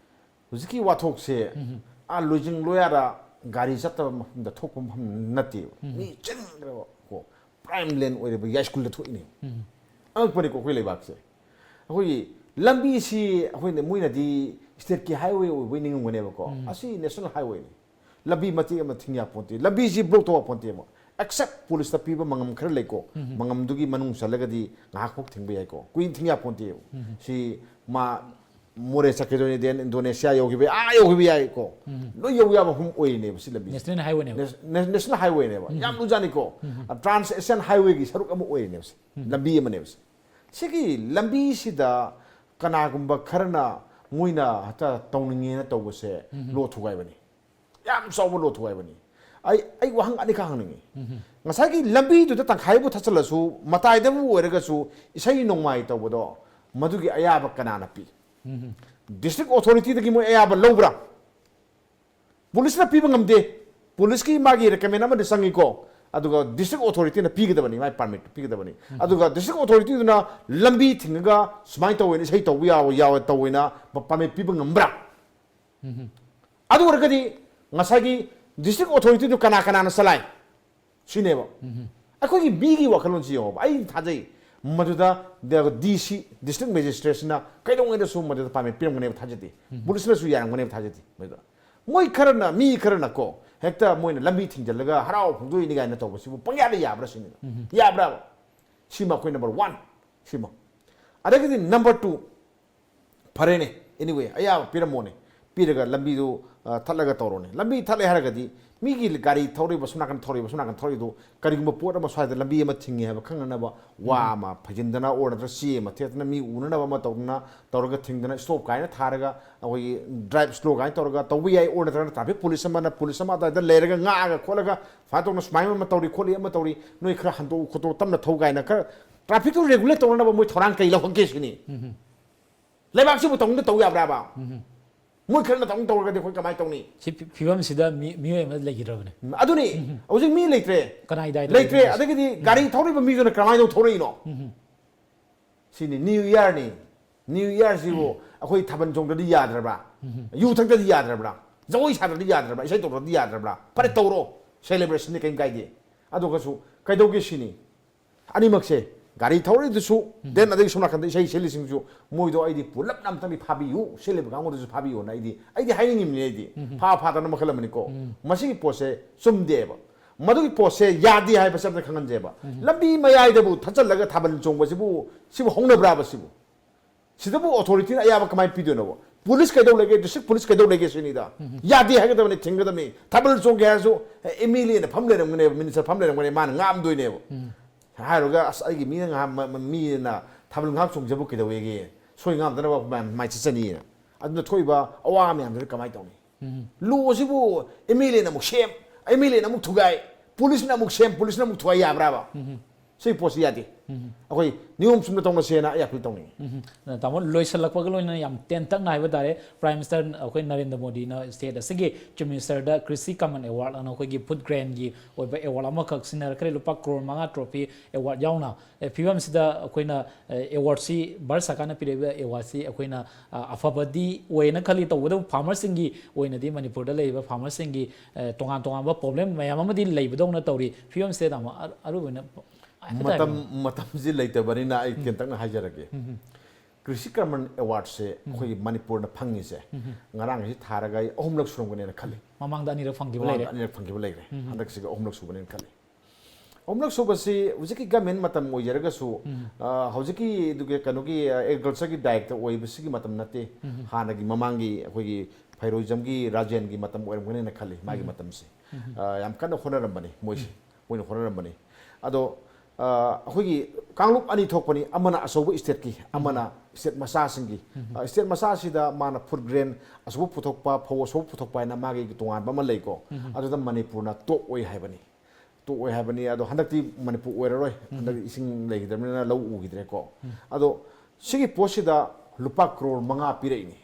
ꯍꯧꯖꯤꯛꯀꯤ ꯋꯥꯊꯣꯛꯁꯦ, ꯎꯝ꯫ ꯑꯥ ꯂꯣꯏꯖꯤꯡ ꯂꯣꯌꯥꯗ ꯒꯥꯔꯤ ꯆꯠꯇꯕ ꯃꯐꯝꯗ ꯊꯣꯛꯄ ꯃꯐꯝ ꯅꯠꯇꯦꯕ꯫ ꯎꯝ꯫ ꯃꯤ ꯆꯤꯟꯈ꯭ꯔꯕ ꯀꯣ, ꯄ꯭ꯔꯥꯏꯝ ꯂꯦꯟ ꯑꯣꯏꯔꯤꯕ ꯌꯥꯏꯁ꯭ꯀꯨꯜꯗ ꯊꯣꯛꯏꯅꯦ꯫ ꯎꯝ꯫ ꯑꯉꯛꯄꯅꯤꯀꯣ ꯑꯩꯈꯣꯏ ꯂꯩꯕꯥꯛꯁꯦ꯫ ꯑꯩꯈꯣꯏꯒꯤ ꯂꯝꯕꯤꯁꯤ ꯑꯩꯈꯣꯏꯅ, ꯃꯣꯏꯅꯗꯤ ꯁ꯭ꯇꯦꯠꯀꯤ ꯍꯥꯏꯋꯦ ꯑꯣꯏꯕꯩ ꯅꯤꯡꯉꯝꯒꯅꯦꯕꯀꯣ꯫ ꯎꯝ꯫ ꯑꯁꯤ ꯅꯦꯁꯅꯦꯜ ꯍꯥꯏꯋꯦꯅꯤ꯫ ꯂꯝꯕꯤ ꯃꯇꯦꯛ ꯑꯃ ꯊꯤꯡ ꯌꯥꯄꯣꯟꯇꯦ, ꯂꯝꯕꯤꯁꯤ ꯕ꯭ꯂꯣꯛ ꯇꯧ ꯌꯥꯄꯣꯟꯇꯦꯕ꯫ ꯑꯦꯛꯁꯦꯞ ꯄꯨꯂꯤꯁꯇ ꯄꯤꯕ ꯃꯉꯝ ꯈꯔ ꯂꯩꯀꯣ꯫ ꯎꯝ꯫ ꯃꯉꯝꯗꯨꯒꯤ ꯃꯅꯨꯡ ꯆꯜꯂꯒꯗꯤ ꯉꯥꯏꯍꯥꯛ ꯐꯥꯎ ꯊꯤꯡꯕ ꯌꯥꯏꯀꯣ꯫ ꯀꯨꯏꯅ ꯊꯤꯡ ꯌꯥꯄꯣꯟꯇꯦꯕ꯫ ꯎꯝ꯫ ꯁꯤ ꯃꯥ ꯃꯣꯔꯦ ꯆꯠꯈꯤꯗꯣꯏꯅꯤ, then ꯏꯟꯗꯣꯅꯦꯁꯤꯌꯥ ꯌꯧꯈꯤꯕ ꯌꯥꯏ, ꯑꯥ ꯌꯧꯈꯤꯕ ꯌꯥꯏꯀꯣ꯫ ꯎꯝ꯫ ꯂꯣꯏ ꯌꯧ ꯌꯥꯕ ꯃꯐꯝ ꯑꯣꯏꯔꯤꯅꯦꯕ ꯁꯤ ꯂꯝꯕꯤ꯫ ꯅꯦꯁꯅꯦꯜ ꯍꯥꯏꯋꯦꯅꯦꯕ꯫ ꯅꯦꯁ-, ꯅꯦꯁ-, ꯅꯦꯁꯅꯦꯜ ꯍꯥꯏꯋꯦꯅꯦꯕ꯫ ꯎꯝ꯫ ꯌꯥꯝ ꯂꯨꯖꯥꯅꯤꯀꯣ꯫ ꯎꯝ꯫ ꯇ꯭ꯔꯥꯟꯁ ꯑꯦꯁꯤꯌꯥꯟ ꯍꯥꯏꯋꯦꯒꯤ ꯁꯔꯨꯛ ꯑꯃ ꯑꯣꯏꯔꯤꯅꯦꯕ ꯁꯤ꯫ ꯎꯝ꯫ ꯂꯝꯕꯤ ꯑꯃꯅꯦꯕ ꯁꯤ꯫ ꯁꯤꯒꯤ ꯂꯝꯕꯤꯁꯤꯗ ꯀꯅꯥꯒꯨꯝꯕ ꯈꯔꯅ ꯃꯣꯏꯅ ꯍꯦꯛꯇ ꯇꯧꯅꯤꯡꯉꯦꯅ ꯇꯧꯕꯁꯦ ꯎꯝ꯫ ꯂꯣ ꯊꯨꯒꯥꯏꯕꯅꯤ꯫ ꯌꯥꯝ ꯆꯥꯎꯕ ꯂꯣ ꯊꯨꯒꯥꯏꯕꯅꯤ꯫ ꯑꯩ, ꯑꯩ ꯋꯥꯍꯪ ꯑꯅꯤꯈꯛ ꯍꯪꯅꯤꯡꯉꯤ꯫ ꯎꯝ꯫ ꯉꯁꯥꯏꯒꯤ ꯂꯝꯕꯤꯗꯨꯗ ꯇꯪꯈꯥꯏꯕꯨ ꯊꯠꯆꯜꯂꯁꯨ, ꯃꯇꯥꯏꯗꯕꯨ ꯑꯣꯏꯔꯒꯁꯨ ꯏꯁꯩ ꯅꯣꯡꯃꯥꯏ ꯇꯧꯕꯗꯣ, ꯃꯗꯨꯒꯤ ꯑꯌꯥꯕ ꯀꯅꯥꯅ ꯄꯤ? ꯎꯝ꯫ ꯗꯤꯁꯇ꯭ꯔꯤꯛ ꯑꯣꯊꯣꯔꯤꯇꯤꯗꯒꯤ ꯃꯣꯏ ꯑꯌꯥꯕ ꯂꯧꯕ꯭ꯔꯥ? ꯄꯨꯂꯤꯁꯅ ꯄꯤꯕ ꯉꯝꯗꯦ꯫ ꯄꯨꯂꯤꯁꯀꯤ ꯃꯥꯒꯤ ꯔꯤꯀꯃꯦꯟ ꯑꯃꯗꯤ ꯆꯪꯉꯤꯀꯣ꯫ ꯑꯗꯨꯒ ꯗꯤꯁꯇ꯭ꯔꯤꯛ ꯑꯣꯊꯣꯔꯤꯇꯤꯅ ꯄꯤꯒꯗꯕꯅꯤ, ꯃꯥꯒꯤ ꯄꯥꯔꯃꯤꯠꯇꯨ ꯄꯤꯒꯗꯕꯅꯤ꯫ ꯎꯝ꯫ ꯑꯗꯨꯒ ꯗꯤꯁꯇ꯭ꯔꯤꯛ ꯑꯣꯊꯣꯔꯤꯇꯤꯗꯨꯅ ꯂꯝꯕꯤ ꯊꯤꯡꯉꯒ ꯁꯨꯃꯥꯏꯅ ꯇꯧꯋꯦꯅ, ꯏꯁꯩ ꯇꯧꯕ ꯌꯥꯎꯋꯦ, ꯌꯥꯎꯋꯦ ꯇꯧꯋꯦꯅ ꯄꯥꯔꯃꯤꯠ ꯄꯤꯕ ꯉꯝꯕ꯭ꯔꯥ? ꯎꯝ꯫ ꯑꯗꯨ ꯑꯣꯏꯔꯒꯗꯤ ꯉꯁꯥꯏꯒꯤ ꯗꯤꯁꯇ꯭ꯔꯤꯛ ꯑꯣꯊꯣꯔꯤꯇꯤꯗꯨ ꯀꯅꯥ ꯀꯅꯥꯅ ꯆꯂꯥꯏ? ꯁꯤꯅꯦꯕ꯫ ꯎꯝ꯫ ꯑꯩꯈꯣꯏꯒꯤ ꯃꯤꯒꯤ ꯋꯥꯈꯜꯂꯣꯟꯁꯤ ꯌꯦꯡꯉꯣꯕ꯫ ꯑꯩ ꯊꯥꯖꯩ ꯃꯗꯨꯗ ꯗꯤ ꯁꯤ, ꯗꯤꯁꯇ꯭ꯔꯤꯛ ꯃꯦꯖꯤꯁꯇ꯭ꯔꯦꯠꯁꯤꯅ ꯀꯩꯗꯧꯉꯩꯗꯁꯨ ꯃꯗꯨꯗ ꯄꯥꯔꯃꯤꯠ ꯄꯤꯔꯝꯒꯅꯦꯕ ꯊꯥꯖꯗꯦ꯫ ꯎꯝ꯫ ꯄꯨꯂꯤꯁꯅꯁꯨ ꯌꯥꯔꯝꯒꯅꯦꯕ ꯊꯥꯖꯗꯦ ꯃꯗꯨꯗ꯫ ꯃꯣꯏ ꯈꯔꯅ, ꯃꯤ ꯈꯔꯅꯀꯣ, ꯍꯦꯛꯇ ꯃꯣꯏꯅ ꯂꯝꯕꯤ ꯊꯤꯡꯖꯤꯜꯂꯒ ꯍꯔꯥꯎ ꯐꯣꯡꯗꯣꯛꯏꯅꯤ ꯀꯥꯏꯅ ꯇꯧꯕꯁꯤꯕꯨ ꯄꯪꯌꯥꯗ ꯌꯥꯕ꯭ꯔꯥ ꯁꯤꯅꯤꯗ꯫ ꯎꯝ꯫ ꯌꯥꯕ꯭ꯔꯥꯕ? ꯁꯤꯃ ꯑꯩꯈꯣꯏ ꯅꯝꯕꯔ ꯋꯥꯟ꯫ ꯁꯤꯃ꯫ ꯑꯗꯒꯤꯗꯤ ꯅꯝꯕꯔ ꯇꯨ, ꯐꯔꯦꯅꯦ, anyway, ꯑꯌꯥꯕ ꯄꯤꯔꯝꯃꯣꯅꯦ, ꯄꯤꯔꯒ ꯂꯝꯕꯤꯗꯨ, ꯑ, ꯊꯠꯂꯒ ꯇꯧꯔꯣꯅꯦ꯫ ꯂꯝꯕꯤ ꯊꯠꯂꯦ ꯍꯥꯏꯔꯒꯗꯤ ꯃꯤꯒꯤ ꯒꯥꯔꯤ ꯊꯧꯔꯤꯕ, ꯁꯣꯝ ꯅꯥꯀꯟ ꯊꯧꯔꯤꯕ, ꯁꯣꯝ ꯅꯥꯀꯟ ꯊꯧꯔꯤꯗꯨ, ꯀꯔꯤꯒꯨꯝꯕ ꯄꯣꯠ ꯑꯃ ꯁ꯭ꯋꯥꯏꯗ ꯂꯝꯕꯤ ꯑꯃ ꯊꯤꯡꯉꯦ ꯍꯥꯏꯕ ꯈꯪꯅꯅꯕ ꯋꯥ ꯑꯃ ꯐꯩꯖꯤꯟꯗꯅ ꯑꯣꯔ ꯅꯠꯇ꯭ꯔꯒ ꯆꯦ ꯑꯃ ꯊꯦꯠꯇꯅ, ꯃꯤ ꯎꯅꯅꯕ ꯑꯃ ꯇꯧꯗꯅ, ꯇꯧꯔꯒ ꯊꯤꯡꯗꯅ, stop ꯀꯥꯏꯅ ꯊꯥꯔꯒ, ꯑꯩꯈꯣꯏꯒꯤ drive slow ꯀꯥꯏꯅ ꯇꯧꯔꯒ ꯇꯧꯕ ꯌꯥꯏ꯫ ꯑꯣꯔ ꯅꯠꯇ꯭ꯔꯒꯅ traffic police ꯑꯃꯅ, police ꯑꯃ ꯑꯗꯨꯋꯥꯏꯗ ꯂꯩꯔꯒ ꯉꯥꯛꯑꯒ ꯈꯣꯠꯂꯒ, ꯁꯨꯃꯥꯏꯅ ꯇꯧꯗꯅ ꯁꯨꯃꯥꯏꯅ ꯑꯃ ꯇꯧꯔꯤ ꯈꯣꯠꯂꯤ, ꯑꯃ ꯇꯧꯔꯤ, ꯅꯣꯏ ꯈꯔ ꯍꯟꯗꯣꯛꯎ ꯈꯣꯠꯇꯣꯛꯎ, ꯇꯞꯅ ꯊꯧ ꯀꯥꯏꯅ ꯈꯔ traffic ꯇꯨ regulate ꯇꯧꯅꯅꯕ ꯃꯣꯏ ꯊꯧꯔꯥꯡ ꯀꯩ ꯂꯧꯈꯠꯀꯦ ꯁꯤꯅꯤ꯫ ꯂꯩꯕꯥꯛꯁꯤꯕꯨ ꯇꯧꯅꯤꯡꯗ ꯇꯧ ꯌꯥꯕ꯭ꯔꯥꯕ? ꯃꯣꯏ ꯈꯔꯅ ꯇꯧꯅꯤꯡ ꯇꯧꯔꯒꯗꯤ ꯑꯩꯈꯣꯏ ꯀꯃꯥꯏꯅ ꯇꯧꯅꯤ? ꯁꯤ ꯐꯤ- ꯐꯤꯕꯝꯁꯤꯗ ꯃꯤ- ꯃꯤꯑꯣꯏ ꯑꯃ ꯂꯩꯈꯤꯗ꯭ꯔꯕꯅꯦ꯫ ꯎꯝ, ꯑꯗꯨꯅꯤ꯫ ꯍꯧꯖꯤꯛ ꯃꯤ ꯂꯩꯇ꯭ꯔꯦ꯫ ꯀꯅꯥꯏ ꯗꯥꯏꯇ ꯂꯩꯇ꯭ꯔꯦ꯫ ꯑꯣꯏꯗꯣꯏꯅꯣ? ꯑꯗꯒꯤꯗꯤ ꯒꯥꯔꯤ ꯊꯧꯔꯤꯕ ꯃꯤꯗꯨꯅ ꯀꯃꯥꯏꯅ ꯇꯧ ꯊꯧꯔꯛꯏꯅꯣ? ꯁꯤꯅꯤ new yearꯅꯤ꯫ New yearꯁꯤꯕꯨ ꯑꯩꯈꯣꯏ ꯊꯥꯕꯜ ꯆꯣꯡꯗ꯭ꯔꯗꯤ ꯌꯥꯗ꯭ꯔꯕ꯭ꯔꯥ? ꯌꯨ ꯊꯛꯇ꯭ꯔꯗꯤ ꯌꯥꯗ꯭ꯔꯕ꯭ꯔꯥ? ꯖꯒꯣꯏ ꯁꯥꯗ꯭ꯔꯗꯤ ꯌꯥꯗ꯭ꯔꯕ꯭ꯔꯥ? ꯏꯁꯩ ꯇꯧꯗ꯭ꯔꯗꯤ ꯌꯥꯗ꯭ꯔꯕ꯭ꯔꯥ? ꯐꯔꯦ, ꯇꯧꯔꯣ, celebrationꯅꯤ, ꯀꯔꯤꯝ ꯀꯥꯏꯗꯦ꯫ ꯑꯗꯨꯒꯁꯨ ꯀꯩꯗꯧꯒꯦ ꯁꯤꯅꯤ꯫ ꯑꯅꯤꯃꯛꯁꯦ, ꯒꯥꯔꯤ ꯊꯧꯔꯤꯗꯨꯁꯨ, then ꯑꯗꯒꯤ ꯁꯣꯝ ꯅꯥꯀꯟꯗ ꯏꯁꯩ ꯁꯤꯜꯂꯤꯁꯤꯡꯁꯨ, ꯃꯣꯏꯗꯣ ꯑꯩꯗꯤ ꯄꯨꯂꯞꯅ ꯑꯝꯇꯪꯗꯤ ꯐꯥꯕꯤꯌꯨ, ꯁꯤꯜꯂꯤꯕ ꯀꯥꯡꯕꯨꯗꯨꯁꯨ ꯐꯥꯕꯤꯌꯨꯅ ꯑꯩꯗꯤ, ꯑꯩꯗꯤ ꯍꯥꯏꯅꯤꯡꯉꯤꯕꯅꯤ꯫ ꯑꯩꯗꯤ ꯐꯥ ꯐꯥꯗꯅ ꯃꯈꯜ ꯑꯃꯅꯤꯀꯣ꯫ ꯃꯁꯤꯒꯤ ꯄꯣꯠꯁꯦ ꯆꯨꯝꯗꯦꯕ꯫ ꯃꯗꯨꯒꯤ ꯄꯣꯠꯁꯦ ꯌꯥꯗꯦ ꯍꯥꯏꯕꯁꯦ ꯑꯝꯇ ꯈꯪꯍꯟꯁꯦꯕ꯫ ꯂꯝꯕꯤ ꯃꯌꯥꯏꯗꯕꯨ ꯊꯠꯆꯜꯂꯒ ꯊꯥꯕꯜ ꯆꯣꯡꯕꯁꯤꯕꯨ, ꯁꯤꯕꯨ ꯍꯧꯅꯕ꯭ꯔꯥꯕ ꯁꯤꯕꯨ? ꯁꯤꯗꯕꯨ authorityꯅ ꯑꯌꯥꯕ ꯀꯃꯥꯏꯅ ꯄꯤꯗꯣꯏꯅꯣꯕ? Police ꯀꯩꯗꯧ ꯂꯩꯒꯦ? District police ꯀꯩꯗꯧ ꯂꯩꯒꯦ ꯁꯤꯅꯤꯗ꯫ ꯌꯥꯗꯦ ꯍꯥꯏꯒꯗꯕꯅꯤ, ꯊꯤꯡꯒꯗꯕꯅꯤ꯫ ꯊꯥꯕꯜ ꯆꯣꯡꯒꯦ ꯍꯥꯏꯔꯁꯨ, ꯑꯦ, MLAꯅ ꯐꯝ ꯂꯩꯔꯝꯒꯅꯦꯕ, minister ꯐꯝ ꯂꯩꯔꯝꯒꯅꯦ, ꯃꯥꯅ ꯉꯥꯝꯗꯣꯏꯅꯦꯕ꯫ ꯍꯥꯏꯔꯨꯔꯒ, "ꯑꯁ, ꯑꯩꯒꯤ ꯃꯤꯅ ꯉꯥꯏꯍꯥꯛ, ꯃ-, ꯃ-, ꯃꯤꯅ ꯊꯥꯕꯜ ꯉꯥꯏꯍꯥꯛ ꯆꯣꯡꯖꯕꯨ ꯀꯩꯗꯧꯋꯦꯒꯦ? ꯁꯣꯏ ꯉꯥꯝꯗꯅꯕ ꯃꯥꯏ, ꯃꯥꯏ ꯆꯠꯆꯅꯤꯅ"꯫ ꯑꯗꯨꯅ ꯊꯣꯛꯏꯕ ꯑꯋꯥ ꯃꯌꯥꯝꯗꯨꯗꯤ ꯀꯃꯥꯏꯅ ꯇꯧꯅꯤ? Lawꯁꯤꯕꯨ MLAꯅ ꯑꯃꯨꯛ ꯁꯦꯝ, MLAꯅ ꯑꯃꯨꯛ ꯊꯨꯒꯥꯏ, policeꯅ ꯑꯃꯨꯛ ꯁꯦꯝ, policeꯅ ꯑꯃꯨꯛ ꯊꯨꯒꯥꯏ, ꯌꯥꯕ꯭ꯔꯥꯕ? ꯁꯤꯒꯤ ꯄꯣꯠꯁꯤ ꯌꯥꯗꯦ꯫ ꯑꯩꯈꯣꯏ ꯅꯤꯌꯣꯝ ꯆꯨꯝꯅ ꯇꯧꯅꯁꯦꯅ ꯑꯩ appeal ꯇꯧꯅꯤꯡꯉꯤ꯫ ꯎꯝ꯫ ꯇꯥꯃꯣ, ꯂꯣꯏꯁꯤꯜꯂꯛꯄꯒ ꯂꯣꯏꯅꯅ ꯌꯥꯝ ꯇꯦꯟꯇꯛꯅ ꯍꯥꯏꯕ ꯇꯥꯔꯦ, Prime Minister ꯑꯩꯈꯣꯏ ꯅꯔꯦꯟꯗ꯭ꯔ ꯃꯣꯗꯤꯅ state ꯑꯁꯤꯒꯤ Chief Ministerꯗ Krishi Kamman Award ꯑꯅ ꯑꯩꯈꯣꯏꯒꯤ food grainꯒꯤ ꯑꯣꯏꯕ award ꯑꯃꯈꯛ ꯁꯤꯟꯅꯔꯛꯈ꯭ꯔꯦ, ꯂꯨꯄꯥ ꯀ꯭ꯔꯣꯔ ꯃꯉꯥ trophy award ꯌꯥꯎꯅ꯫ ꯑꯦ, ꯐꯤꯕꯝꯁꯤꯗ ꯑꯩꯈꯣꯏꯅ, ꯑꯦ, awardꯁꯤ, ꯚꯥꯔꯠ ꯁꯔꯀꯥꯔꯅ ꯄꯤꯔꯛꯏꯕ awardꯁꯤ ꯑꯩꯈꯣꯏꯅ, ꯑ, ꯑꯐꯕꯗꯤ ꯑꯣꯏꯅ ꯈꯜꯂꯤ꯫ ꯇꯧꯕꯇꯕꯨ farmerꯁꯤꯡꯒꯤ ꯑꯣꯏꯅꯗꯤ, ꯃꯅꯤꯄꯨꯔꯗ ꯂꯩꯔꯤꯕ farmerꯁꯤꯡꯒꯤ, ꯑ, ꯇꯣꯉꯥꯟ ꯇꯣꯉꯥꯟꯕ problem ꯃꯌꯥꯝ ꯑꯃꯗꯤ ꯂꯩꯕꯗꯧꯅ ꯇꯧꯔꯤ꯫ ꯐꯤꯕꯝꯁꯤꯗ, ꯇꯥꯃꯣ, ꯑꯔꯨ-, ꯑꯔꯨꯕ ꯑꯣꯏꯅ ꯍꯥꯏꯐꯦꯠ ꯃꯇꯝ, ꯍꯥꯏꯕꯤꯌꯨ꯫ ꯃꯇꯝꯁꯤ ꯂꯩꯇꯕꯅꯤꯅ ꯑꯩ ꯇꯦꯟꯇꯛꯅ ꯍꯥꯏꯖꯔꯒꯦ꯫ Krishi Kamman Awardꯁꯦ ꯑꯩꯈꯣꯏꯒꯤ ꯃꯅꯤꯄꯨꯔꯅ ꯐꯪꯉꯤꯁꯦ, ꯉꯔꯥꯡ ꯑꯁꯤ ꯊꯥꯔꯒ ꯑꯩ ꯑꯍꯨꯝꯂꯛ ꯁꯨꯔꯝꯒꯅꯦꯅ ꯈꯜꯂꯤ꯫ ꯃꯃꯥꯡꯗ ꯑꯅꯤꯔꯛ ꯐꯪꯈꯤꯕ ꯃꯃꯥꯡꯗ ꯂꯩꯔꯦ꯫ ꯑꯅꯤꯔꯛ ꯐꯪꯈꯤꯕ ꯂꯩꯔꯦ꯫ ꯍꯟꯗꯛꯁꯤꯒ ꯑꯍꯨꯝꯂꯛ ꯁꯨꯕꯅꯦꯅ ꯈꯜꯂꯤ꯫ ꯑꯍꯨꯝꯂꯛ ꯁꯨꯕꯁꯤ ꯍꯧꯖꯤꯛꯀꯤ government ꯃꯇꯝ ꯑꯣꯏꯖꯔꯒꯁꯨ, ꯑ, ꯍꯧꯖꯤꯛꯀꯤ ꯑꯗꯨꯒꯤ ꯀꯩꯅꯣꯒꯤ, ꯑ, agricultureꯒꯤ director ꯑꯣꯏꯕꯁꯤꯒꯤ ꯃꯇꯝ ꯅꯠꯇꯦ꯫ ꯍꯥꯟꯅꯒꯤ ꯃꯃꯥꯡꯒꯤ ꯑꯩꯈꯣꯏꯒꯤ ꯍꯩꯔꯣꯏꯖꯝꯒꯤ ꯔꯥꯖꯦꯟꯒꯤ ꯃꯇꯝ ꯑꯣꯏꯔꯝꯒꯅꯤꯅ ꯈꯜꯂꯤ, ꯃꯥꯒꯤ ꯃꯇꯝꯁꯦ꯫ ꯑ, ꯌꯥꯝ ꯀꯟꯅ ꯍꯣꯠꯅꯔꯝꯕꯅꯤ ꯃꯣꯏꯁꯦ, ꯃꯣꯏꯅ ꯍꯣꯠꯅꯔꯝꯕꯅꯤ꯫ ꯑꯗꯣ, ꯑ, ꯑꯩꯈꯣꯏꯒꯤ ꯀꯥꯡꯂꯨꯞ ꯑꯅꯤ ꯊꯣꯛꯄꯅꯤ, ꯑꯃꯅ ꯑꯆꯧꯕ stateꯀꯤ, ꯑꯃꯅ state ꯃꯆꯥꯁꯤꯡꯒꯤ꯫ ꯑ, state ꯃꯆꯥꯁꯤꯗ ꯃꯥꯅ food grain ꯑꯆꯧꯕ ꯄꯨꯊꯣꯛꯄ, ꯐꯧ ꯑꯆꯧꯕ ꯄꯨꯊꯣꯛꯄ ꯍꯥꯏꯅ ꯃꯥꯒꯤ ꯇꯣꯉꯥꯟꯕ ꯑꯃ ꯂꯩꯀꯣ꯫ ꯑꯗꯨꯗ ꯃꯅꯤꯄꯨꯔꯅ top ꯑꯣꯏ ꯍꯥꯏꯕꯅꯤ꯫ Top ꯑꯣꯏ ꯍꯥꯏꯕꯅꯤ꯫ ꯑꯗꯣ ꯍꯟꯗꯛꯇꯤ ꯃꯅꯤꯄꯨꯔ ꯑꯣꯏꯔꯔꯣꯏ, ꯍꯟꯗꯛ ꯏꯁꯤꯡ ꯂꯩꯈꯤꯗ꯭ꯔꯕꯅꯤꯅ ꯂꯧ ꯎꯈꯤꯗ꯭ꯔꯦꯀꯣ꯫ ꯑꯗꯣ ꯁꯤꯒꯤ ꯄꯣꯠꯁꯤꯗ ꯂꯨꯄꯥ ꯀ꯭ꯔꯣꯔ ꯃꯉꯥ ꯄꯤꯔꯛꯏꯅꯤ꯫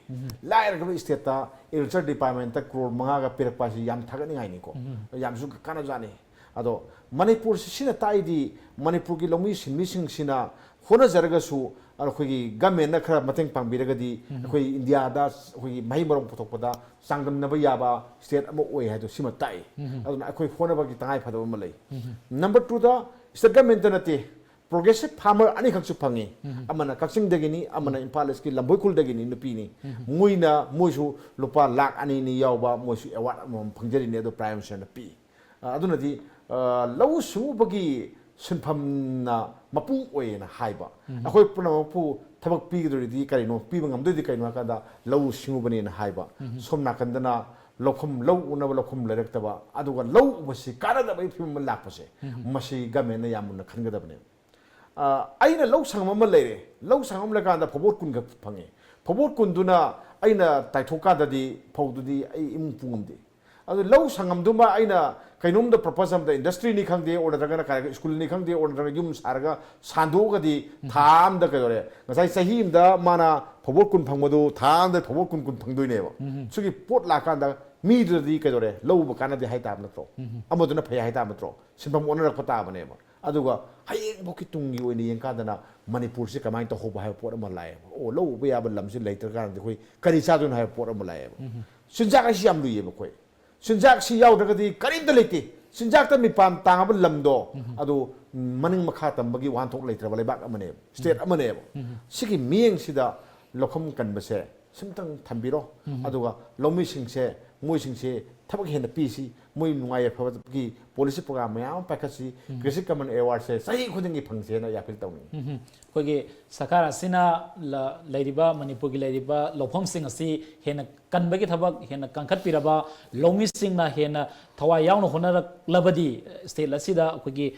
ꯂꯥꯏꯔꯒ stateꯇ agriculture departmentꯇ ꯀ꯭ꯔꯣꯔ ꯃꯉꯥꯒ ꯄꯤꯔꯛꯄ ꯍꯥꯏꯁꯤ ꯌꯥꯝ ꯊꯥꯒꯠꯅꯤꯡꯉꯥꯏꯅꯤꯀꯣ꯫ ꯌꯥꯝꯁꯨ ꯀꯥꯟꯅꯕꯖꯥꯠꯅꯤ꯫ ꯑꯗꯣ ꯃꯅꯤꯄꯨꯔꯁꯤ, ꯁꯤꯅ ꯇꯥꯛꯏꯗꯤ ꯃꯅꯤꯄꯨꯔꯒꯤ ꯂꯧꯃꯤ ꯁꯤꯟꯃꯤꯁꯤꯡꯁꯤꯅ ꯍꯣꯠꯅꯖꯔꯒꯁꯨ ꯑꯩꯈꯣꯏꯒꯤ governmentꯅ ꯈꯔ ꯃꯇꯦꯡ ꯄꯥꯡꯕꯤꯔꯒꯗꯤ ꯑꯩꯈꯣꯏ ꯏꯟꯗꯤꯌꯥꯗ ꯑꯩꯈꯣꯏꯒꯤ ꯃꯍꯩ ꯃꯔꯣꯡ ꯄꯨꯊꯣꯛꯄꯗ ꯆꯥꯡꯗꯝꯅꯕ ꯌꯥꯕ state ꯑꯃ ꯑꯣꯏ ꯍꯥꯏꯗꯣ ꯁꯤꯃ ꯇꯥꯛꯏ꯫ ꯑꯗꯨꯅ ꯑꯩꯈꯣꯏ ꯍꯣꯠꯅꯕꯒꯤ ꯇꯉꯥꯏ ꯐꯗꯕ ꯑꯃ ꯂꯩ꯫ Number twoꯗ state governmentꯇ ꯅꯠꯇꯦ, progressive farmer ꯑꯅꯤꯈꯛꯁꯨ ꯐꯪꯉꯤ꯫ ꯑꯃꯅ ꯀꯛꯆꯤꯡꯗꯒꯤꯅꯤ, ꯑꯃꯅ ꯏꯝꯐꯥꯜ ꯏꯁꯀꯤ ꯂꯝꯕꯣꯏ ꯈꯨꯜꯗꯒꯤꯅꯤ, ꯅꯨꯄꯤꯅꯤ꯫ ꯃꯣꯏꯅ, ꯃꯣꯏꯁꯨ ꯂꯨꯄꯥ ꯂꯥꯈ ꯑꯅꯤ ꯑꯅꯤ ꯌꯥꯎꯕ ꯃꯣꯏꯁꯨ award ꯑꯃꯃꯝ ꯐꯪꯖꯔꯤꯅꯤ, ꯑꯗꯨ Prime Ministerꯅ ꯄꯤ꯫ ꯑ, ꯑꯗꯨꯅꯗꯤ, ꯑ, ꯂꯧꯎ ꯁꯤꯡꯎꯕꯒꯤ ꯁꯤꯟꯐꯝꯅ ꯃꯄꯨꯡ ꯑꯣꯏꯌꯦꯅ ꯍꯥꯏꯕ꯫ ꯑꯩꯈꯣꯏ ꯄꯨꯝꯅꯃꯛꯄꯨ ꯊꯕꯛ ꯄꯤꯒꯗꯧꯔꯤꯗꯤ ꯀꯔꯤꯅꯣ, ꯄꯤꯕ ꯉꯝꯗꯣꯏꯗꯤ ꯀꯔꯤꯅꯣ ꯍꯥꯏ ꯀꯥꯟꯗ ꯂꯧꯎ ꯁꯤꯡꯎꯕꯅꯦꯅ ꯍꯥꯏꯕ꯫ ꯁꯣꯝ ꯅꯥꯀꯟꯗꯅ ꯂꯧꯐꯝ, ꯂꯧ ꯎꯅꯕ ꯂꯧꯐꯝ ꯂꯩꯔꯛꯇꯕ, ꯑꯗꯨꯒ ꯂꯧ ꯎꯕꯁꯤ ꯀꯥꯟꯅꯗꯕꯒꯤ ꯐꯤꯕꯝ ꯑꯃ ꯂꯥꯛꯄꯁꯦ, ꯃꯁꯤ governmentꯅ ꯌꯥꯝ ꯃꯨꯟꯅ ꯈꯟꯒꯗꯕꯅꯦꯕ꯫ ꯑ, ꯑꯩꯅ ꯂꯧ ꯁꯪꯉꯝ ꯑꯃ ꯂꯩꯔꯦ, ꯂꯧ ꯁꯪꯉꯝ ꯂꯩꯀꯥꯟꯗ ꯐꯧꯕꯣꯠ ꯀꯨꯟ ꯈꯛ ꯐꯪꯉꯦ꯫ ꯐꯧꯕꯣꯠ ꯀꯨꯟꯗꯨꯅ ꯑꯩꯅ ꯇꯥꯏꯊꯣꯛꯀꯥꯟꯗꯗꯤ ꯐꯧꯗꯨꯗꯤ ꯑꯩ ꯏꯃꯨꯡ ꯄꯨ ꯉꯝꯗꯦ꯫ ꯑꯗꯨ ꯂꯧ ꯁꯪꯉꯝꯗꯨꯃ ꯑꯩꯅ ꯀꯩꯅꯣꯝꯗ purpose ꯑꯃꯗ, industryꯅꯤ ꯈꯪꯗꯦ, or ꯅꯠꯇ꯭ꯔꯒꯅ ꯀꯔꯤ, schoolꯅꯤ ꯈꯪꯗꯦ, or ꯅꯠꯇ꯭ꯔꯒ ꯌꯨꯝ ꯁꯥꯔꯒ ꯁꯥꯟꯗꯣꯛꯑꯒꯗꯤ ꯊꯥ ꯑꯃꯗ ꯀꯩꯗꯧꯔꯦ? ꯉꯁꯥꯏ ꯆꯍꯤ ꯑꯃꯗ ꯃꯥꯅ ꯐꯧꯕꯣꯠ ꯀꯨꯟ ꯐꯪꯕꯗꯨ ꯊꯥ ꯑꯃꯗ ꯐꯧꯕꯣꯠ ꯀꯨꯟ, ꯀꯨꯟ ꯐꯪꯗꯣꯏꯅꯦꯕ꯫ ꯁꯤꯒꯤ ꯄꯣꯠ ꯂꯥꯛꯀꯥꯟꯗ ꯃꯤꯗꯨꯗꯗꯤ ꯀꯩꯗꯧꯔꯦ? ꯂꯧ ꯎꯕ ꯀꯥꯟꯅꯗꯦ ꯍꯥꯏ ꯇꯥꯕ ꯅꯠꯇ꯭ꯔꯣ? ꯑꯃꯗꯨꯅ ꯐꯩ ꯍꯥꯏ ꯇꯥꯕ ꯅꯠꯇ꯭ꯔꯣ? ꯁꯤꯟꯐꯝ ꯑꯣꯟꯅꯔꯛꯄ ꯇꯥꯕꯅꯦꯕ꯫ ꯑꯗꯨꯒ ꯍꯌꯦꯡꯐꯥꯎꯀꯤ ꯇꯨꯡꯒꯤ ꯑꯣꯏꯅ ꯌꯦꯡꯀꯥꯟꯗꯅ ꯃꯅꯤꯄꯨꯔꯁꯤ ꯀꯃꯥꯏꯅ ꯇꯧꯍꯧꯕ ꯍꯥꯏꯕ ꯄꯣꯠ ꯑꯃ ꯂꯥꯛꯑꯦꯕ꯫ ꯑꯣ, ꯂꯧ ꯎꯕ ꯌꯥꯕ ꯂꯝꯁꯤ ꯂꯩꯇ꯭ꯔꯀꯥꯟꯗꯗꯤ ꯑꯩꯈꯣꯏ ꯀꯔꯤ ꯆꯥꯗꯣꯏꯅꯣ ꯍꯥꯏꯕ ꯄꯣꯠ ꯑꯃ ꯂꯥꯛꯑꯦꯕ꯫ ꯆꯤꯟꯖꯥꯛ ꯍꯥꯏꯁꯤ ꯌꯥꯝ ꯂꯨꯏꯌꯦꯕ ꯑꯩꯈꯣꯏ꯫ ꯆꯤꯟꯖꯥꯛꯁꯤ ꯌꯥꯎꯗ꯭ꯔꯒꯗꯤ ꯀꯔꯤꯝꯇ ꯂꯩꯇꯦ꯫ ꯆꯤꯟꯖꯥꯛꯇ ꯃꯤꯄꯥꯟ ꯇꯥꯡꯉꯕ ꯂꯝꯗꯣ, ꯑꯗꯨ ꯃꯅꯤꯡ ꯃꯈꯥ ꯇꯝꯕꯒꯤ ꯋꯥꯍꯟꯊꯣꯛ ꯂꯩꯇ꯭ꯔꯕ ꯂꯩꯕꯥꯛ ꯑꯃꯅꯦꯕ, state ꯑꯃꯅꯦꯕ꯫ ꯁꯤꯒꯤ ꯃꯤꯠꯌꯦꯡꯁꯤꯗ ꯂꯧꯐꯝ ꯀꯟꯕꯁꯦ ꯁꯤꯝꯇꯪ ꯊꯝꯕꯤꯔꯣ꯫ ꯑꯗꯨꯒ ꯂꯧꯃꯤꯁꯤꯡꯁꯦ ꯃꯣꯏꯁꯤꯡꯁꯦ ꯊꯕꯛ ꯍꯦꯟꯅ ꯄꯤꯁꯤ, ꯃꯣꯏ ꯅꯨꯡꯉꯥꯏ ꯌꯥꯏꯐꯕꯒꯤ ꯄꯣꯂꯤꯁꯤ ꯄ꯭ꯔꯣꯒ꯭ꯔꯥꯝ ꯃꯌꯥꯝ ꯑꯃ ꯄꯥꯏꯈꯠꯁꯤ꯫ ꯀ꯭ꯔꯤꯁꯤ ꯀꯃꯟ ꯑꯦꯋꯥꯔꯗꯁꯦ ꯆꯍꯤ ꯈꯨꯗꯤꯡꯒꯤ ꯐꯪꯁꯦꯅ ꯑꯩ ꯑꯄꯤꯜ ꯇꯧꯅꯤꯡꯉꯤ꯫ ꯑꯩꯈꯣꯏꯒꯤ ꯁꯔꯀꯥꯔ ꯑꯁꯤꯅ ꯂ- ꯂꯩꯔꯤꯕ ꯃꯅꯤꯄꯨꯔꯒꯤ ꯂꯩꯔꯤꯕ ꯂꯧꯐꯝꯁꯤꯡ ꯑꯁꯤ ꯍꯦꯟꯅ ꯀꯟꯕꯒꯤ ꯊꯕꯛ, ꯍꯦꯟꯅ ꯀꯟꯈꯠꯄꯤꯔꯕ, ꯂꯧꯃꯤꯁꯤꯡꯅ ꯍꯦꯟꯅ ꯊꯋꯥꯏ ꯌꯥꯎꯅ ꯍꯣꯠꯅꯔꯛꯂꯕꯗꯤ, ꯁ꯭ꯇꯦꯠ ꯑꯁꯤꯗ ꯑꯩꯈꯣꯏꯒꯤ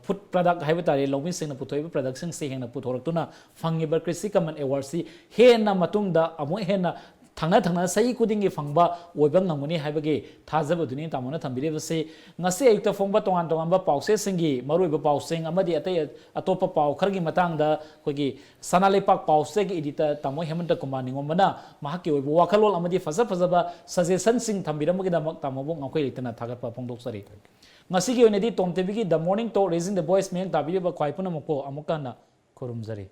ꯐꯨꯗ ꯄ꯭ꯔꯗꯛ ꯍꯥꯏꯕ ꯇꯥꯔꯦ, ꯂꯧꯃꯤꯁꯤꯡꯅ ꯄꯨꯊꯣꯛꯏꯕ ꯄ꯭ꯔꯗꯛꯁꯤꯡꯁꯤ ꯍꯦꯟꯅ ꯄꯨꯊꯣꯔꯛꯇꯨꯅ ꯐꯪꯉꯤꯕ ꯀ꯭ꯔꯤꯁꯤ ꯀꯃꯟ ꯑꯦꯋꯥꯔꯗꯁꯤ ꯍꯦꯟꯅ ꯃꯇꯨꯡꯗ ꯑꯃꯨꯛ ꯍꯦꯟꯅ ꯊꯪꯅ ꯊꯪꯅ ꯆꯍꯤ ꯈꯨꯗꯤꯡꯒꯤ ꯐꯪꯕ ꯑꯣꯏꯕ ꯉꯝꯒꯅꯤ ꯍꯥꯏꯕꯒꯤ ꯊꯥꯖꯕꯗꯨꯅꯤ ꯇꯥꯃꯣꯅ ꯊꯝꯕꯤꯔꯤꯕꯁꯤ꯫ ꯉꯁꯤ ꯑꯌꯨꯛꯇ ꯐꯣꯡꯕ ꯇꯣꯉꯥꯟ ꯇꯣꯉꯥꯟꯕ ꯄꯥꯎꯆꯦꯁꯤꯡꯒꯤ ꯃꯔꯨꯑꯣꯏꯕ ꯄꯥꯎꯁꯤꯡ ꯑꯃꯗꯤ ꯑꯇꯩ ꯑꯇꯣꯞꯄ ꯄꯥꯎ ꯈꯔꯒꯤ ꯃꯇꯥꯡꯗ ꯑꯩꯈꯣꯏꯒꯤ ꯁꯅꯥ ꯂꯩꯄꯥꯛ ꯄꯥꯎꯆꯦꯒꯤ ꯏꯗꯤꯇꯔ ꯇꯥꯃꯣ ꯍꯦꯃꯟꯇ ꯀꯨꯃꯥꯔ ꯅꯤꯉꯣꯝꯕꯅ ꯃꯍꯥꯛꯀꯤ ꯑꯣꯏꯕ ꯋꯥꯈꯜꯂꯣꯟ ꯑꯃꯗꯤ ꯐꯖ ꯐꯖꯕ ꯁꯖꯦꯁꯟꯁꯤꯡ ꯊꯝꯕꯤꯔꯝꯕꯒꯤꯗꯃꯛ ꯇꯥꯃꯣꯕꯨ ꯉꯝꯈꯩ ꯂꯩꯇꯅ ꯊꯥꯒꯠꯄ ꯐꯣꯡꯗꯣꯛꯆꯔꯤ꯫ ꯉꯁꯤꯒꯤ ꯑꯣꯏꯅꯗꯤ ꯇꯣꯝ ꯇꯤꯚꯤꯒꯤ The Morning Talk Raising the Voice ꯃꯤꯠꯌꯦꯡ ꯇꯥꯕꯤꯔꯤꯕ ꯈ꯭ꯋꯥꯏ ꯄꯨꯝꯅꯃꯛꯄꯨ ꯑꯃꯨꯛꯀ ꯍꯟꯅ ꯈꯨꯔꯨꯝꯖꯔꯤ꯫